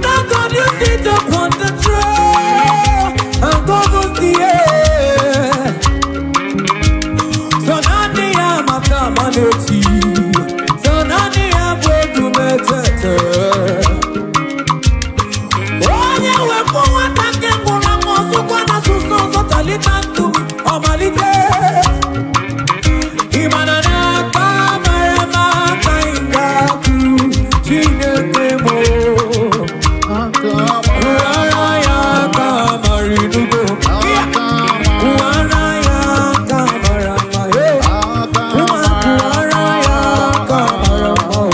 Now God, you sit upon the throne and governs the air. So nani ya maka manechi, so nani ya bodu metete. Onye wepụ nwata nke nwụrụ anwụ ọsụkwa na asụsụ ọzọ talita ntumi ọmalite. Ị mana n'aka mara mma ka anyị ga-akụ Chineke m o. Kụwara ya aka mara inugo. Kụwara ya aka mara mma, eh. Kụwara ya aka mara mma, oh.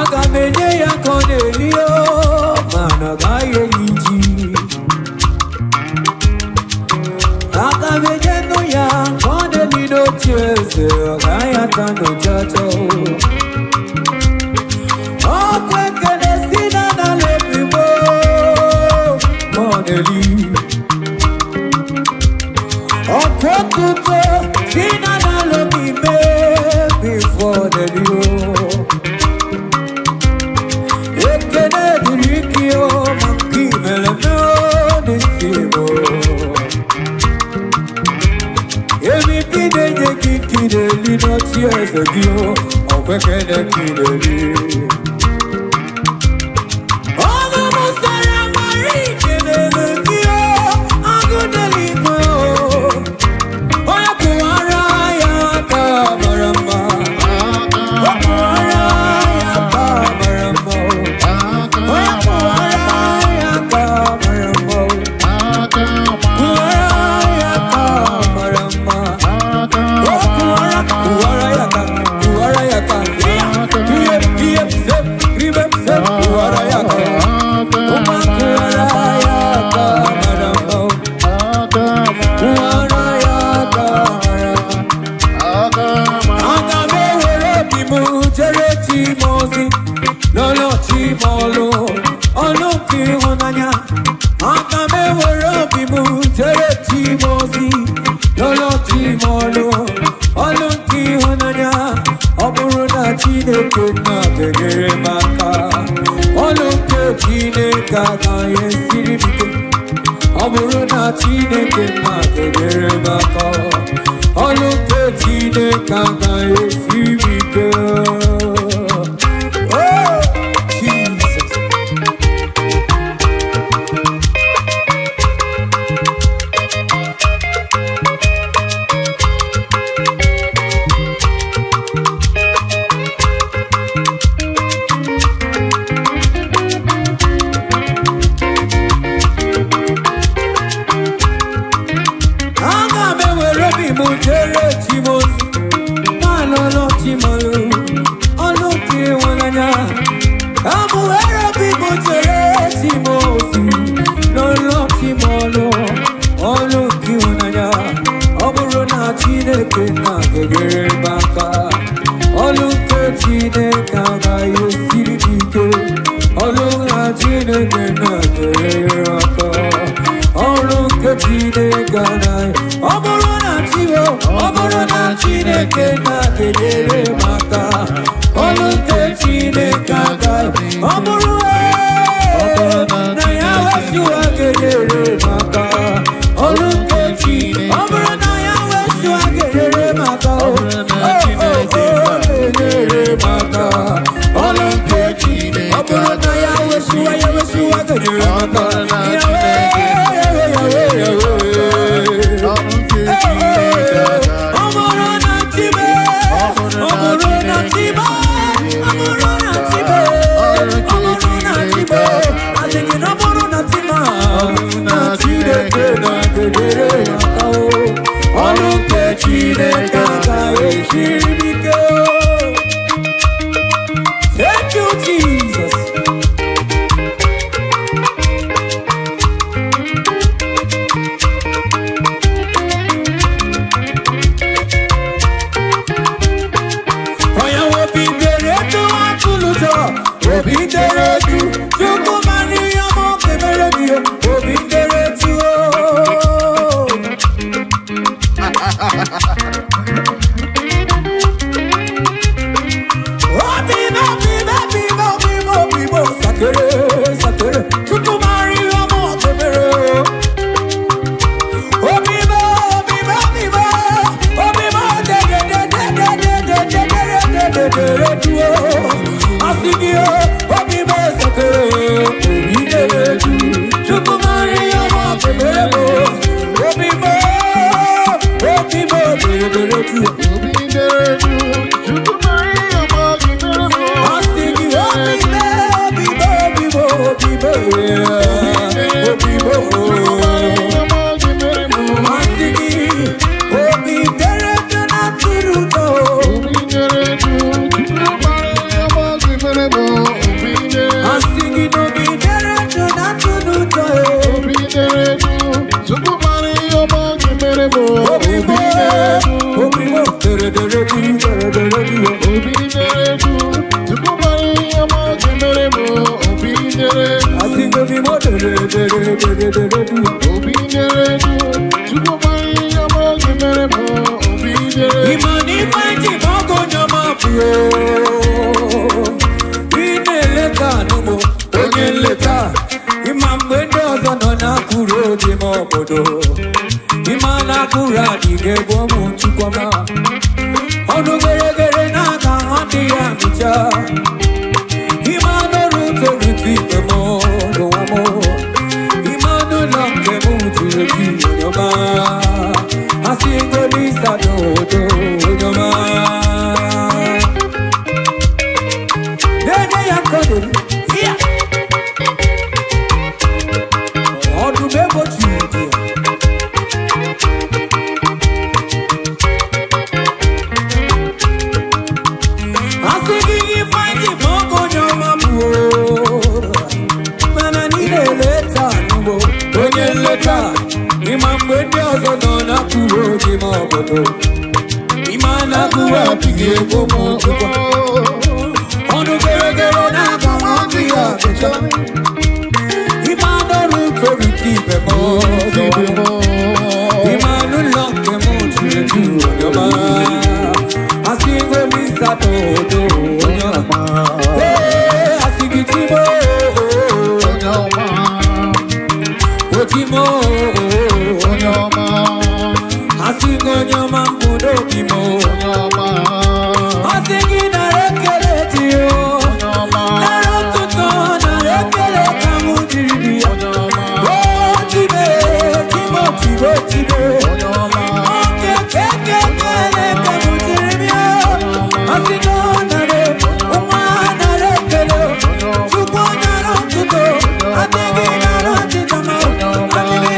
Aga m enye ya ka ọ na-eli o, mana ọ gaghị eli ji. Aga m enye nụ ya ka ọ na-eli n'oche eze, ọ gaghị ata n'ụchacha o. Ọkwa ekele si na n'ala ebigbo ka ọ na-eli. Ọkwa otuto si na n'ala obi mee before ọ na-eli o. Ekele dịrị gị o, maka imere m o n'isi m o. Ebibi na-enye gị ka ị na-eli n'oche eze gị o, ọkwa ekele ka ị na-eli. Ọnụ m sara mara ikelele gị o, agụ n'eluigwe o. Onye kụwara ya aka mara mma. Ọ kụwara ya aka mara mma o. Onye kụwara ya aka mara mma o. Kụwara ya aka mara mma. O kụwara, kụwara ya aka, kụwara ya aka. Ihe, ihe, se, ribe, se, kụwara ya aka. Ụma kụwara ya aka mara mma o. Kụwara ya aka mara mma. Aga m ewere obi m jere chi m ozi, lọlọ chi m ọlụ, ọlụ nke ịhụnanya. Aga m ewere obi m jere chi m ozi, lọlọ chi m ọlụ, ọlụ nke ịhụnanya. Ọ bụrụ na Chineke nna ga-enyere m aka, ọlụ nke Chineke agaghị esiri m ike. Ọ bụrụ na Chineke nna ga-enyere m aka, ọlụ nke Chineke agaghị esiri m ike. Oh, Jesus. Aga m ewere obi m jere chi m ozi, ma lọlọ chi m ọlụ, ọlụ nke ịhụnanya. Ka m were obi m jere chi m ozi, lọlọ chi m ọlụ, ọlụ nke ịhụnanya. Ọ bụrụ na Chineke na ga-enyere m aka, ọlụ nke Chineke agaghị esiri m ike. Ọlụ na Chineke na ga-enyere m aka. Ọrụ nke Chineke anaghị, ọ bụrụ na Chiwo, ọ bụrụ na Chineke na-enyere m aka, ọrụ nke Chineke agaghị, ọ bụrụ na ya wesiwa ga-enyere m aka, ọrụ nke Chi, ọ bụrụ na ya wesiwa ga-enyere m aka, o o o ga-enyere m aka, ọrụ nke Chi, ọ bụrụ na ya wesiwa, ya wesiwa ga-enyere m aka, Yahweh, Yahweh, Yahweh. Ọ bụrụ na Chibe, ọ bụrụ na Chibe, ọ bụrụ na Chibe, ọ bụrụ na Chibe, asị gị na ọ bụrụ na Chima, na Chineke na-enyere m aka o. Ọrụ nke Chineke agaghị esiri m ike o. Thank you, Jesus. Onye obi dere etu atụlụ ụjọ, obi dere etu, Chukwu mara ihe ọma ọ ga-emere gị, o. Obi dere etu o. Obi m, obi m, obi m, obi m, obi m, sakere, sakere, Chukwu mara ihe ọma ọ ga-emere o. Obi m, obi m, obi m, obi m, de de de de de de de de de de de de de o. Asị gị o, obi m sakere, obi dere etu, Chukwu mara ihe ọma ọ ga-emere m o. Obi m, obi m, dere dere tu. Asị gị obi m, obi m, obi m, obi m, obi m. Asị gị obi dere etu na tụrụ ụtọ. anụmụ onye nleta. Ịma mgbe ndị ọzọ nọ na-akụrụ obi m obodo, ịma na-akụrụ adịghị egwu ụmụ Chukwuma. Ọnụ geregere na-aga adịghị amịcha. Ịma n'ọrụ torutu ibe m n'ụwa m. Ịma n'ụlọ nke m juru eju onye ọma. Asị ngolisa n'odo onye ọma. Nene ya kodoro, ya. Ọdụm egbochi dị ya. Asị gị ifeanyị ma ọkụ onye ọma bụ o. Mana niile eleta n'ugbo onye nleta. Ịma mgbe ndị ọzọ nọ na-akụrụ oge ma obodo. Ịma na-akụrụ adịghị egbo m Chukwu. Ọnụ geregere na-aga ọdụ ya abịcha. Ịma n'ọrụ toriti ibe m ọzọ. Ịma n'ụlọ nke m juru eju onye ọma. Asị ngolisa n'odo onye ọma. Ee, asị gị timo otimo. Asị gị onye ọma mbụ n'obi m. Asị gị nara ekele dị o. Nara ọtụtụ nara ekele ka mụ jiri dị ya. O tibe timo tibe tibe. Oke keke kele ka mụ jiri bịa. Asị gị ọ nara nwa nara ekele. Chukwu nara ọtụtụ. Asị gị nara ọtụtụ ma. Asị gị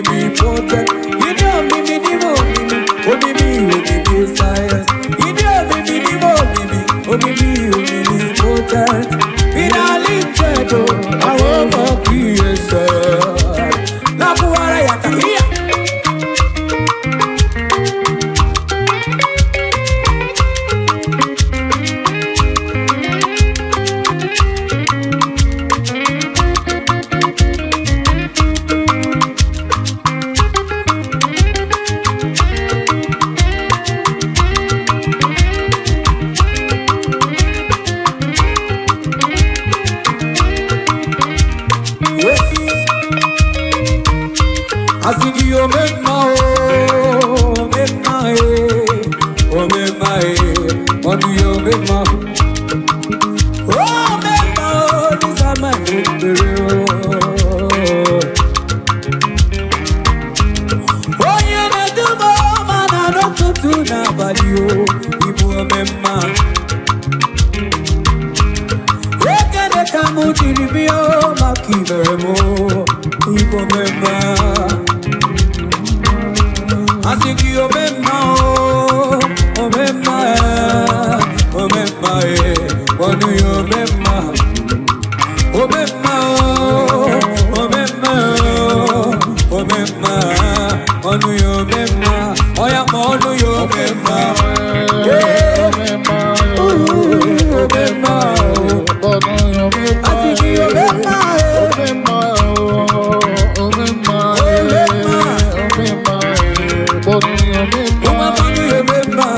Omnipotent. Ịdị omimi n'ime omimi, omimi omimi science. Ịdị omimi n'ime omimi, omimi omnipotent. Finally chedo, àwọn ọmọ kìí ṣe. Lakuwara yaka iya. Yes. Asigi omemma o, omemma e, omemma e, ọdún yìí omemma o. Omemma o, nísàmà ìgbèrè o. Onye na-eduba ọma na n'ụtụtụ n'abalị o, ịbụ omemma. Ekele ka mụ jiri bịa o, maka ibere m o, ịbụ omemma. Asị gị omemma o, omemma e, omemma e, ọnụ ya omemma. Omemma o, omemma o, omemma, ọnụ ya omemma, ọya ma ọnụ ya omemma. Yeah. Ooh, omemma o. Asị gị omemma e, ụmụ ọnụ ya omemma.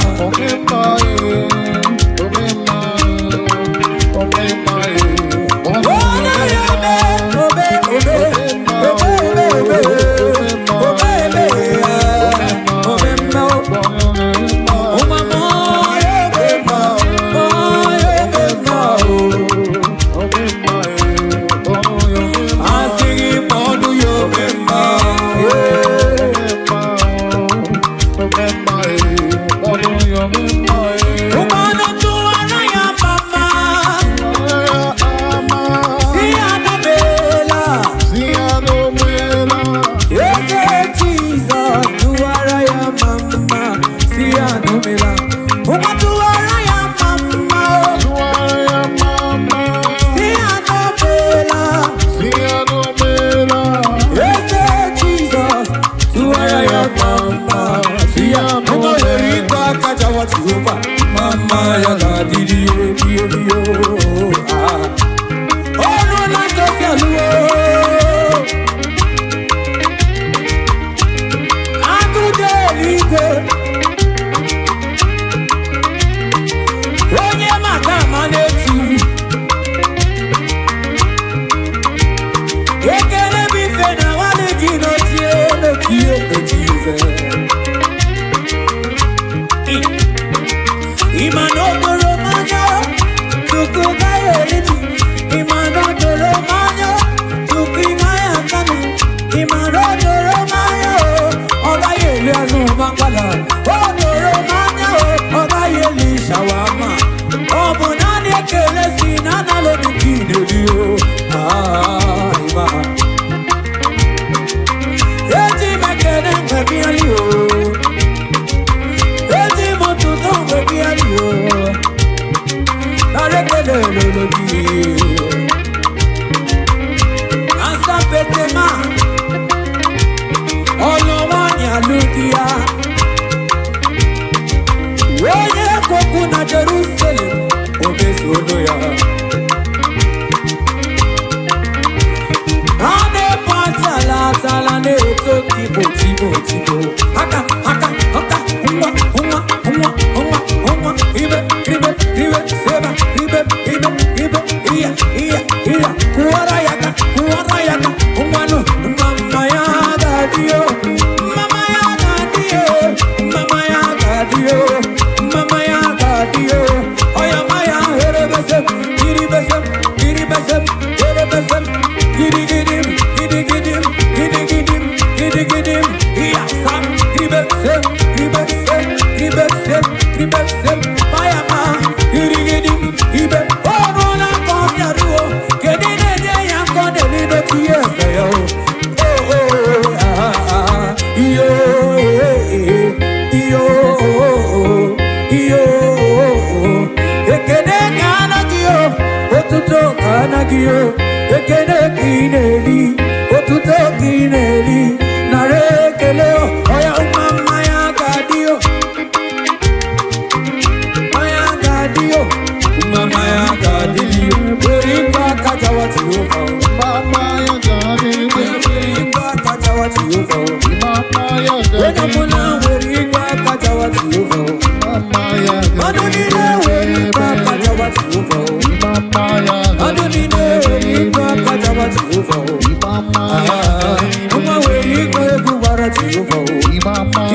Nwa were igwe egwu gbara Jehova o.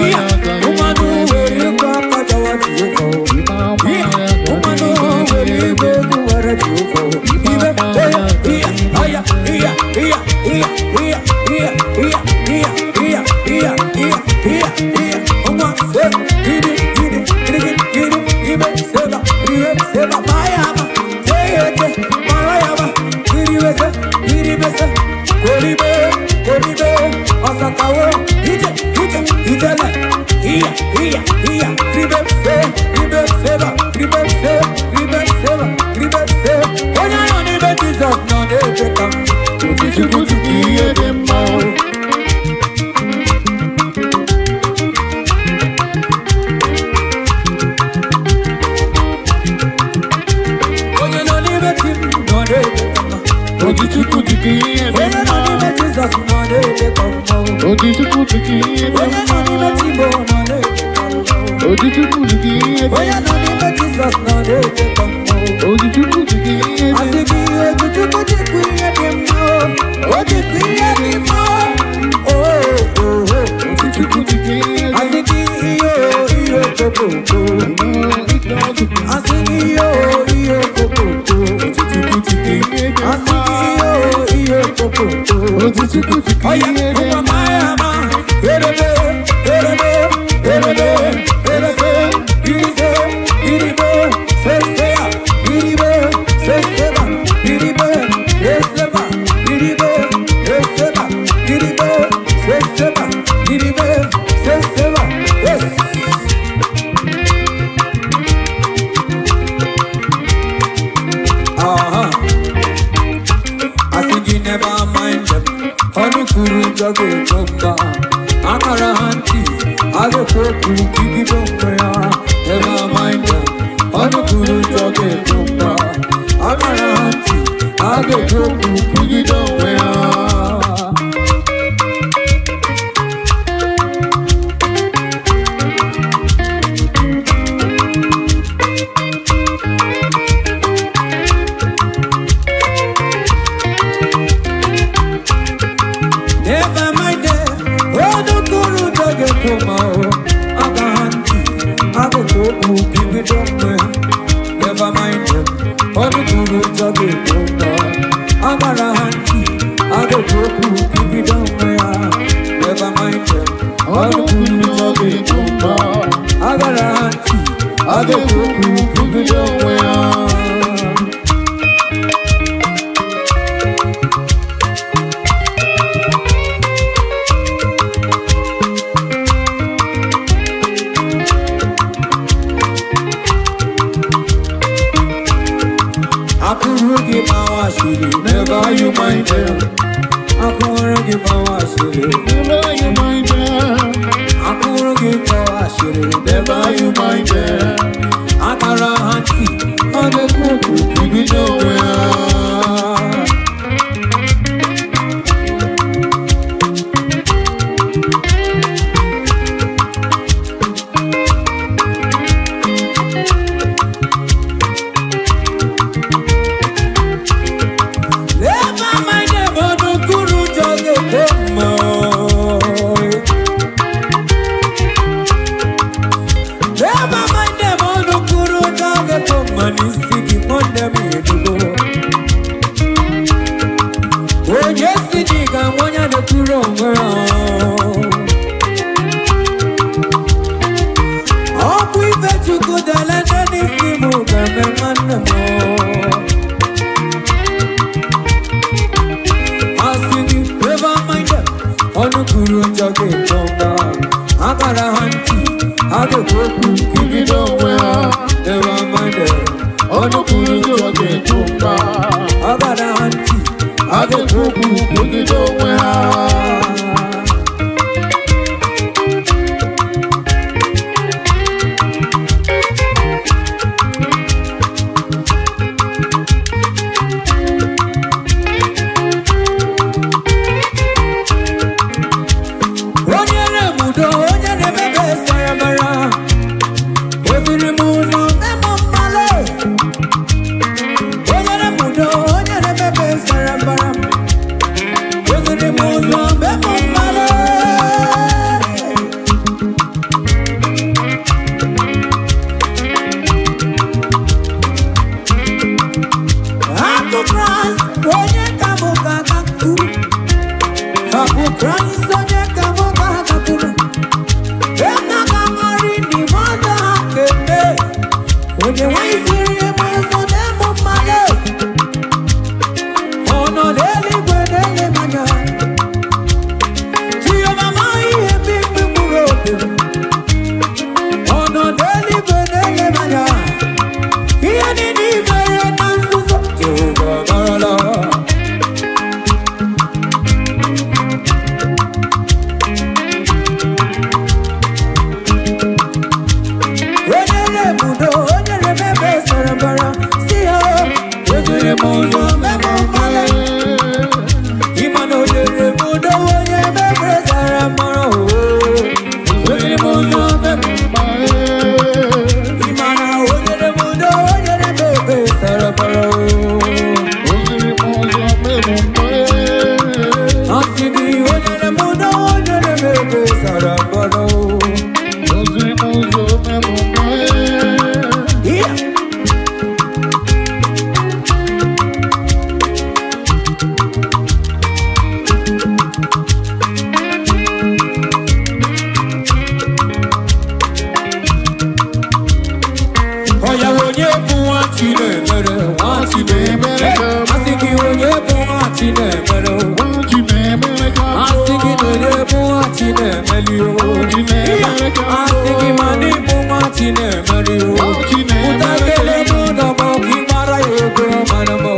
Iya, ụmụanụ were igwe aka jawa Jehova o. Iya, ụmụanụ were igwe egwu gbara Jehova o. Ibe, oya, iya, aya, iya, iya, iya, iya, iya, iya, iya, iya, iya, iya, iya, iya. Ụmụ, se, gidi, gidi, gidi, gidi, ibe, seba, ibe, seba, mayama, teyete, marayama, kiribese, kiribese, koribe, koribe, ọsakawo, ije, ije, ijele, iya, iya, iya, kribe, se, kribe, seba, kribe, se, kribe, seba, kribe, se. Onye nọ n'ime Jizọs nọ na-ebe ka m. Chukwu dịka ihe dị mma. Onye nọ n'ime chi m nọ na-ebe ka mma. Ojichukwu dịka ihe dị Onye nọ mma. n'ime Jizọs nọ na-ebe ka mma. Ojichukwu dịka ihe dị Onye nọ mma. n'ime chi m nọ na-ebe ka mma. Ojichukwu dịka ihe dị Onye nọ n'ime Jizọs nọ na-ebe ka mma. Ojichukwu dịka ihe dị Asị gị Ojichukwu dịkwa ihe dị mma o. O dịkwa ihe dị mma o. O, o, o. Ojichukwu dịka ihe dị Asị gị ihe o, ihe okokoko. mma. Asị gị ihe o, ihe okokoko. Ojichukwu dịka ihe dị Asị mma. gị ihe o, ihe okokoko. Ojichukwu dịka Oya, ihe dị ụmụ mma. mama, erebe, erebe, erebe, erese, irize, iribe, sesea, iribe, seseba, iribe, eseba, iribe, eseba, iribe, seseba, iribe, seseba, yes. Aha. I think you never mind them. Ọnụ kwuru njọ ga-ekwo mba. Akara ha ntị, a ga-ekwu okwu kibido mgbe ha. Never mind them. Ọnụ kwuru njọ ga-ekwo mba. Akara ha ntị, a ga-ekwu okwu kwugide onwe ha. Never mind them. Ọnụ kwuru njọ ga-ekwo mba o. Akara ha ntị, a ga-ekwu okwu kwugide onwe ha. Never mind them. Ọnụ kwuru njọ ga-ekwo mba. Agbara ha ntị, a ga-ekwu okwu kwugide onwe ha. Never mind them. Ọnụ kwuru njọ ga-ekwo mba. Agbara ha ntị, a ga-ekwu okwu kwugide onwe ha. Akụrụ gị gbawa asịrị, never you mind them. Akụrụ gị gbawa asịrị, Never you mind them. akụrụ gị gbawa asịrị, Never you mind them. Akara ha ntị, ọ na-ekwu okwu Kwugide onwe ha. Never mind them, ọnụ kwuru njọ ga-ekwo mma. Never mind them, ọnụ kwuru njọ ga-ekwo mma n'isi gị, nwanne m edugo. Onye si dị ka nwa onye na-ekwuru onwe ya. Ọ bụ ife Chukwu dele nne n'isi m ga-eme nwanne m. Asị gị never mind them. Ọnụ kwuru njọ ga-ekwo mba. Akara ha ntị, ha ga-ekwu okwu Kwugide onwe ha. Never mind them. Ọnụ kwuru njọ ga-ekwo mba. Akara ha ntị, A ga-ekwu okwu kwugide onwe ha. Onye na-emudo, onye na-emebe saramara. Eziri m ụzọ memo mmale. Onye na-emudo, onye na-emebe saramara. ụzọ mepụ mmanụ. Hapụ Kraịst onye ka mụ ga-agakwuru. Hapụ Kraịst onye ka mụ ga-agakwuru. Ebe ga-amarị n'ime ọzọ ha kemgbe. Onye nwanyị siri ebe ọzọ na-emu mmanụ. Ọ nọ n'eluigwe na-ele m anya. Chioma amaghị ihe mkpikpi mkpụrụ obi m. Ọ nọ n'eluigwe na-ele m anya. Ihe niile i mere na nzuzo, Jehova amarala. Onye na-ebudo, onye na-emebe sara mbara, si ya, "Eziri m ụzọ mepụ mmanụ." Ịma na onye na-ebudo, onye emebe sara mbara, oo. Eziri m ụzọ mepụ. Ịma na onye na-ebudo, onye na-emebe sara mbara, oo. Asị gị, onye na-ebudo, onye na-emebe sara mbara, oo. Yeah. Ọya onye bụ nwa Chinemere, nwa Chinemere. Asị gị onye bụ nwa Chinemere, o. Asị gị na onye bụ nwa Chinemere, o. Asị gị ma na ịbụ nwa Chinemere, o. Pụta kele n'ụlọ ma ọ ka ị gbara ya ego mara m, o.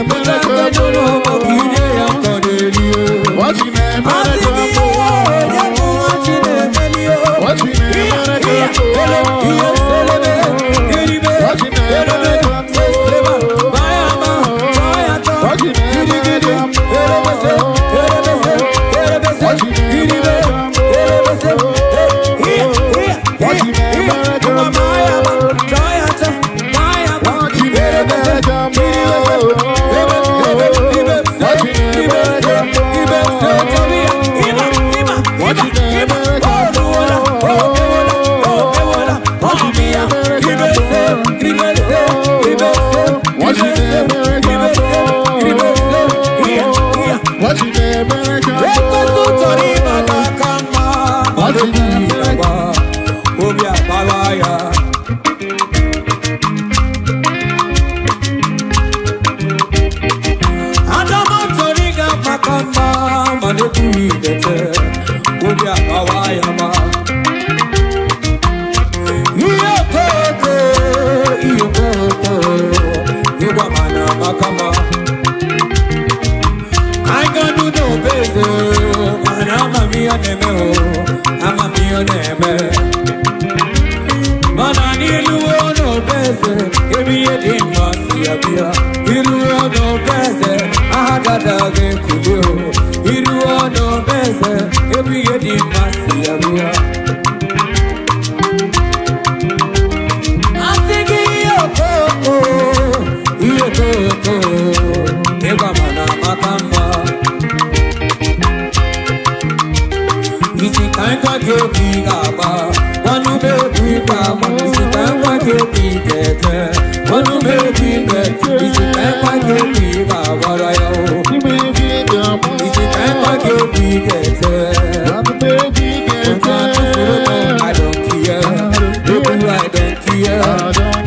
Pụta kele n'ụlọ ma ọ ka ị nye ya nkọ n'elu, o. Asị gị onye bụ nwa Chinemere, o. Ekwensu chọrọ ịbata aka mma, mana obi agba, obi agbawa ya. Adama chọrọ ịga maka mma, mana ekwughị idete, obi agbawa ya ma. Ihe okoko, ihe okoko, ịgwa mana maka mma. I got to know better. Mana amamihe na-eme o, amamihe na-eme. Mana n'iluo n'obeze, ebe ihe dị mma si abịa. Iruo n'obeze, aha dada ga-ekuli o. Iruo n'obeze, ebe ihe dị mma si abịa. Asị gị ihe okoko, ihe okoko, ịgwa mana maka mma. Isi ka ngwa gị obi ga-agba, gwanụ m egwu ị ga-agba. Isi ka ngwa gị obi ga-ete, gwanụ m egwu ị ga-ete. Isi ka ngwa gị obi ga-agbara ya o. Isi ka ngwa gị obi ga-ete. Ụta tụfuru m, I don't care. Egwu I don't care.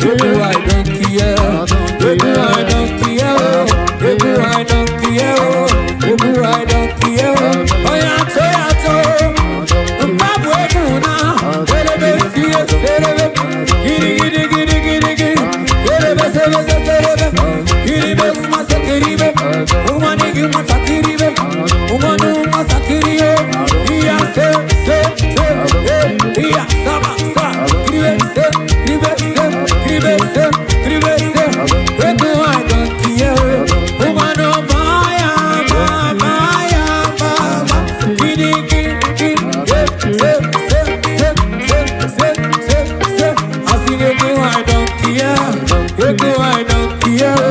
Egwu I don't care. Egwu I don't care. Egwu I don't care. Egwu I don't care. Onye atọ ya atọ. Mkpabụ egwu na erebe sie serebe giri giri giri giri giri erebe sebe serebe iribe nwa sekiribe nwa nigi nwatakịrịbe nwa nwa sakiriyo iya se se se e iya sama sa kiribe se kiribe se kiribe se kiribe se egwu I don't care nwa no maya maya mama giri giri giri se se se se se se se asị gị egwu I don't care egwu I don't care.